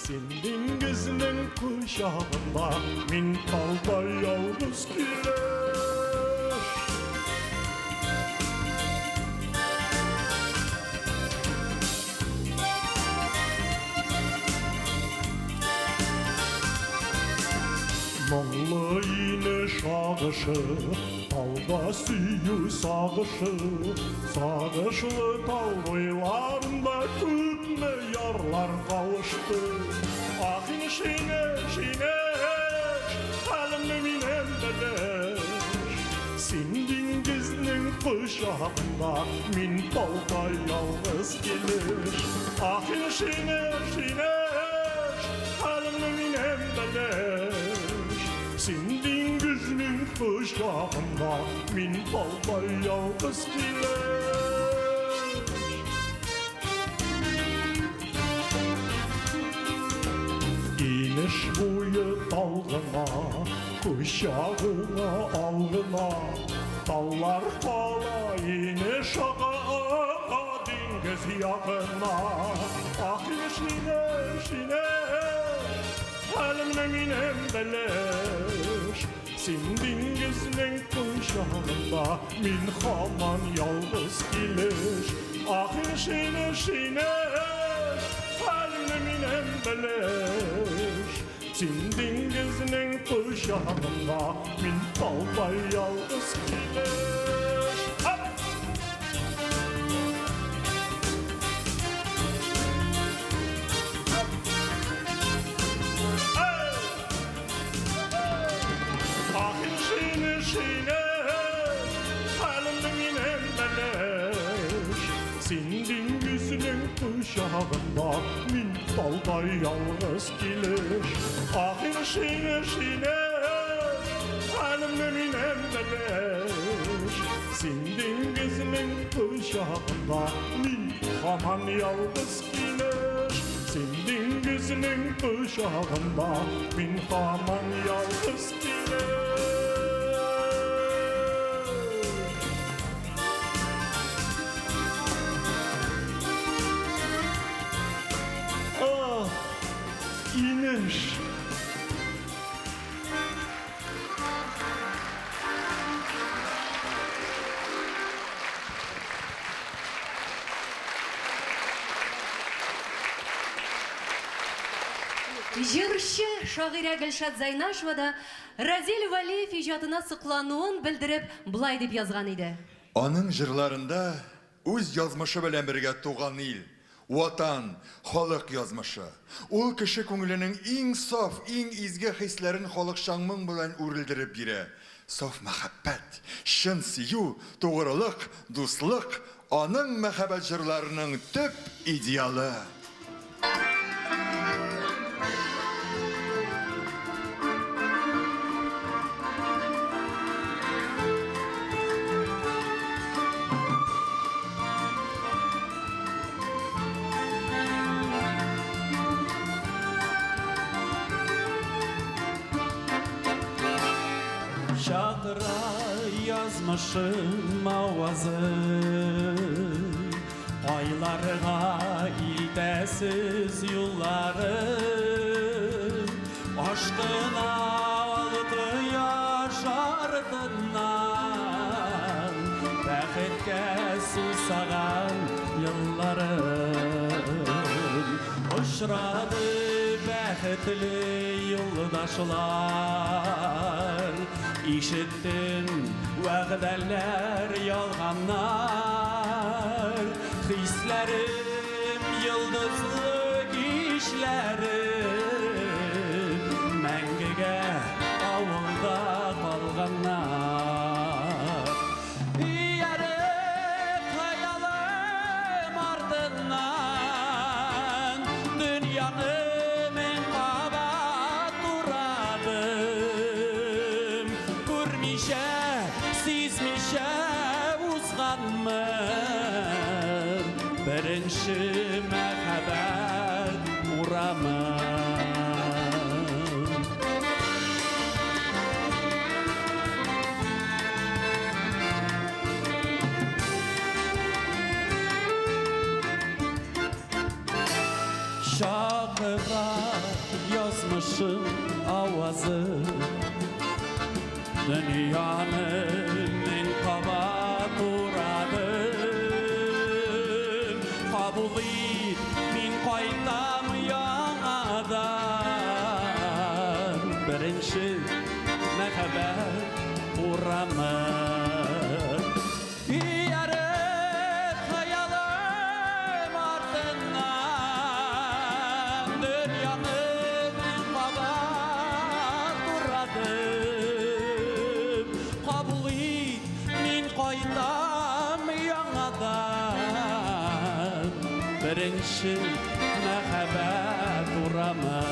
Син диңгезнең кочагында, мин талда ялгыз килеш. Моңлы инеш агышы, талда сөю сагышы, сагышлы тал буйларында күпме ярлар кавышты. Ах, инеш, инеш, инеш, хәлемне минем белеш. Син диңгезнең кочагында, мин талда ялгыз килеш. Ах, инеш, инеш, инеш, хәлемне минем белеш. Син диңгезнең кочагында, мин талда ялгыз килеш. Инеш буе тал гына, Кочагыңа ал гына. Таллар кала, инеш ага, Диңгез ягына. Ах, инеш, инеш, инеш, Хәлемне минем белеш. Син диңгезнең кочагында, Мин һаман ялгыз килеш. Ах, инеш, инеш, инеш, Хәлемне минем белеш. Син диңгезнең кочагында, Мин талдай ялгыз килеш. Ап! Ах, инеш, инеш, инеш, Хәлемне минем белеш. Син диңгезнең кочагында, Мин талдай ялгыз килеш. Ах, инеш, инеш, инеш, Хәлемне минем белеш. Син диңгезнең кочагында, Мин һаман ялгыз килеш. Син диңгезнең кочагында, Мин һаман ялгыз килеш. Ах, инеш. Җырчы, шагыйрә Гөлшат Зайнашева да Разил Вәлиев иҗатына соклануын белдереп, болай дип язган иде. Аның җырларында үз язмышы белән бергә туган ил, Ватан, халык язмышы. Ул кеше күңеленең иң саф, иң изге хисләрен халыкчан моң белән үрелдереп бирә. Саф мәхәббәт, чын сөю, тугрылык, дуслык, аның мәхәббәт җырларының төп идеалы. Чакыра язмышым авазы, Кайларга илтәсез юллары, Ашкына алты яшь артыннан, Бәхеткә сусаган елларым. Очрады бәхетле юлдашлар, Ишеттем вәгъдәләр ялганнар, Хисләрем йолдызлы кичләрем Мәңгегә авылда калганнар. Ияреп хыялым артыннан Дөньяны мең кабат урадым, Күрмичә, сизмичә узганмын Беренче мәхәббәт урамын. Чакыра язмышым авазы, Дөньяны мең кабат урадым. Кабул ит, мин кайтам яңадан, Беренче мәхәббәт урамын. Ияреп хыялым артыннан, Дөньяны мең кабат урадым. Кабул ит, мин кайтам яңадан, Беренче мәхәббәт урамын.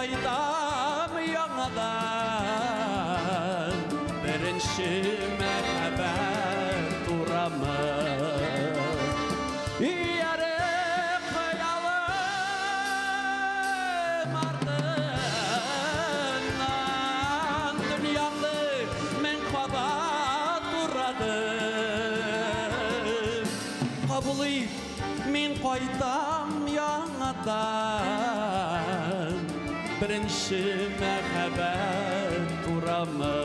кайтам яңадан. Беренче мәхәббәт урамы. Ияреп хыялым артыннан дөньямны мең кабат урадым. Кабул ит, мин кайтам яңадан. Беренче мәхәббәт урамы.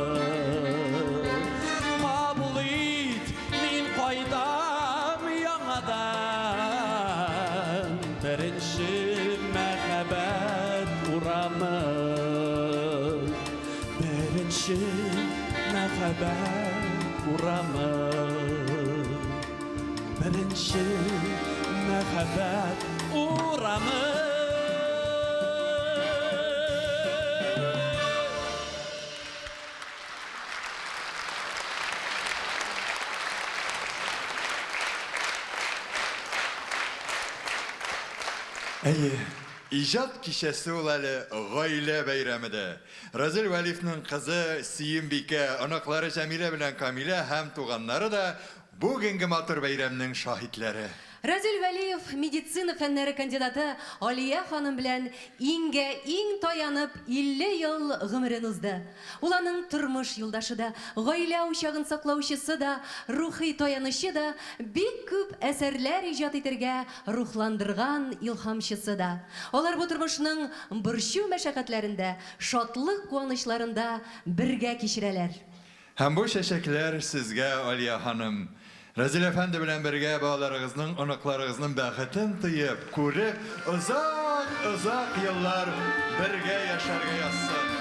Кабул ит, мин кайтам яңадан. Беренче мәхәббәт урамы. Беренче мәхәббәт урамы. Беренче мәхәббәт урамы. Әйе, иҗат кичәсе ул әле гаилә бәйрәме дә. Разил Вәлиевнең кызы Сөембикә, оныклары Җәмилә белән Камилә һәм туганнары да бүгенге матур бәйрәмнең шаһитләре. Разил Вәлиев медицина фәннәре кандидаты Алия ханым белән иңгә иң таянып 50 ел гомерен узды. Ул аның тормыш юлдашы да, гаилә учагын саклаучысы да, рухи таянычы да, бик күп әсәрләр иҗат итәргә рухландырган илһамчысы да. Алар бу тормышның борчу мәшәкатьләрендә, шатлык куанычларында бергә кичерәләр. Һәм бу чәчәкләр сезгә, Алия ханым. Разил әфәнде белән бергә балаларыгызның, оныкларыгызның бәхетен тоеп, күреп, озак, озак еллар бергә яшәргә язсын.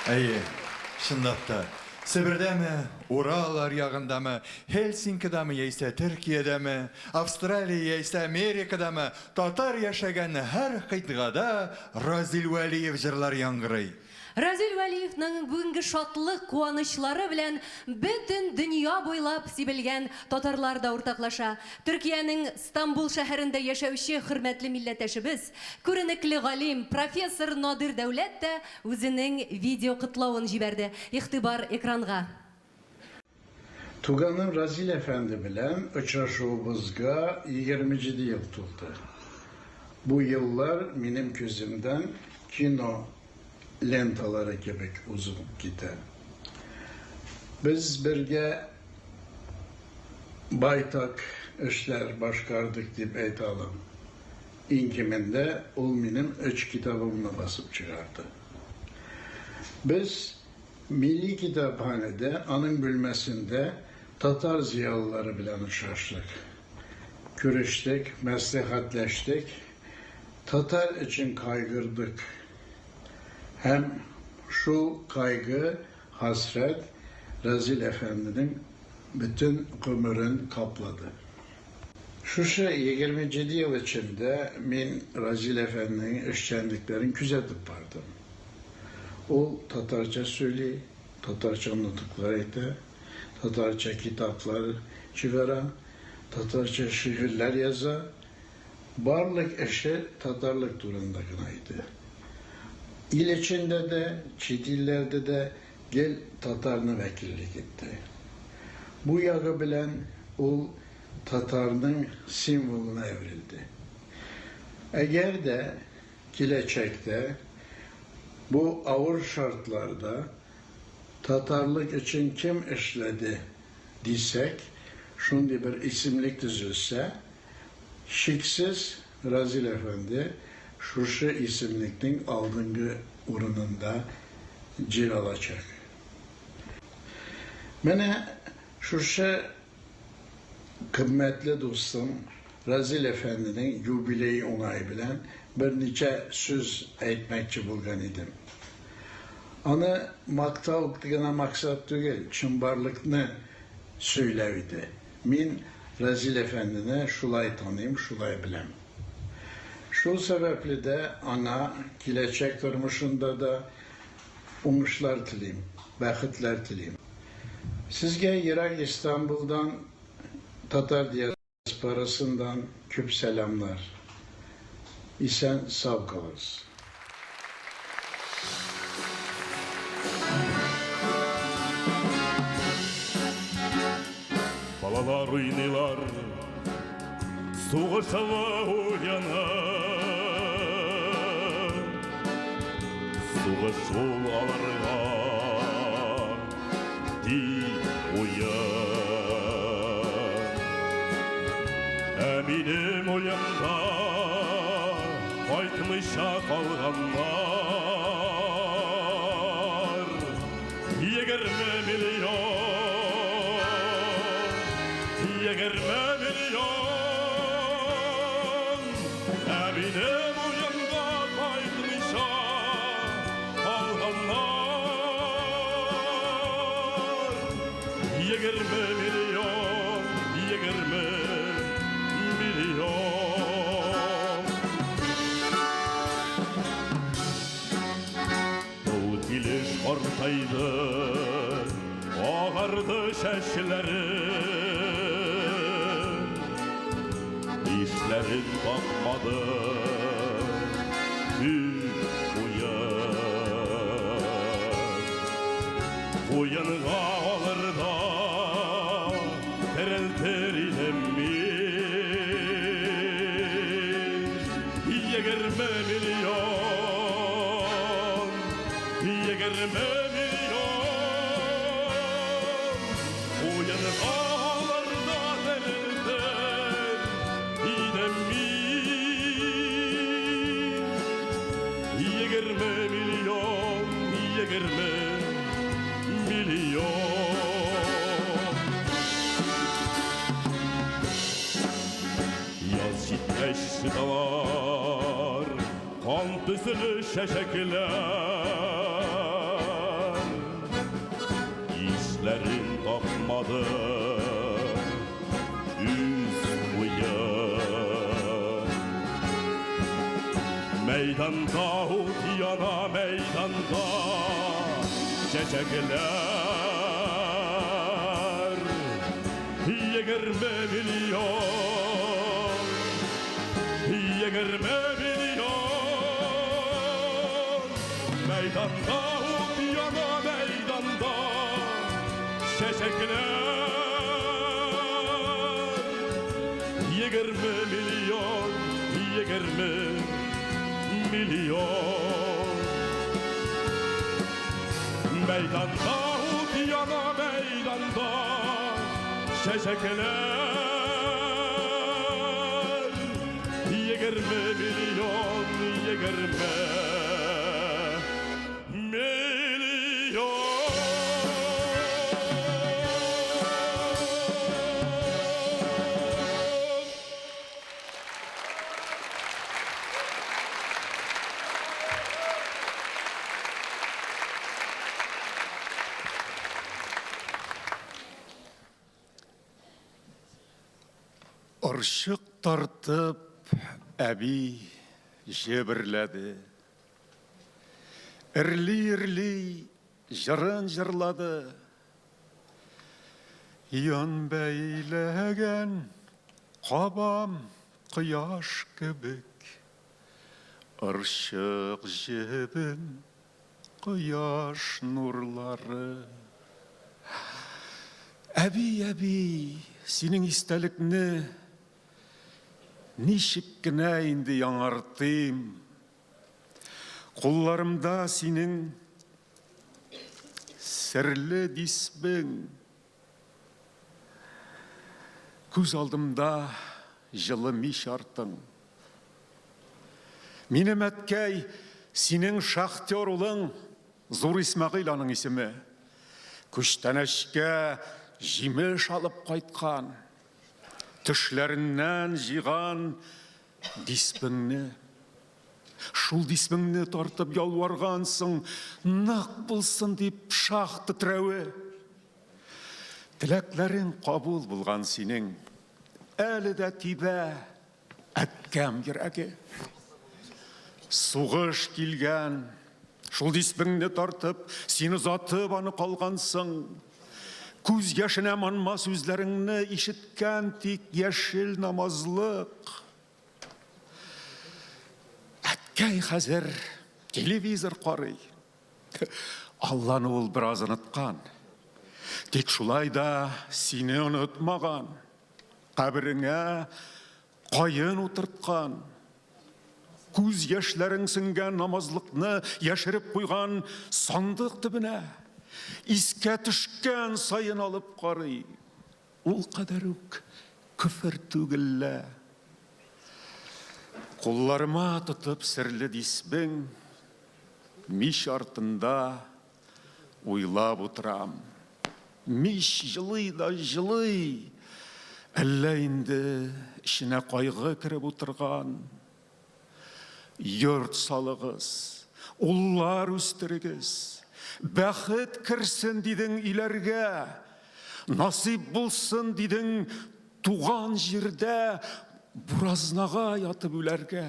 Әйе, чынлап та. Себердәме, Урал аръягындамы, Хельсинкидамы яисә Төркиядәме, Австралия яисә Америкадамы, татар яшәгән һәр кыйтгада Разил Вәлиев җырлары яңгырый. Разил Вәлиевның бүгенге шатлык-куанычлары белән бөтен дөнья буйлап сибелгән татарлар да уртаклаша. Төркиянең Стамбул шәһәрендә яшәүче хөрмәтле милләттәшебез, күренекле галим, профессор Надир Дәүләт тә үзенең видеокотлавын җибәрде. Игътибар экранга. Туганым Разил әфәнде белән очрашуыбызга 27 ел тулды. Бу еллар минем күземдән кино ленталары кебек узып китә. Без бергә байтак эшләр башкардык дип әйтә алам. Иң кимендә ул минем өч китабымны басып чыгарды. Без Милли китапханәдә, аның бүлмәсендә татар зыялылары белән очраштык. Күрештек, мәслихәтләштек, татар өчен кайгырдык. Һәм шул кайгы, хәсрәт Разил әфәнденең бөтен гомерен каплады. Шушы 27 ел эчендә мин Разил әфәнденең эшчәнлекләрен күзәтеп бардым. Ул татарча сөйли, татарча нотыклар әйтә, татарча китаплар чыгара, татарча шигырьләр яза. Барлык эше татарлык турында гына иде. Ил эчендә дә, чит илләрдә дә гел татарны вәкиллек итте. Бу ягы белән ул татарның символына әверелде. Әгәр дә киләчәктә бу авыр шартларда татарлык өчен кем эшләде дисәк, шундый бер исемлек төзелсә, шиксез Разил әфәнде шушы исемлекнең алдынгы урынында җир алачак. Менә шушы кыйммәтле дустым Разил әфәнденең юбилее уңае белән берничә сүз әйтмәкче булган идем. Аны мактау гына максат түгел, чынбарлыкны сөйләү иде. Мин Разил әфәндене шулай таныйм, шулай беләм. Шул сәбәпле дә аңа киләчәк тормышында да уңышлар телим, бәхетләр телим. Сезгә ерак Истанбулдан, татар диаспорасыннан күп сәламнар. Исән сау калыгыз. Балалар уйныйлар сугышлы уены. Сугыш ул аларга тик уен. Ә минем уемда кайтмыйча калганнар 20 миллион, 20 миллион. Ә минем уемда кайтмыйча калганнар 20 миллион, 20 миллион. Ул килеш картайды, агарды чәчләре. Ишләрен тапмады күк куен. Куенга алырда терелтер идем мин. 20 миллион, 20 миллион. Куенга алырда терелтер идем мин. 20 миллион, 20 миллион. Яз җиткәч шыталар кан төсле чәчәкләр. тапмады үз буен. Мәйданда ут яна, мәйданда чәчәкләр. 20 миллион, 20 миллион. Мәйданда ут яна, мәйданда чәчәкләр. 20 миллион, 20 миллион. Мәйданда ут яна, мәйданда чәчәкләр. 20 миллион, 20 миллион. Орчык тартып, әби җеберләде. Эрли-эрли җырын җырлады. Ян бәйләгән кабам кояш кебек, Орчык җебем кояш нурлары. Әби, әби, синең истәлекне ничек кенә инде яңартыйм. Кулларымда синең серле дисбең. Күз алдымда җылы мич артың. Минем әткәй, синең шахтер улың, Зур Исмәгыйль аның исеме. Күчтәнәчкә җимеш алып кайткан. Төшләреннән җыйган дисбеңне. Шул дисбеңне тартып ялваргансың, нык булсын дип шахта терәве. Теләкләрең кабул булган синең. Әле дә тибә әткәм йөрәге. Сугыш килгән, шул дисбеңне тартып, син озатып аны калгансың. Күз яшенә манма сүзләреңне ишеткән тик яшел намазлык. Әткәй хәзер телевизор карый. Алланы ул бераз оныткан. Тик шулай да сине онытмаган. Кабереңә каен утырткан. Күз яшьләрең сеңгән намазлыкны яшереп куйган сандык төбенә. Искә төшкән саен алып карый. Ул кадәр үк көфер түгел лә. Кулларыма тотып серле дисбең, мич артында уйлап утырам. Мич җылый да җылый. Әллә инде эченә кайгы кереп утырган. Йорт салыгыз, уллар үстерегез, бәхет керсен дидең өйләргә, насыйп булсын дидең туган җирдә буразнага ятып үләргә.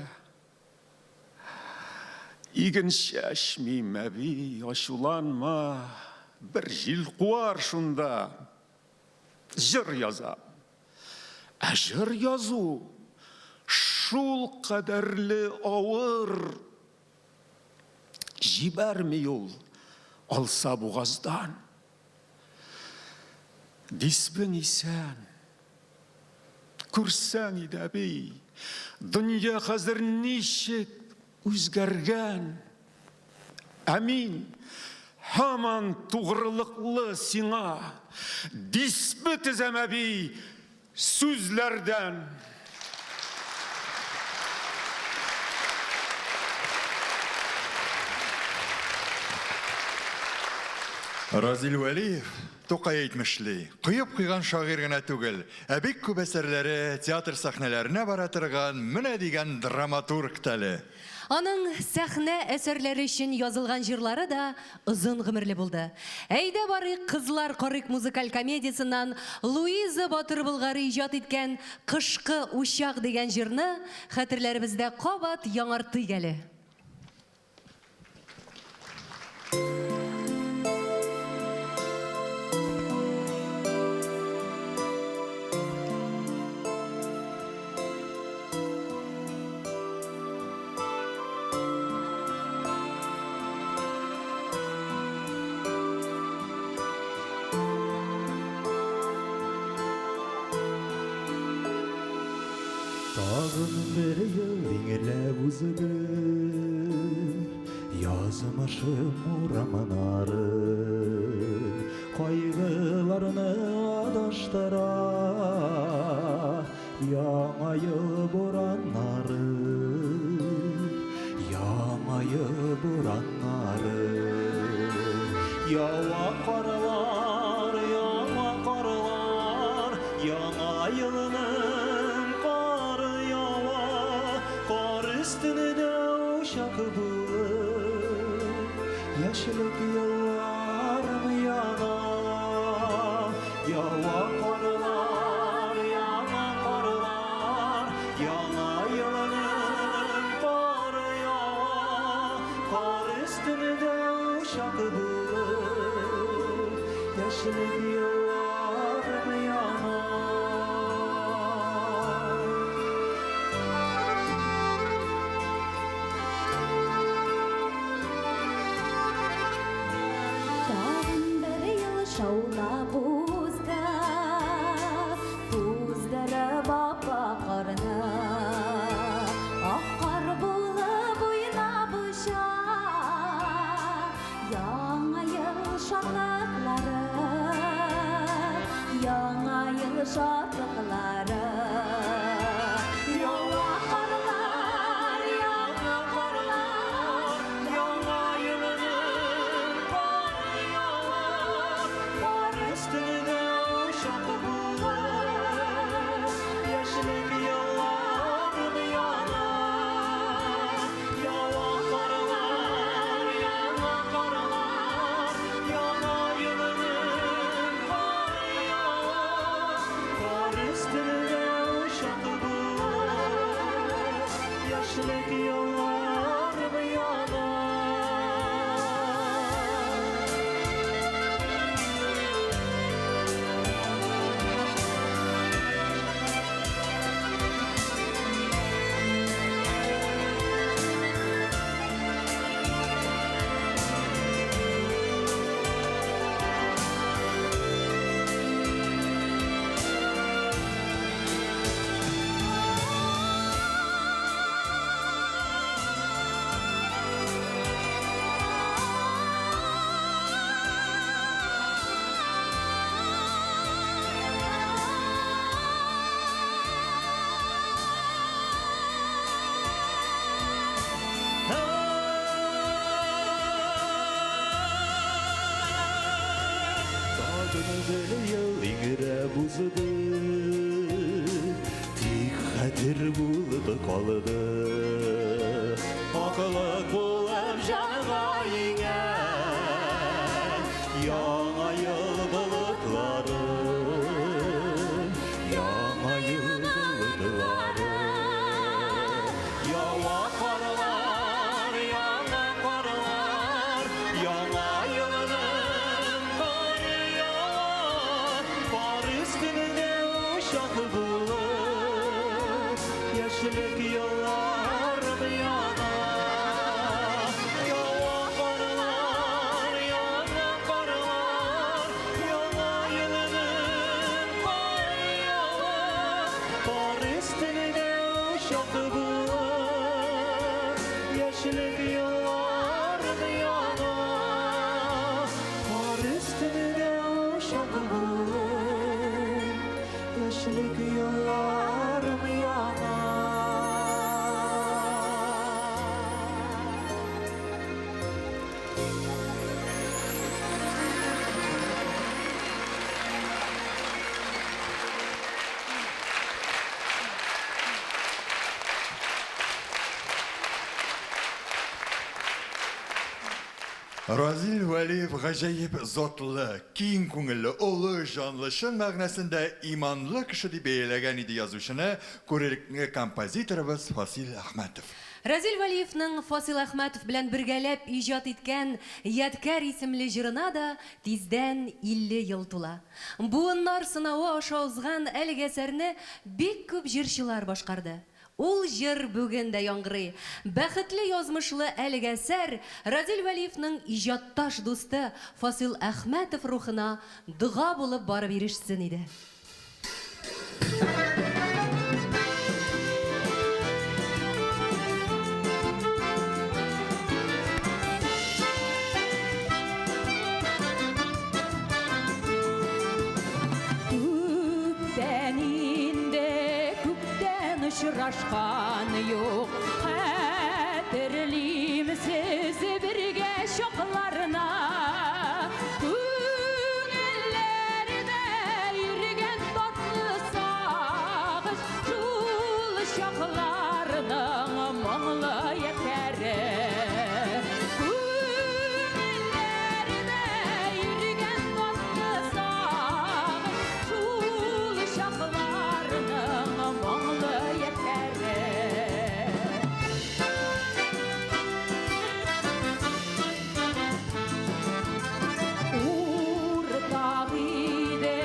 Иген чәчмим, әби, ачуланма, бер җил куар шунда. Җыр язам. Ә җыр язу шул кадәрле авыр. Җибәрми ул алса бугаздан. Дисбең исән. Күрсәң иде, әби, дөнья хәзер ничек үзгәргән. Ә мин һаман тугрылыклы сиңа. Дисбе тезәм, әби, сүзләрдән. Разил Вәлиев. Тукай әйтмешли, коеп куйган шагыйрь генә түгел, ә бик күп әсәрләре театр сәхнәләренә бара торган менә дигән драматург та әле. Аның сәхнә әсәрләре өчен язылган җырлары да озын гомерле булды. Әйдә барыйк, кызлар карыйк музыкаль комедиясеннән Луиза Батыр-Болгари иҗат иткән Кышкы учак дигән җырны хәтерләребездә кабат яңартыйк әле. Тагын бер ел иңләп узды, Язмышым урамнарын, Кайгыларны адаштыра, Яңа ел бураннары, Яңа ел бураннары. Ява карлар, яңа карлар, Яңа елның кары ява, Кар өстендә учак булып, Яшьлек елларым яна. Ява карлар, яңа карлар, Яңа елның кары ява, Кар өстендә учак булып, Яшьлек елларым яна. Тагын бер ел шаулап узды, туздырып ап-ак карны. Ак кар булып уйнап оча Яңа ел шатлыклары, Яңа ел шатлыклары. Яңа карлар, яңа карлар, Яңа елның кары ява, Кар өстендә учак булып, Яшьлек елларым яна. Ява карлар, яңа карлар, Яңа елның кары ява, Кар өстендә учак булып, Яшьлек елларым яна. Тагын бер ел иңрәп узды, Тик хәтер булып калды. Аклык булып җанга иңгән Яңа ел болытлары, Яңа ел болытлары. Ява карлар, яңа карлар, Яңа елның кары ява, Кар өстендә учак булып, Яшьлек елларым яна. Ява карлар, яңа карлар, Яңа елның кары ява, Кар өстендә учак булып, Яшьлек елларым яна. Кар өстендә учак булып, Яшьлек елларым яна. Разил Вәлиев гаҗәеп затлы, киң күңелле, олы җанлы, чын мәгънәсендә иманлы кеше дип бәяләгән иде язучыны күренекле композиторыбыз Фасил Әхмәтов. Разил Вәлиевның Фасил Әхмәтов белән бергәләп иҗат иткән Ядкәр исемле җырына да тиздән 50 ел тула. Буыннар сынавы аша узган әлеге әсәрне бик күп җырчылар башкарды. Ул җыр бүген дә яңгырый. Бәхетле язмышлы әлеге әсәр Разил Вәлиевның иҗатташ дусты Фасил Әхмәтов рухына дога булып барып ирешсен иде. Күптән инде, күптән очрашкан юк. Хәтерлим сез бергә чакларына. Күңелләрдә йөргән татлы сагыш, шул чакларның моңлы ядкәре. Күңелләрдә йөргән татлы сагыш, шул чакларның моңлы ядкәре. Уртак иде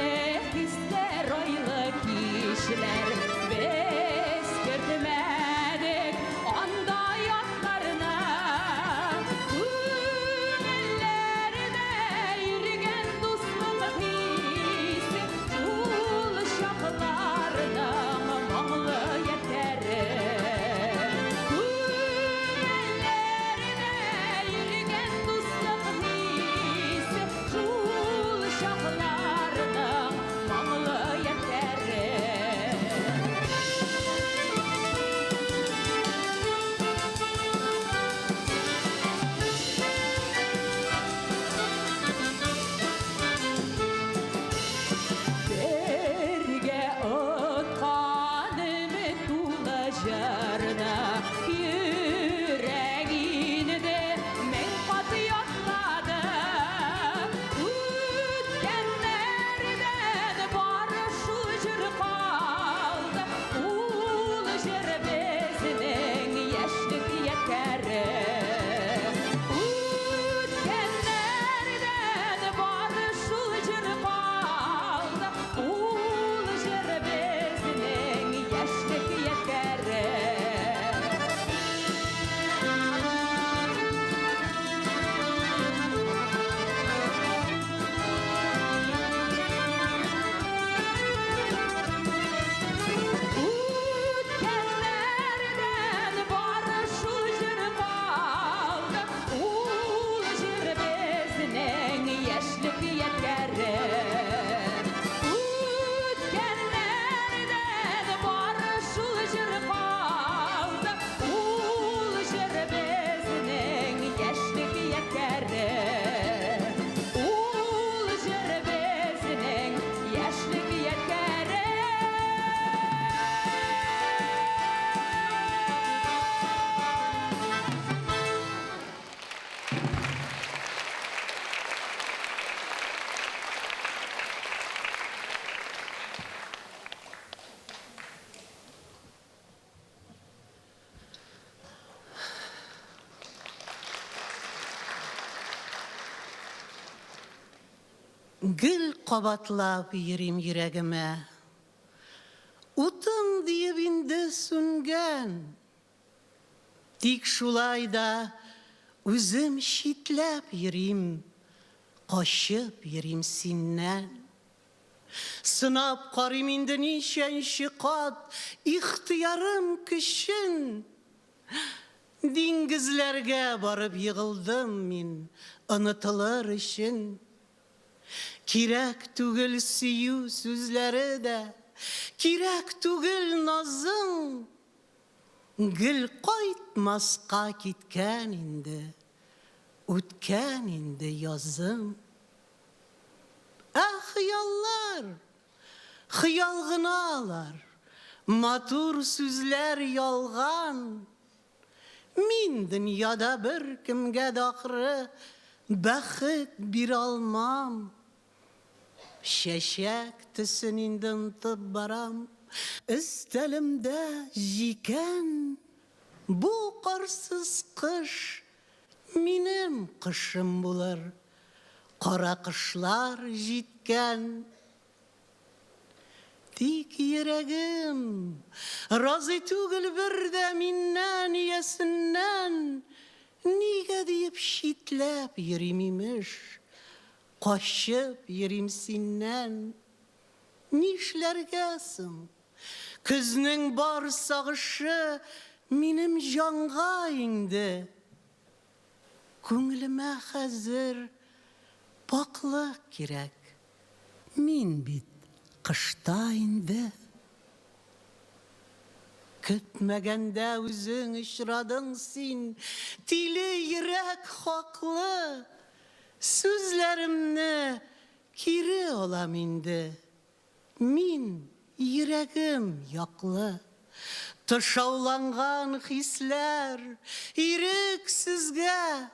хисләр айлы кичләр, без кертмәдек анда ятларны. Күңелләрдә йөргән дуслык хисе, шул чакларның моңлы ядкәре. Күңелләрдә йөргән дуслык хисе, шул чакларның моңлы ядкәре. Бергә откан өмет тулы җырны йөрәк инде мең кат ятлады. Үткәннәрдән бары шул җыр калды, ул җыр безнең яшьлек ядкәре. Үткәннәрдән бары шул җыр калды, ул җыр безнең яшьлек ядкәре. Үткәннәрдән бары шул җыр калды, ул җыр безнең яшьлек ядкәре. Үткәннәрдән бары шул җыр калды, ул җыр безнең яшьлек ядкәре. Ул җыр безнең яшьлек ядкәре. Гел кабатлап йөрим йөрәгемә. Утың диеп инде сүнгән. Тик шулай да үзем читләп йөрим, качып йөрим синнән. Сынап карыйм инде ничәнче кат ихтыярым көчен. Диңгезләргә барып егылдым мин, онытылыр өчен. Кирәк түгел сөю сүзләре дә, кирәк түгел назың. Гел кайтмаска киткән инде, үткән инде язың. Ә хыяллар, хыял гына алар, матур сүзләр ялган. Мин дөньяда беркемгә дә ахры Бәхет бирә алмам. Чәчәк төсен инде онытып барам. Өстәлемдә җикән. Бу карсыз кыш минем кышым булыр. Кара кышлар җиткән. Тик йөрәгем разый түгел бер дә миннән, иясеннән. Нигә диеп читләп йөрим, имеш, качып йөрим синнән. Нишләргә соң? Көзнең бар сагышы минем җанга иңде. Күңелемә хәзер пакълык кирәк. Мин бит кышта инде. Көтмәгәндә үзең очрадың син, тиле йөрәк хаклы. Сүзләремне кире алам инде. Мин йөрәгем яклы. Тышауланган хисләр ирек сезгә,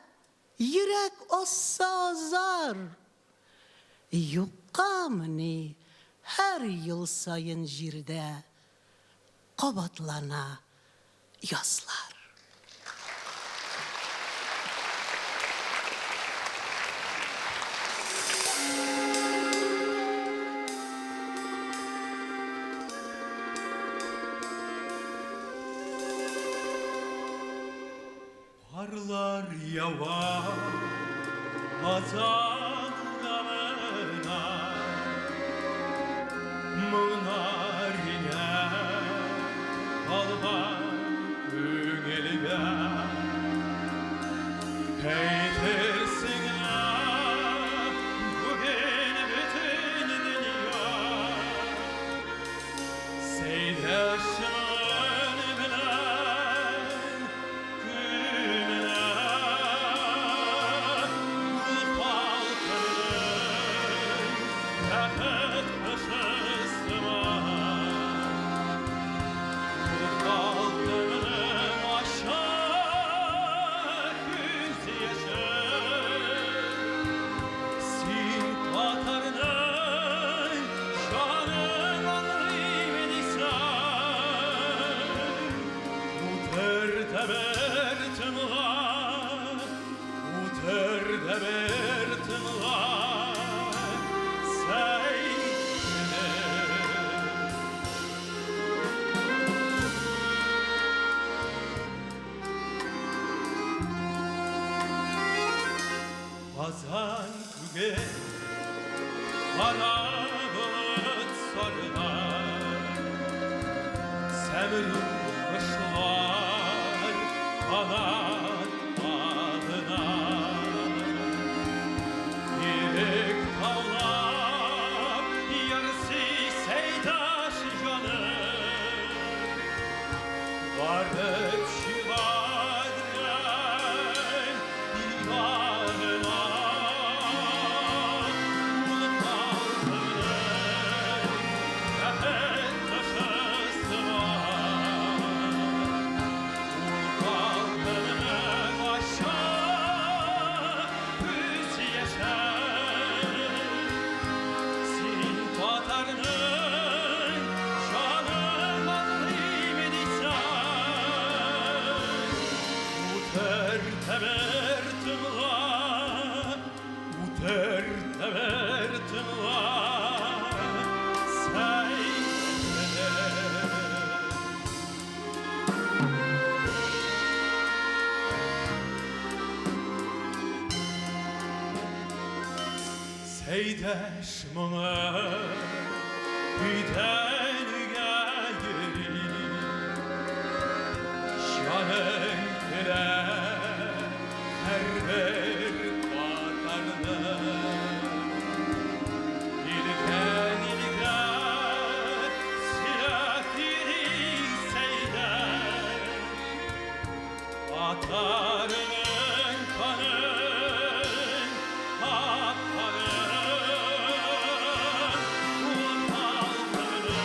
Йөрәк асса азар. Юккамыни һәр ел саен җирдә Кабатлана язлар. Карлар ява Казан урамына, Моңнар инә калган күңелгә. Әйтерсең лә бүген бөтен дөнья Сәйдәшнең белән күмелә. Ул халкының бәхет кошы сыман, Ул халкының ачы күз яше. Син татарның җанын аңлыйм дисәң, Утыр да бер тыңла, утыр да бер тыңла, Сәйдәшне. Казан күге кара болыт сарган, Сәмруг кошлар канат кагына. Ирек таулап ярсый Сәйдәш җаны, Барып чыгар янына. Ул халкының бәхет кошы сыман, Ул халкының ачы күз яше. Син татарның җанын аңлыйм дисәң, Утыр да бер тыңла, утыр да бер тыңла, Сәйдәшне. Сәйдәш моңы өйдән өйгә йөри, Җанын телә һәрбер татарның. Илдән илгә сөйләп йөри Сәйдәш, Татарның канын акканын. Ул халкының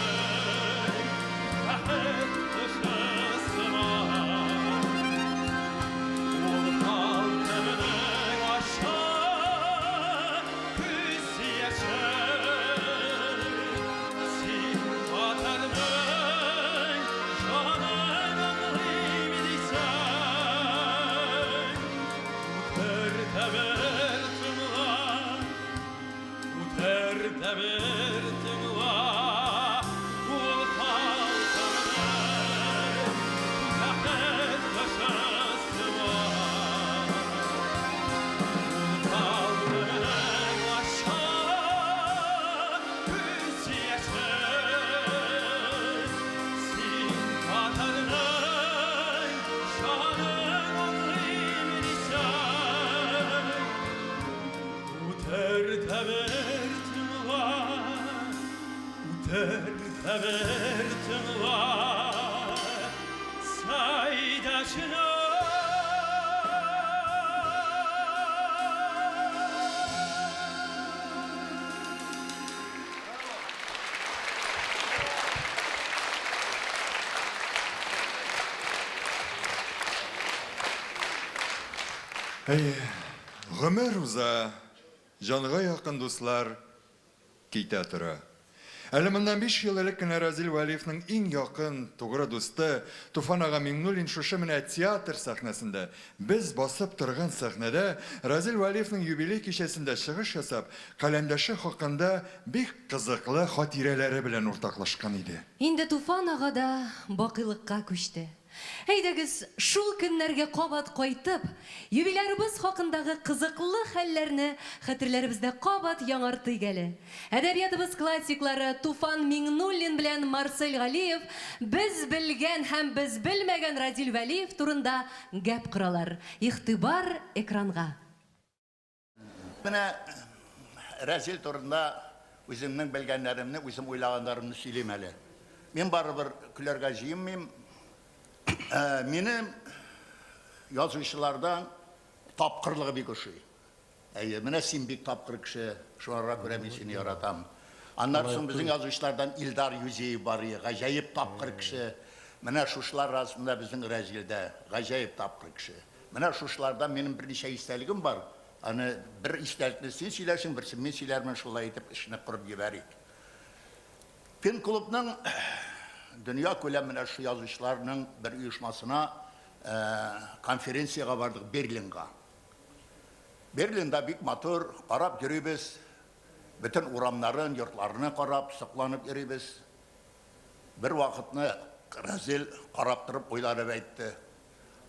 Үтер бер тыңла Сәйдәшне. Әйе, гомер уза, җанга якын дуслар китә тора. Әле моннан 5 ел элек кенә Разил Вәлиевның иң якын, тугры дусты Туфан ага Миңнуллин шушы менә театр сәхнәсендә, без басып торган сәхнәдә Разил Вәлиевның юбилей кичәсендә чыгыш ясап, каләмдәше хакында бик кызыклы хатирәләре белән уртаклашкан иде. Инде Туфан ага да бакыйлыкка күчте. Әйдәгез, шул көннәргә кабат кайтып, юбилярыбыз хакындагы кызыклы хәлләрне хәтерләребездә кабат яңартыйк әле. Әдәбиятыбыз классиклары Туфан Миңнуллин белән Марсель Галиев без белгән һәм без белмәгән Разил Вәлиев турында гәп коралар. Игътибар экранга. Менә Рәзил турында үземнең белгәннәремне, үзем уйлаганнарымны сөйлим әле. Мин барыбер көләргә җыенмыйм. Минем язучылардан тапкырлыгы бик ошый. Әйе, менә син бик тапкыр кеше, шуңарга күрә мин сине яратам. Аннары соң безнең язучылардан Илдар Юзеев бар, гаҗәеп тапкыр кеше. Менә шушылар арасында безнең Рәзил дә гаҗәеп тапкыр кеше. Менә шушылардан минем берничә истәлегем бар. Аны бер истәлекне син сөйләрсең, берсен мин сөйләрмен, шулай итеп эшне корып җибәрик. Пен-клубның дөнья күләм менә шу язучыларның бер оешмасына конференциягә бардык Берлинга. Берлинда бик матур, карап йөрибез. Бөтен урамнарын, йортларны карап, сокланып йөрибез. Бер вакытны Разил карап торып уйланып әйтте.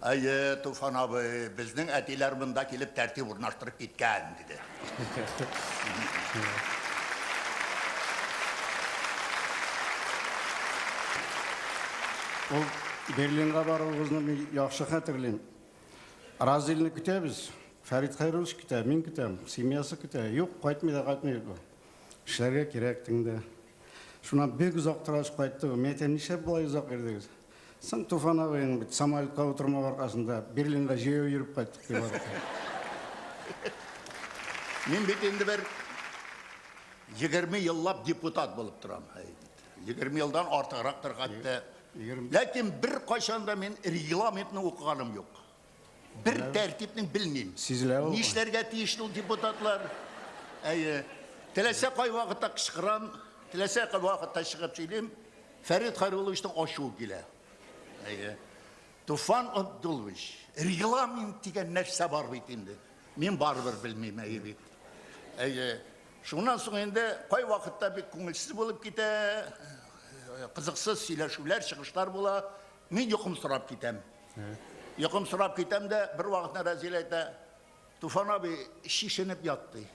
Әйе, Туфан абый, безнең әтиләр монда килеп тәртип урнаштырып киткән, диде. Ул Берлинга баруыбызны мин яхшы хәтерлим. Разилне көтәбез. Фәрит Хәйруллович көтә, мин көтәм, семьясы көтә. Юк, кайтмый да кайтмый бу. Эшләргә кирәк тегендә. Шуннан бик озак торгач кайтты. Мин әйтәм, нишләп болай озак йөрдегез? Соң Туфан абыең бит самолетка утырмау аркасында Берлинга җәяү йөреп кайттык дип барып. Мин бит инде бер 20 еллап депутат булып торам. 20 елдан артыграктыр хәтта. Ләкин бер кайчан да мин регламентны укыганым юк. Бер тәртипнең белмим. Сизелә ул. Нишләргә тиеш ул депутатлар? Әйе. Теләсә кай вакытта кычкырам, теләсә кай вакытта чыгып сөйлим. Фәрит Хайрулловичның ачуы килә. Әйе. Туфан Абдуллович, регламент дигән нәрсә бар бит инде. Мин барыбер белмим, әйе бит. Әйе. Шуннан соң инде кай вакытта бик күңелсез булып китә, кызыксыз сөйләшүләр, чыгышлар була. Мин йокым сорап китәм. Йокым сорап китәм дә, бер вакытны Рәзил әйтә, Туфан абый, чишенеп ят, ди.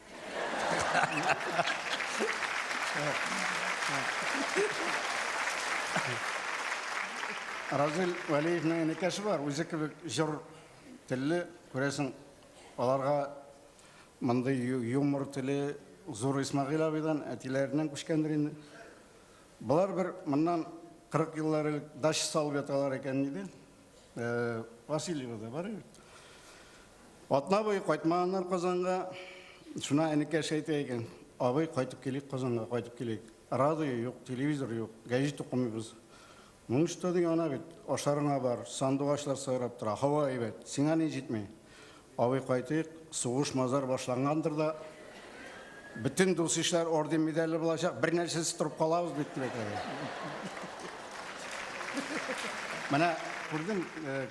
Разил Вәлиевнең энекәше бар, үзе кебек җор телле, күрәсең, аларга мондый юмор теле зур Исмәгыйль абыйдан, әтиләреннән күчкәндер инде. Болар бер моннан 40 еллар элек дача салып яталар икән иде. Васильевода бар бит. Атна буе кайтмаганнар Казанга. Шуна энекәш әйтә икән, абый, кайтып килик Казанга, кайтып килик. Радио юк, телевизор юк, гәҗит укымыйбыз. Ну что ди, ана бит, ашарыңа бар, сандугачлар сайрап тора, һава әйбәт, сиңа ни җитми? Абый, кайтыйк, сугыш мазар башлангандыр да, бөтен дус-ишләр орден медальле булачак, бер нәрсәсез торып калабыз бит, дип әйтә. Менә күрдем,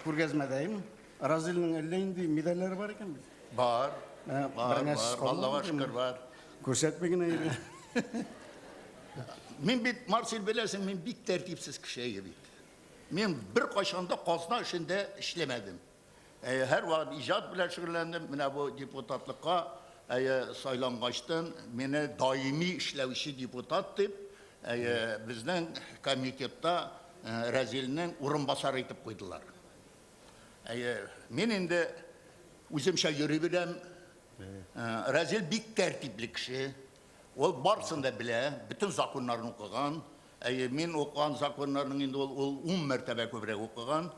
күргәзмәдәем, Разилнең әллә нинди медальләре бар икән бит. Бар. Бар, бар, Аллага шөкер, бар. Күрсәтми генә йөри. Мин бит, Марсель, беләсең, мин бик тәртипсез кеше бит. Мин беркайчан да казна эшендә эшләмәдем. Һәрвакыт иҗат белән шөгыльләндем. Менә бу депутатлыкка сайлангачтын мине даими эшләүче депутат дип, безнең комитетта Рәзилнең урынбасары итеп куйдылар. Мин инде үземчә йөри беләм. Рәзил бик тәртипле кеше. Ул барысын да белә, бөтен законнарны укыган. Әйе, мин укыган законнарның инде ул ул 10 мәртәбә күбрәк укыган.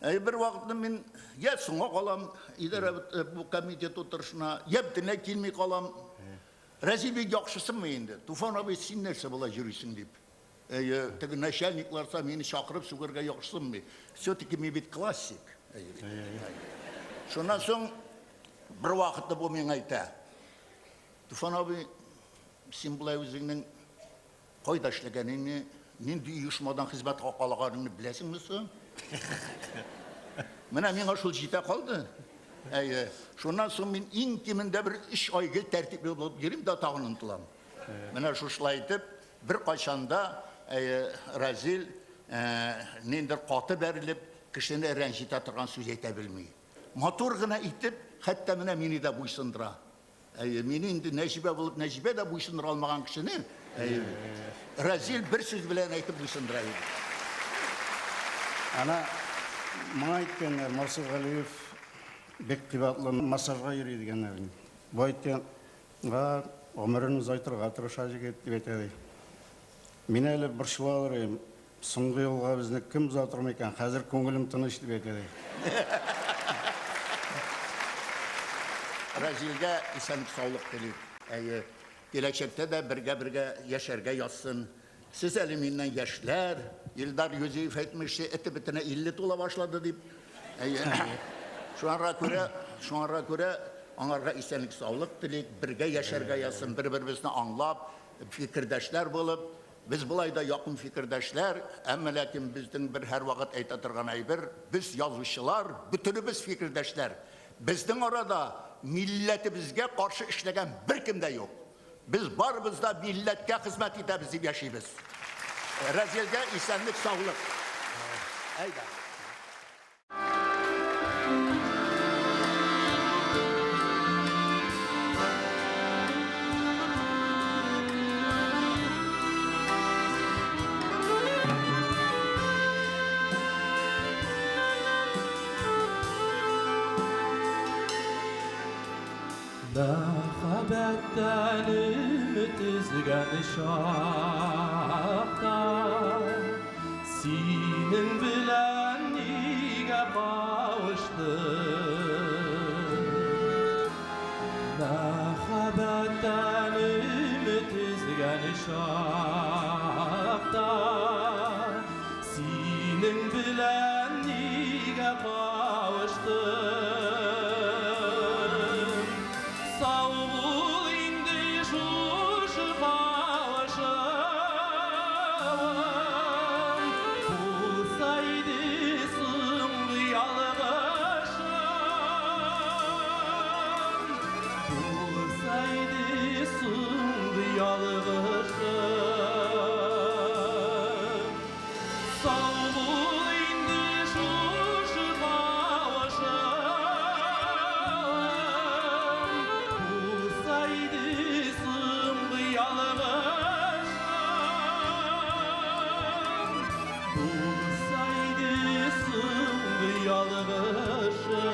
Әйе, бер вакытны мин я соңга калам идарә бу комитет утырышына, я бөтенләй килми калам. Рәзил бик яхшысынмы инде? Туфан абый, син нәрсә болай йөрисең дип. Әйе, теге начальникларса мине чакырып сүгәргә яхшысынмый. Все-таки мин бит классик. Әйе бит. Шуннан соң бер вакытны бу миңа әйтә. Туфан абый, син болай үзеңнең кайда эшләгәнеңне, нинди оешмадан хезмәт хакы алганыңны беләсеңме соң? Менә миңа шул җитә калды. Әйе. Шуннан соң мин иң кимендә бер өч ай гел тәртипле булып йөрим дә тагын онытылам. Менә шушылай итеп, беркайчан да әйе, Разил ниндидер каты бәрелеп, кешене рәнҗетә торган сүз әйтә белми. Матур гына итеп, хәтта менә мине дә буйсындыра. Әйе, мине инде Нәҗибә булып Нәҗибә дә буйсындыра алмаган кешене, әйе, Разил бер сүз белән әйтеп буйсындыра иде. Ана моңа әйткәннәр, Мансур Галиев бик кыйбатлы массажга йөри дигәннәр. Бу әйткән, га, гомерен озайтырга тырыша җегет, дип әйтә ди. Мин әле борчылалар идем, соңгы юлга безне кем озатыр микән, хәзер күңелем тыныч, дип әйтә ди. Разилгә исәнлек-саулык телик. Әйе, киләчәктә дә бергә-бергә яшәргә язсын. Сез әле миннән яшьләр, Илдар Юзиев әйтмешли, эте бетенә 50 тула башлады дип. Әйе. Шуңарга күрә, шуңарга күрә аңарга исәнлек-саулык телик, бергә яшәргә язсын, бер-беребезне аңлап, фикердәшләр булып. Без болай да якын фикердәшләр, әмма ләкин безнең бер һәрвакыт әйтә торган әйбер, без язучылар, бөтенебез фикердәшләр. Безнең арада милләтебезгә каршы эшләгән беркем дә юк. Без барыбыз да милләткә хезмәт итәбез дип яшибез. Разилгә исәнлек, саулык. Әйдә. Мәхәббәттән өмет өзгән чакта Синең белән нигә кавыштым? Мәхәббәттән өмет өзгән чакта Синең белән нигә кавыштым? Сау бул инде шушы кавышуым, Булса иде соңгы ялгышым, Булса иде соңгы ялгышым. Сау бул инде шушы кавышуым, Булса иде соңгы ялгышым, Булса иде соңгы ялгышым.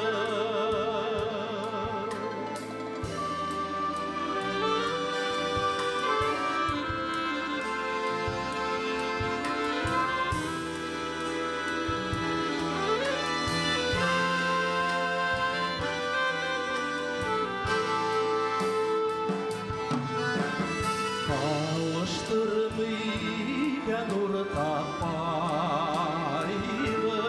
Кавыштырмый икән уртак кайгы,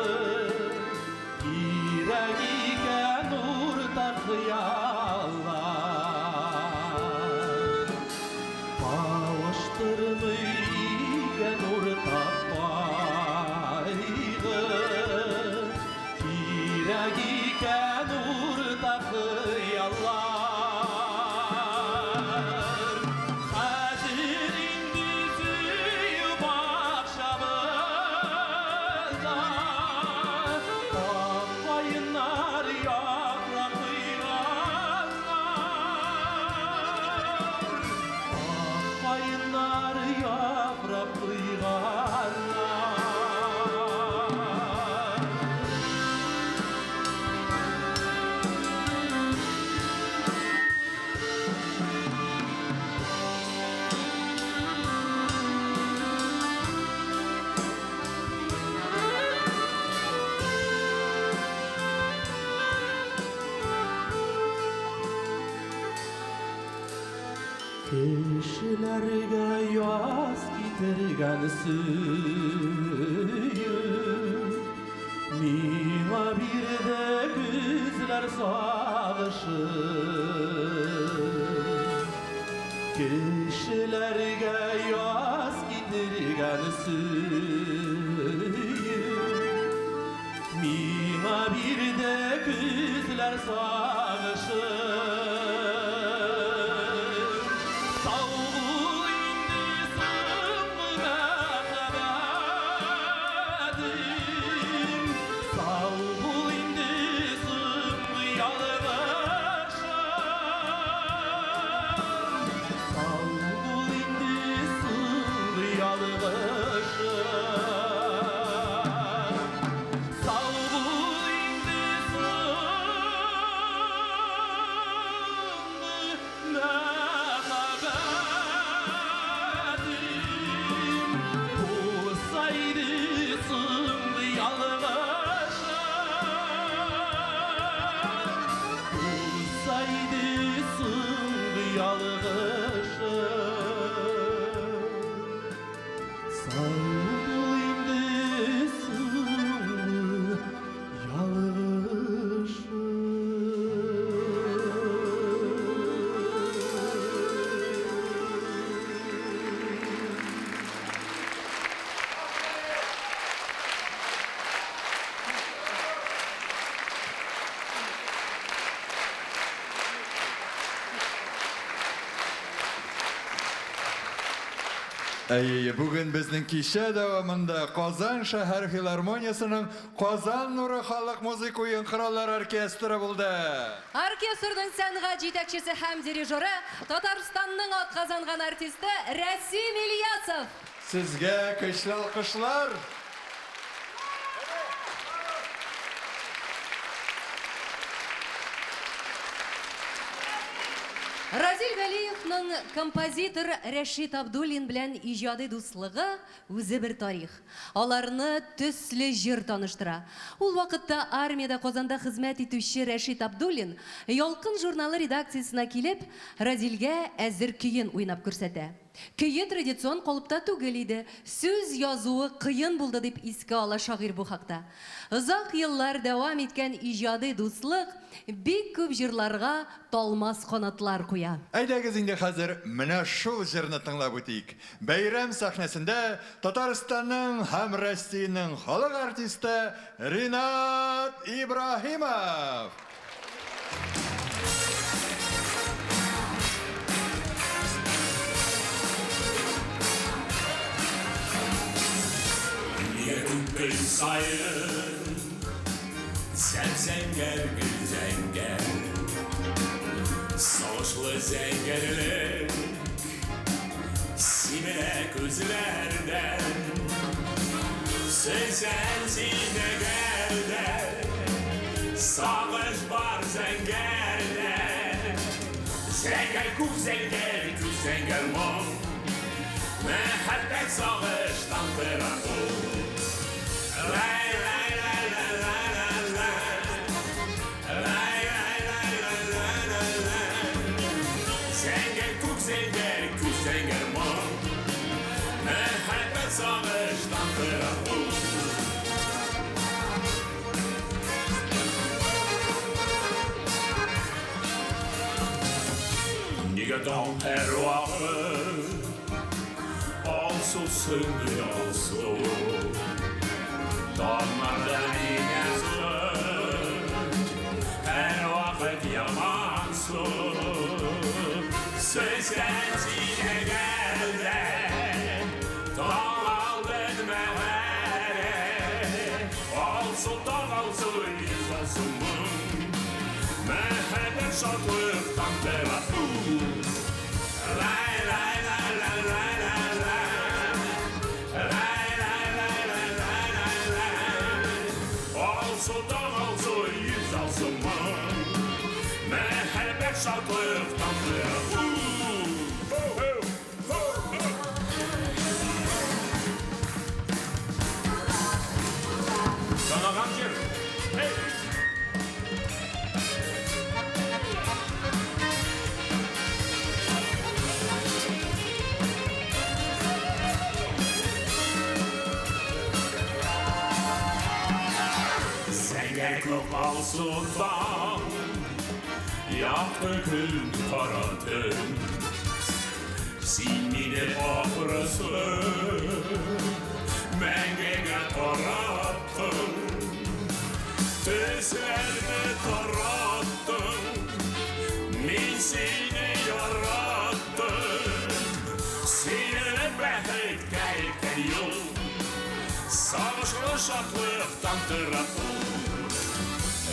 Кирәк икән уртак хыяллар. Кавыштырмый икән уртак кайгы, Кирәк икән уртак хыяллар. Хәзер инде сөю бакчабыз, Кешеләргә яз китергән сөю Миңа бирде күзләр сагышы. Кешеләргә яз китергән сөю Миңа бирде күзләр сагышы. Сау бул инде соңгы мәхәббәтем, Сау бул инде соңгы ялгышым, Сау бул инде соңгы ялгышым, Сау бул инде соңгы мәхәббәтем, Булса иде соңгы ялгышым, Булса иде соңгы ялгышым. Сау бул инде соңгы ялгышым. Әйе, бүген безнең кичә дәвамында Казан шәһәр филармониясенең Казан нуры халык музыка уен кораллары оркестры булды. Оркестрның сәнгать җитәкчесе һәм дирижеры Татарстанның атказанган артисты Рәсим Ильясов. Сезгә көчле алкышлар. Разил Вәлиевның композитор Рәшит Абдуллин белән иҗади дуслыгы үзе бер тарих. Аларны төсле җыр таныштыра. Ул вакытта армиядә Казанда хезмәт итүче Рәшит Абдуллин Ялкын журналы редакциясенә килеп, Разилгә әзер көен уйнап күрсәтә. Көе традицион калыпта түгел иде, сүз язуы кыен булды, дип искә ала шагыйрь бу хакта. Озак еллар дәвам иткән иҗади дуслык бик күп җырларга талмас канатлар куя. Әйдәгез инде хәзер менә шул җырны тыңлап үтик. Бәйрәм сәхнәсендә Татарстанның һәм Россиянең халык артисты Ринат Ибраһимов! Нигә күк көн саен зәп-зәңгәр гөл зәңгәр, Сагышлы зәңгәрлек сибелә күзләрдән. Сөйсәң син әгәр дә, сагыш бар зәңгәрдә. Зәңгәр күк, зәңгәр күз, зәңгәр моң, Мәхәббәт сагыштан тора ул. Лай, лай, лай, лай, лай, лай, лай. Лай, лай, лай, лай, лай, лай, лай. Зәңгәр күк, зәңгәр күз, зәңгәр моң, Мәхәббәт сагыштан тора ул. Нигә таң һәрвакыт алсу сеңле алсу? Таңнарда нигә соң һәрвакыт ямансу? Сөйсәң син әгәр дә, таң алдын мәгәрә, Алсу таң, алсу йөз, алсу моң, Мәхәббәт шатлыктан тора ул. Лай, лай, лай, лай, лай, лай, лай. Лай, лай, лай, лай, лай, лай, лай. Алсу таң, алсу йөз, алсу моң, Мәхәббәт шатлыктан тора ул. Хо, хо, хо, хо. Танаган җыр. Hey! Күк алсу таң, якты көн, кара төн. Син мине ахрысы мәңгегә тараттың, төсләрне тараттың, мин сине яраттым. Сине бәхеткә илткән юл, сагышлы шатлыктан тора ул.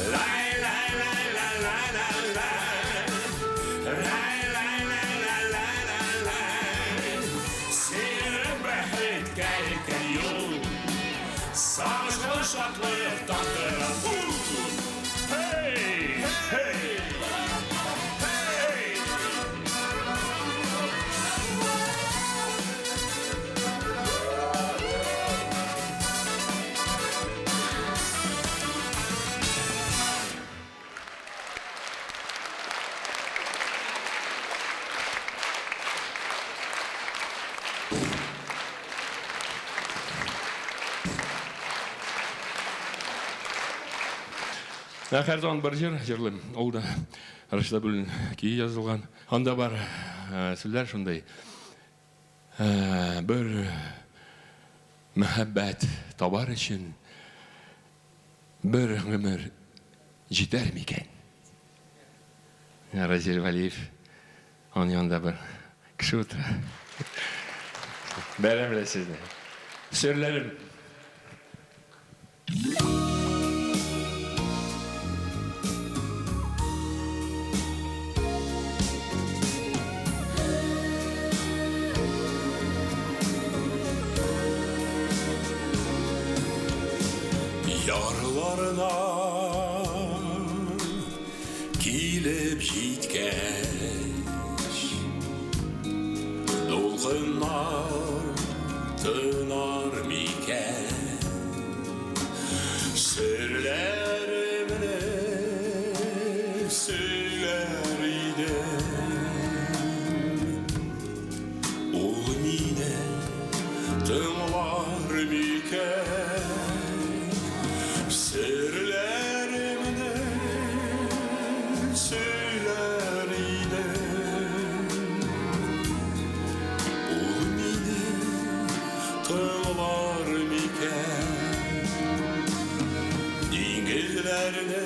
Лай, лай, лай, лай, лай, лай, лай. Лай, лай, лай, лай, лай, лай, лай. Сине бәхеткә илткән юл, сагышлы шатлыктан тора ул. Hey, hey, hey. Ә һәр заман бер җыр җырлыйм. Ул да Рашид Абдуллин көе язылган. Анда бар сүзләр шундый. Бер мәхәббәт табар өчен бер гомер җитәр микән? Разил Вәлиев аның янында бер кеше утыра. Бәрәм белән сезне. Серләрем. Ярларына килеп җиткәч, дулкыннар тынар микән? Серләремне сөйләр идем, ул мине тыңлар микән? Серләремне сөйләр идем, ул мине тыңлар микән? Диңгезләрне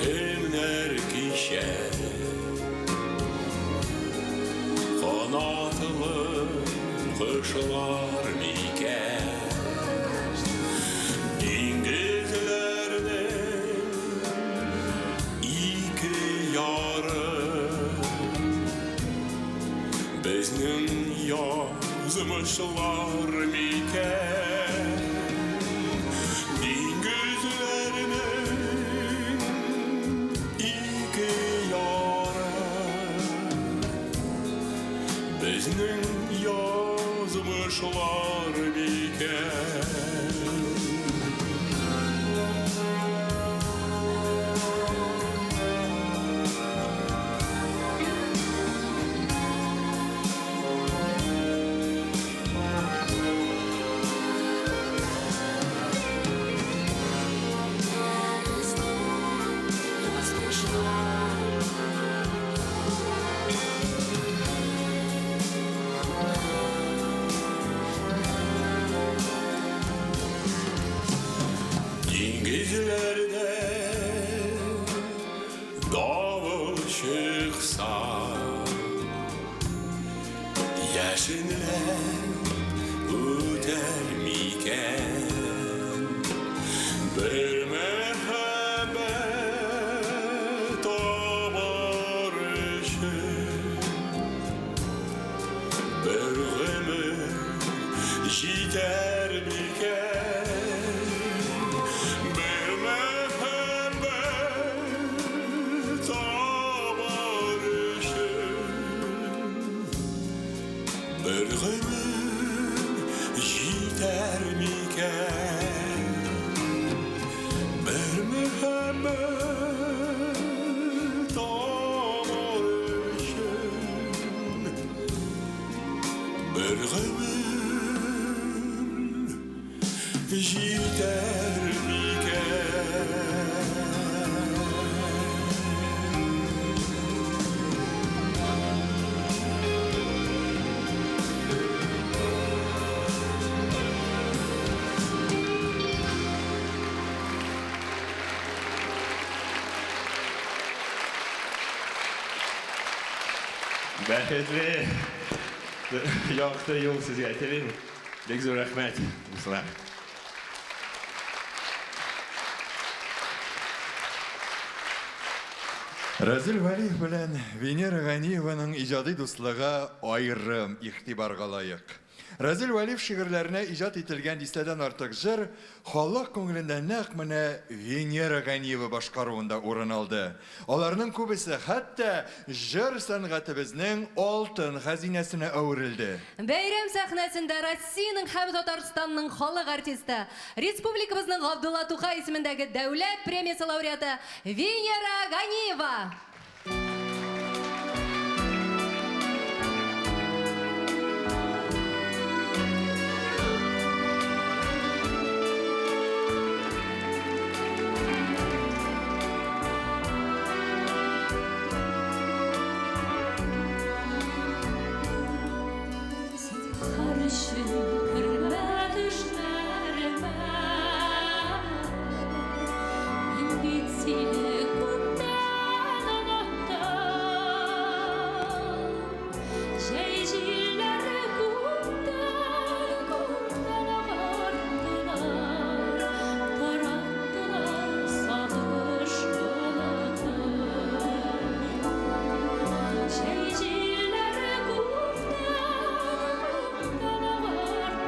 кемнәр кичә, канатлы кошлар микән? Диңгезләрнең ике яры безнең язмышлар микән? Диңгезләрнең ике яры безнең язмышлар микән? Диңгезләрдә давыл чыкса, яшенләр үтәр микән? Бер мәхәббәт табар өчен бер гомер җитәр микән? Бер мәхәббәт табар өчен бер гомер җитәр микән? Бер мәхәббәт табар өчен бер гомер җитәр микән? Бәхетле, якты юл сезгә телим. Бик зур рәхмәт, дуслар. Разил Вәлиев белән Венера Ганиеваның иҗади дуслыгы аерым игътибарга лаек. Разил Вәлиев шигырьләренә иҗат ителгән дистәдән артык җыр халык күңелендә нәкъ менә Венера Ганиева башкаруында урын алды. Аларның күбесе хәтта җыр сәнгатебезнең алтын хәзинәсенә әверелде. Бәйрәм сәхнәсендә Россиянең һәм Татарстанның халык артисты, республикабызның Габдулла Тукай исемендәге Дәүләт премиясе лауреаты Венера Ганиева! Зинһар өчен кермә төшләремә. Мин бит сине күптән оныттым. Җәй җилләре күптән, күптән агарттылар, тараттылар сагыш болытын. Җәй җилләре күптән, күптән агарттылар.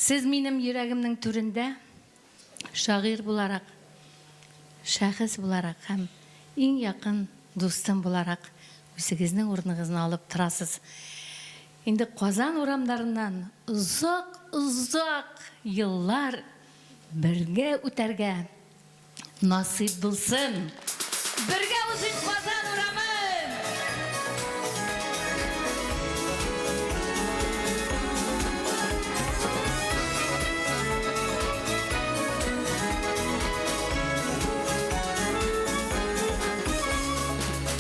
Сез минем йөрәгемнең түрендә шагыйрь буларак, шәхес буларак һәм иң якын дустым буларак үзегезнең урыныгызны алып торасыз. Инде Казан урамнарыннан озак-озак еллар бергә үтәргә насыйп булсын! Бергә узыйк Казан урамын!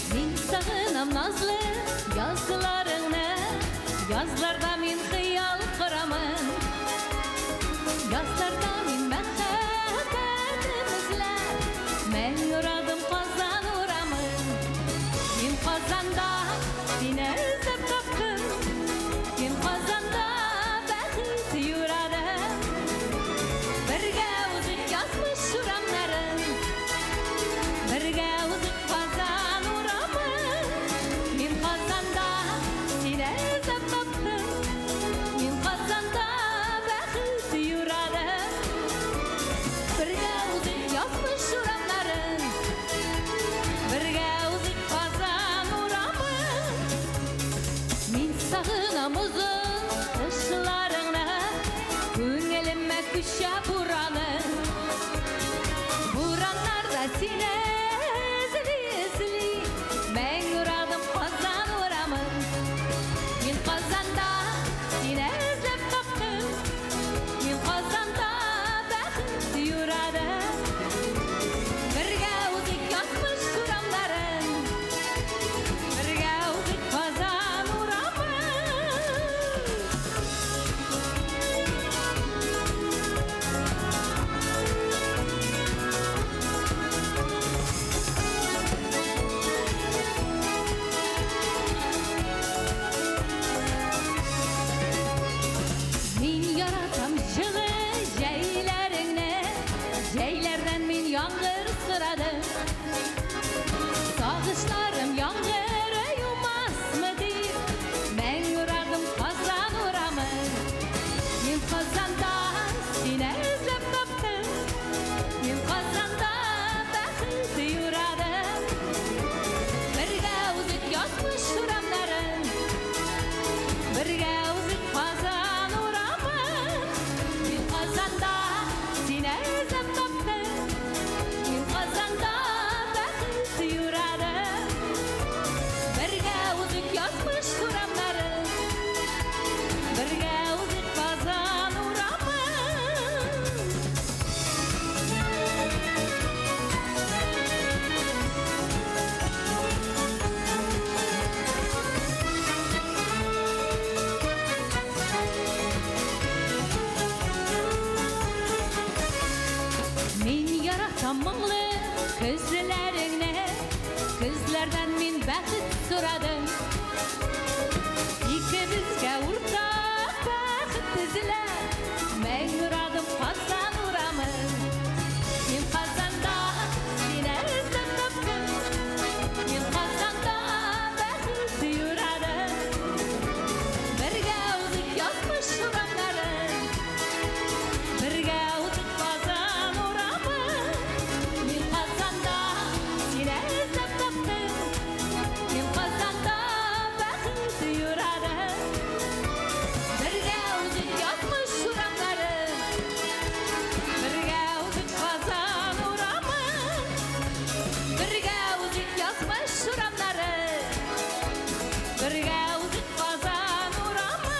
Мин сагынам назлы язларыңны, Язларда мин хыял корамын. Язларда мин мәхәббәтем эзләп, Мәң урадым Казан урамын. Мин Казанда сине эзләп таптым, Мин Казанда бәхет юрадым. Бергә узыйк язмыш урамнарын, Бергә узыйк Казан урамын. Мин Казанда сине эзләп таптым, Мин Казанда бәхет юрадым. Бергә узыйк язмыш урамнарын, Бергә узыйк Казан урамын. Мин сагынам озын кышларыңны, Күңелемә күчә бураның. Бураннарда сине эзли-эзли, Мәң урадым Казан урамын. Мин Казанда сине эзләп таптым, Мин Казанда бәхет юрадым. Бергә узыйк язмыш урамнарын, Бергә узыйк Казан урамын. Мин яратам җылы җәйләреңне, Җәйләрдән мин яңгыр сорадым. Сагышларым яңгыр юмасмы дип, Мәң урадым Казан урамын. Мин Казанда сине эзләп таптым, Мин Казанда бәхет юрадым. Бергә узыйк язмыш урамнарын, Бергә узыйк Казан урамын. Мин Казанда сине эзләп таптым, Мин Казанда бәхет юрадым. Бергә узыйк язмыш урамнарын, Бергә узыйк Казан урамын. Мин яратам моңлы көзләреңне, Көзләрдән мин бәхет сорадым. Икебезгә уртак бәхет эзләп, Мәң урадым Казан урамын. Мин Казанда сине эзләп таптым, Мин Казанда бәхет юрадым. Бергә узыйк язмыш урамнарын, Бергә узыйк Казан урамын. Мин Казанда сине эзләп таптым, Мин Казанда бәхет юрадым. Бергә узыйк язмыш урамнарын, Бергә узыйк Казан урамын. Бергә узыйк язмыш урамнарын, Бергә узыйк Казан урамын.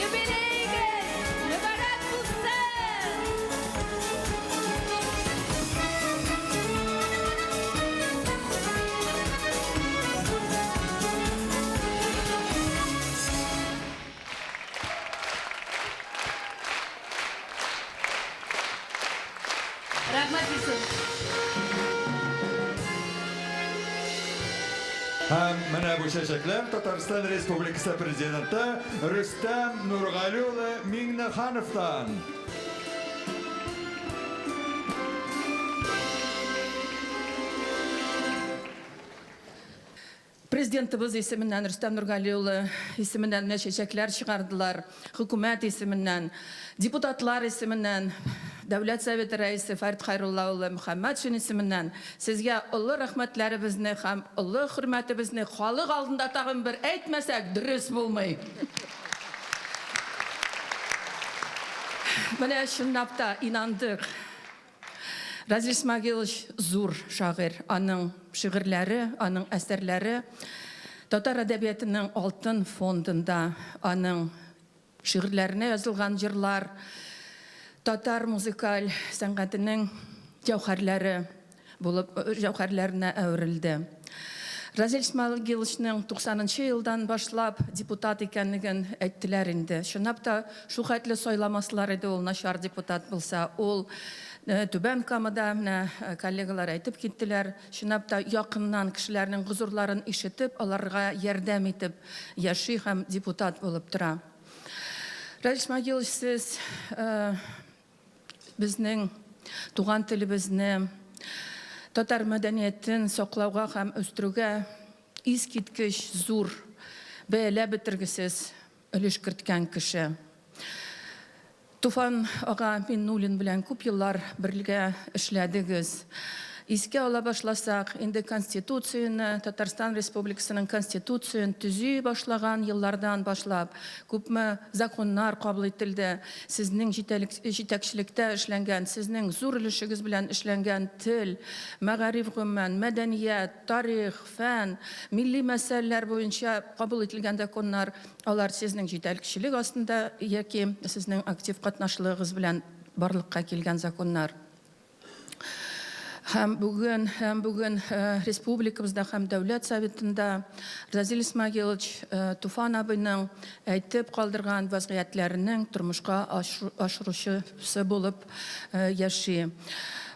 Юбилейгез мөбарәк булсын! Рәхмәт, Илсур. Һәм менә бу чәчәкләр Татарстан Республикасы Президенты Рөстәм Нургали улы Миңнехановтан. Президентыбыз исеменнән, Рөстәм Нургали улы исеменнән менә чәчәкләр чыгардылар. Хөкүмәт исеменнән, депутатлар исеменнән, Дәүләт Советы Рәисе Фәрит Хәйрулла улы Мөхәммәтшин исеменнән сезгә олы рәхмәтләребезне һәм олы хөрмәтебезне халык алдында тагын бер әйтмәсәк, дөрес булмый. Менә чынлап та инандык. Разил Исмагилович зур шагыйрь. Аның шигырьләре, аның әсәрләре татар әдәбиятының алтын фондында, аның шигырьләренә язылган җырлар татар музыкаль сәнгатенең җәүһәрләре булып, җәүһәрләренә әверелде. Разил Исмагиловичның 90 нчы елдан башлап депутат икәнлеген әйттеләр инде. Чынлап та, шул хәтле сайламаслар иде ул начар депутат булса. Ул Түбән Камада, менә коллегалар әйтеп киттеләр, чынлап та якыннан кешеләрнең гозерларын ишетеп, аларга ярдәм итеп яши һәм депутат булып тора. Разил Исмагилович, сез Безнең туган телебезне, татар мәдәниятен саклауга һәм үстерүгә искиткеч зур, бәяләп бетергесез өлеш керткән кеше. Туфан ага Миннуллин белән күп еллар бергә эшләдегез. Искә ала башласак, инде Конституцияне, Татарстан Республикасының Конституцияен төзи башлаган еллардан башлап, күпме законнар кабул ителде, сезнең җитәкчелектә эшләнгән, сезнең зур өлешегез белән эшләнгән тел, мәгариф гомумән, мәдәният, тарих, фән, милли мәсьәләләр буенча кабул ителгән законнар, алар сезнең җитәкчелек астында яки сезнең актив катнашлыгыгыз белән барлыкка килгән законнар. Һәм бүген, һәм бүген республикабызда һәм Дәүләт Советында Разил Исмагилович Туфан абыйның әйтеп калдырган вазгыятьләренең тормышка ашыручысы булып яши.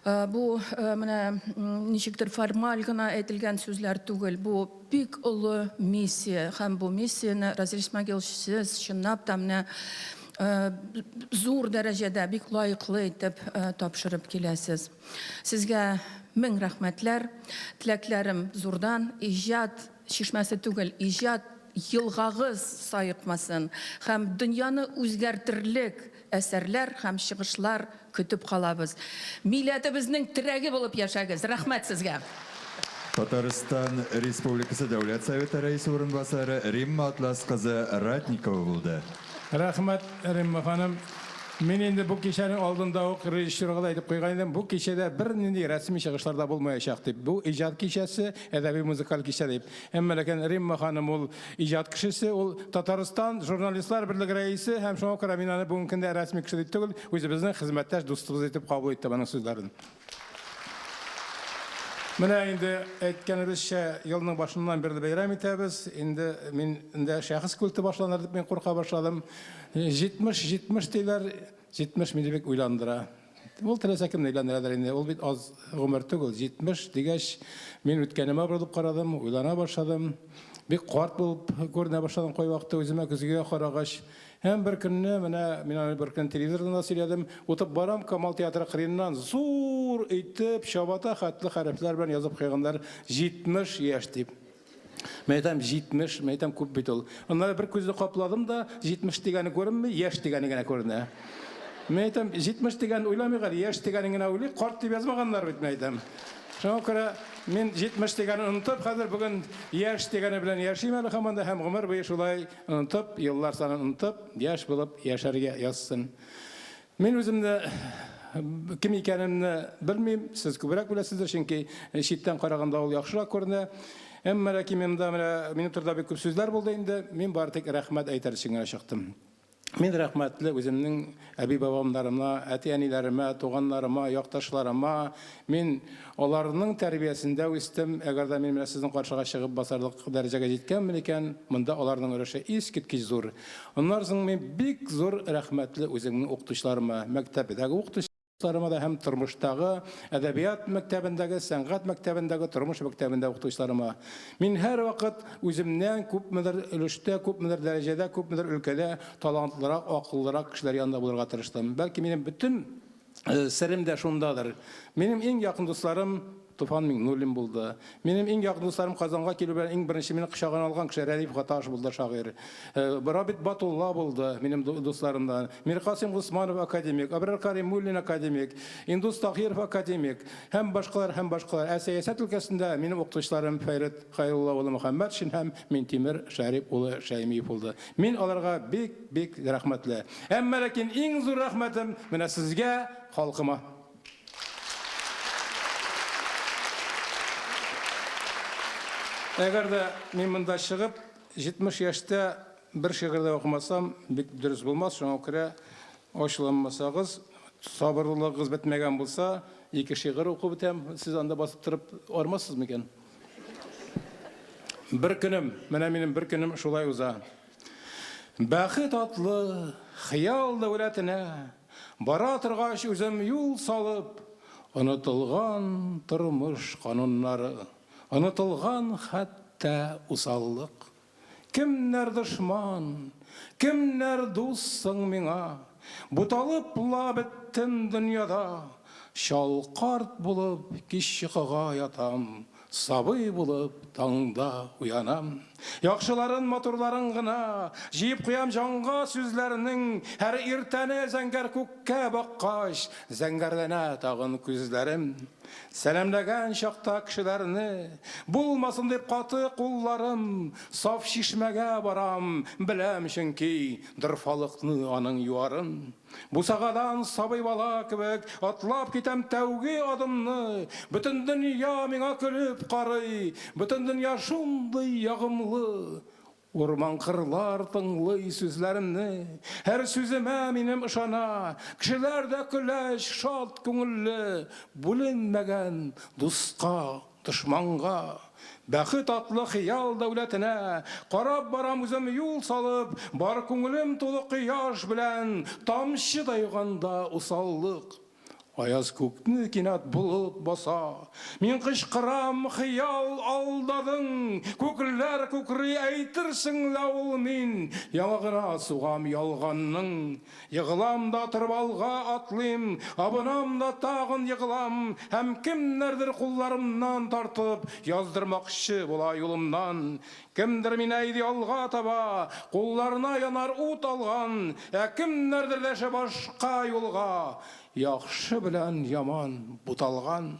Бу менә ничектер формаль гына әйтелгән сүзләр түгел, бу бик олы миссия һәм бу миссияне Разил Исмагилович сез чынлап та менә зур дәрәҗәдә, бик лаеклы итеп тапшырып киләсез. Сезгә мең рәхмәтләр, теләкләрем зурдан, иҗат чишмәсе түгел, иҗат елгагыз саекмасын һәм дөньяны үзгәртерлек әсәрләр һәм чыгышлар көтеп калабыз. Милләтебезнең терәге булып яшәгез. Рәхмәт сезгә! Татарстан Республикасы Дәүләт Советы Рәисе урынбасары Римма Атлас кызы Ратникова булды. Рәхмәт, Римма ханым. Мин инде бу кичәнең алдында ук режиссерга да әйтеп куйган идем, бу кичәдә бернинди рәсми чыгышлар да булмаячак дип. Бу иҗат кичәсе, әдәби-музыкаль кичә дип. Әмма ләкин Римма ханым ул иҗат кешесе, ул Татарстан Журналистлар берлеге рәисе һәм шуңа күрә мин аны бүгенге көндә рәсми кеше дип түгел, үзебезнең хезмәттәш дустыбыз итеп кабул иттем аның сүзләрен. Менә инде әйткәнебезчә, елның башыннан бирле бәйрәм итәбез. Инде мин инде шәхес культы башланыр дип мин курка башладым. 70, 70 диләр. 70 мине бик уйландыра. Ул теләсә кемне әйләндерәдер инде. Ул бит аз гомер түгел. 70 дигәч, мин үткәнемә борылып карадым, уйлана башладым. Бик карт булып күренә башладым кайвакытта үземә көзгегә карагач. Һәм бер көнне, менә мин аны бер көн телевизордан да сөйләдем, утып барам Камал театры кырыеннан зур итеп, чабата хәтле хәрефләр белән язып куйганнар 70 яшь дип. Мин әйтәм, 70, мин әйтәм, күп бит ул. Аннары бер күзне капладым да, 70 дигәне күренми, яшь дигәне генә күренә. Мин әйтәм, 70 дигәнне уйламыйк әле, яшь дигәнен генә уйлыйк, карт дип язмаганнар бит, мин әйтәм. Шуңа күрә мин 70 дигәнне онытып, хәзер бүген яшь дигәне белән яшим әле һаман да һәм гомер буе шулай Онытып, еллар санын онытып, яшь булып яшәргә язсын. Мин үземне кем икәнемне белмим, сез күбрәк беләсездер, чөнки читтән караганда ул яхшырак күренә. Әмма ләкин монда менә минем турыда бик күп сүзләр булды инде, мин бары тик рәхмәт әйтер өчен генә чыктым. Мин рәхмәтле үземнең әби-бабамнарыма, әти-әниләремә, туганнарыма, якташларыма. Мин аларның тәрбиясендә үстем. Әгәр дә мин менә сезнең каршыга чыгып басарлык дәрәҗәгә җиткәнмен икән, монда аларның өлеше искиткеч зур. Аннан соң мин бик зур рәхмәтле үземнең укытучыларыма, мәктәптәге укытучыларыма да һәм тормыштагы, әдәбият мәктәбендәге, сәнгать мәктәбендәге, тормыш мәктәбендә укытучыларыма. Мин һәрвакыт үземнән күпмедер өлештә, күпмедер дәрәҗәдә, күпмедер өлкәдә талантлырак, акыллырак кешеләр янында булырга тырыштым. Бәлки минем бөтен серем дә шундадыр. Минем иң якын дусларым, Туфан Миңнуллин булды. Минем иң якын дусларым Казанга килү белән иң беренче мине кочагына алган кеше Рәдиф Гаташ булды, шагыйрь. Рабит Батулла булды минем дусларымнан. Миркасыйм Госманов академик, Абрар Каримуллин академик, Индус Таһиров академик һәм башкалар, һәм башкалар. Ә сәясәт өлкәсендә минем укытучыларым Фәрит Хәйрулла улы Мөхәммәтшин һәм Минтимер Шәрип улы Шәймиев булды. Мин аларга бик, бик рәхмәтле. Әмма ләкин иң зур рәхмәтем менә сезгә, халкыма. Әгәр дә мин монда чыгып, 70 яшьтә бер шигырь дә укымасам, бик дөрес булмас, шуңа күрә ачуланмасагыз, сабырлыгыгыз бетмәгән булса, ике шигырь укып үтәм, сез анда басып торып армассыз микән? Бер көнем, менә минем бер көнем шулай уза. Бәхет атлы хыял дәүләтенә Бара торгач үзем юл салып, Онытылган тормыш кануннары, Онытылган хәтта усаллык. Кемнәр дошман, кемнәр дус соң миңа? Буталып ла беттем дөньяда. Чал карт булып кич йокыга ятам, Сабый булып таңда уянам. Яхшыларын, матурларын гына Җыеп куям җанга сүзләрнең. Һәр иртәне зәңгәр күккә баккач, Зәңгәрләнә тагын күзләрем. Сәламләгән чакта кешеләрне, Булмасын дип каты кулларым, Саф чишмәгә барам, беләм чөнки, Дорфалыкны аның юарын. Бусагадан сабый бала кебек атлап китәм тәүге адымны, Бөтен дөнья миңа көлеп карый, бөтен дөнья шундый ягымлы. Урман-кырлар тыңлый сүзләремне, һәр сүземә минем ышана, Кешеләр дә көләч, шат күңелле, бүленмәгән дуска. Дошманга, бәхет атлы хыял дәүләтенә Карап барам үзем юл салып, Бар күңелем тулы кояш белән, Тамчы да юк анда усаллык. Аяз күкне кинәт болыт баса, Мин кычкырам, хыял, алдадың! Күкләр күкри, әйтерсең лә ул мин, Яңа гына сугам ялганның. Егылам да торып алга атлыйм, абынам да тагын егылам һәм кемнәрдер кулларымнан тартып яздырмакчы була юлымнан. Кемдер мине әйди алга таба, кулларына янар ут алган, ә кемнәрдер дәшә башка юлга. Яхшы белән яман буталган.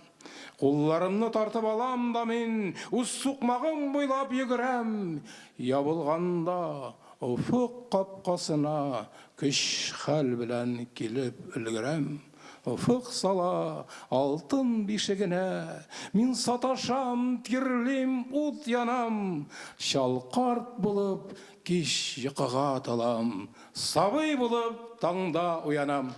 Кулларымны тартып алам да мин үз сукмагым буйлап йөгерәм. Ябылганда Офык капкасына көч-хәл белән килеп өлгерәм. Офык сала алтын бишегенә, Мин саташам, тирлим, ут янам. Чал карт булып кич йокыга талам, Сабый булып таңда уянам.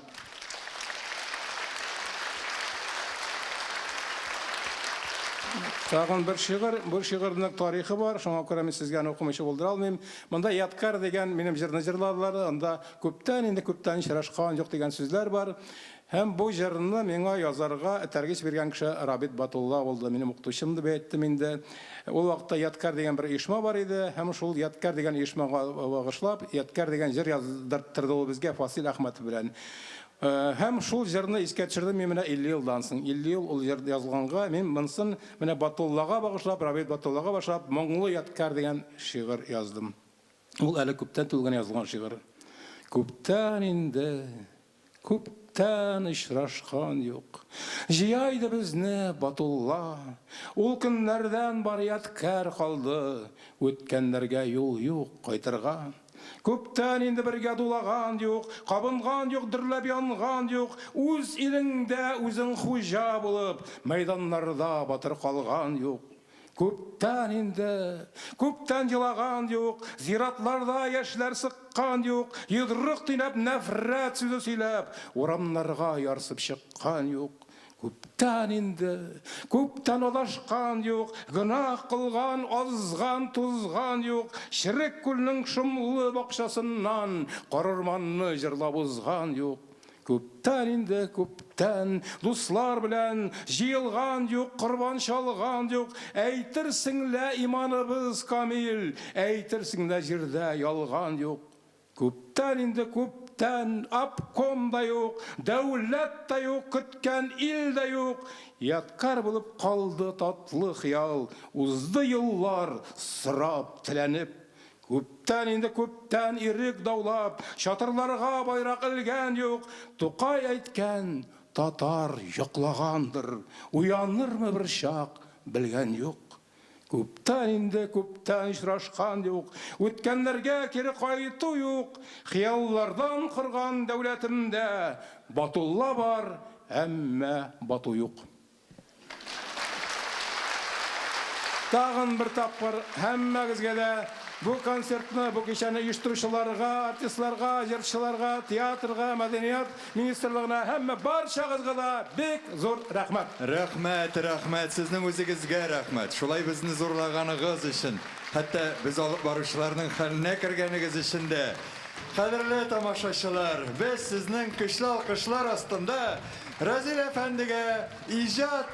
Тагын бер шигырь, бу шигырьнең тарихы бар, шуңа күрә мин сезгә аны укымыйча булдыра алмыйм. Монда Ядкарь дигән минем җырны җырладылар, анда күптән инде күптән очрашкан юк дигән сүзләр бар. Һәм бу җырны миңа язарга этәргеч биргән кеше Рабит Батулла булды, минем укытучым дип әйттем инде. Ул вакытта Ядкарь дигән бер оешма бар иде, һәм шул Ядкарь дигән оешмага багышлап, Ядкарь дигән җыр яздырттырды ул безгә Фасил Әхмәтов белән. Һәм шул җырны искә төшердем мин менә 50 елдан соң. 50 ел ул җыр язылганга, мин монысын менә Батуллага багышлап, Рабит Батуллага багышлап, Моңлы Ядкарь дигән шигырь яздым. Ул әле күптән түгел генә язылган шигырь. Күптән инде, күптән очрашкан юк. Җыя иде безне Батулла. Ул көннәрдән бар ядкәр калды. Үткәннәргә юл юк кайтырга. Күптән инде бергә дулаган юк, Кабынган юк, дөрләп янган юк, Үз илеңдә үзең хуҗа булып, Мәйданнарда батыр калган юк. Күптән инде, күптән елаган юк, Зиратларда яшьләр сыккан юк, Йодрык төйнәп, нәфрәт сүзе сөйләп, Урамнарга ярсып чыккан юк. Күптән инде, күптән адашкан юк, Гөнаһ кылган, азган, тузган юк, Черек күлнең шомлы бакчасыннан Карурманны җырлап узган юк. Күптән инде, күптән, дуслар белән Җыелган юк, корбан чалган юк, Әйтерсең лә иманыбыз камил, Әйтерсең лә җирдә ялган юк. Күптән инде, күптән. күптән, обком да юк, дәүләт тә юк, көткән ил дә юк. Ядкарь булып калды татлы хыял, узды еллар, сорап, теләнеп. Күптән инде күптән ирек даулап, чатырларга байрак элгән юк. Тукай әйткән, татар йоклагандыр, уянырмы бер чак, белгән юк. Күптән инде күптән очрашкан юк, үткәннәргә кире кайту юк. Хыяллардан корган дәүләтемдә Батулла бар, әмма Бату юк. Тагын бер тапкыр һәммәгезгә дә бу концертны, бу кичәне оештыручыларга, артистларга, җырчыларга, театрга, мәдәният министрлыгына һәммә барчагызга да бик зур рәхмәт. Рәхмәт, рәхмәт, сезнең үзегезгә рәхмәт, шулай безне зурлаганыгыз өчен, хәтта без алып баручыларның хәленә кергәнегез өчен дә. Кадерле тамашачылар, без сезнең көчле алкышлар астында Разил әфәндегә иҗат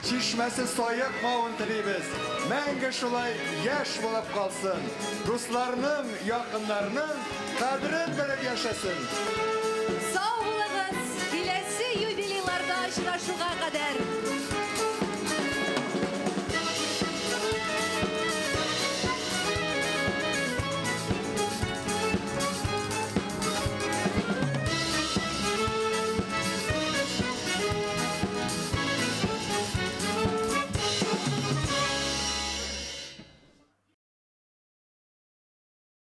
чишмәсе саекмавын телибез. Мәңге шулай яшь булып калсын. Дусларының, якыннарының кадерен белеп яшәсен. Сау булыгыз, киләсе юбилейларда очрашуга кадәр!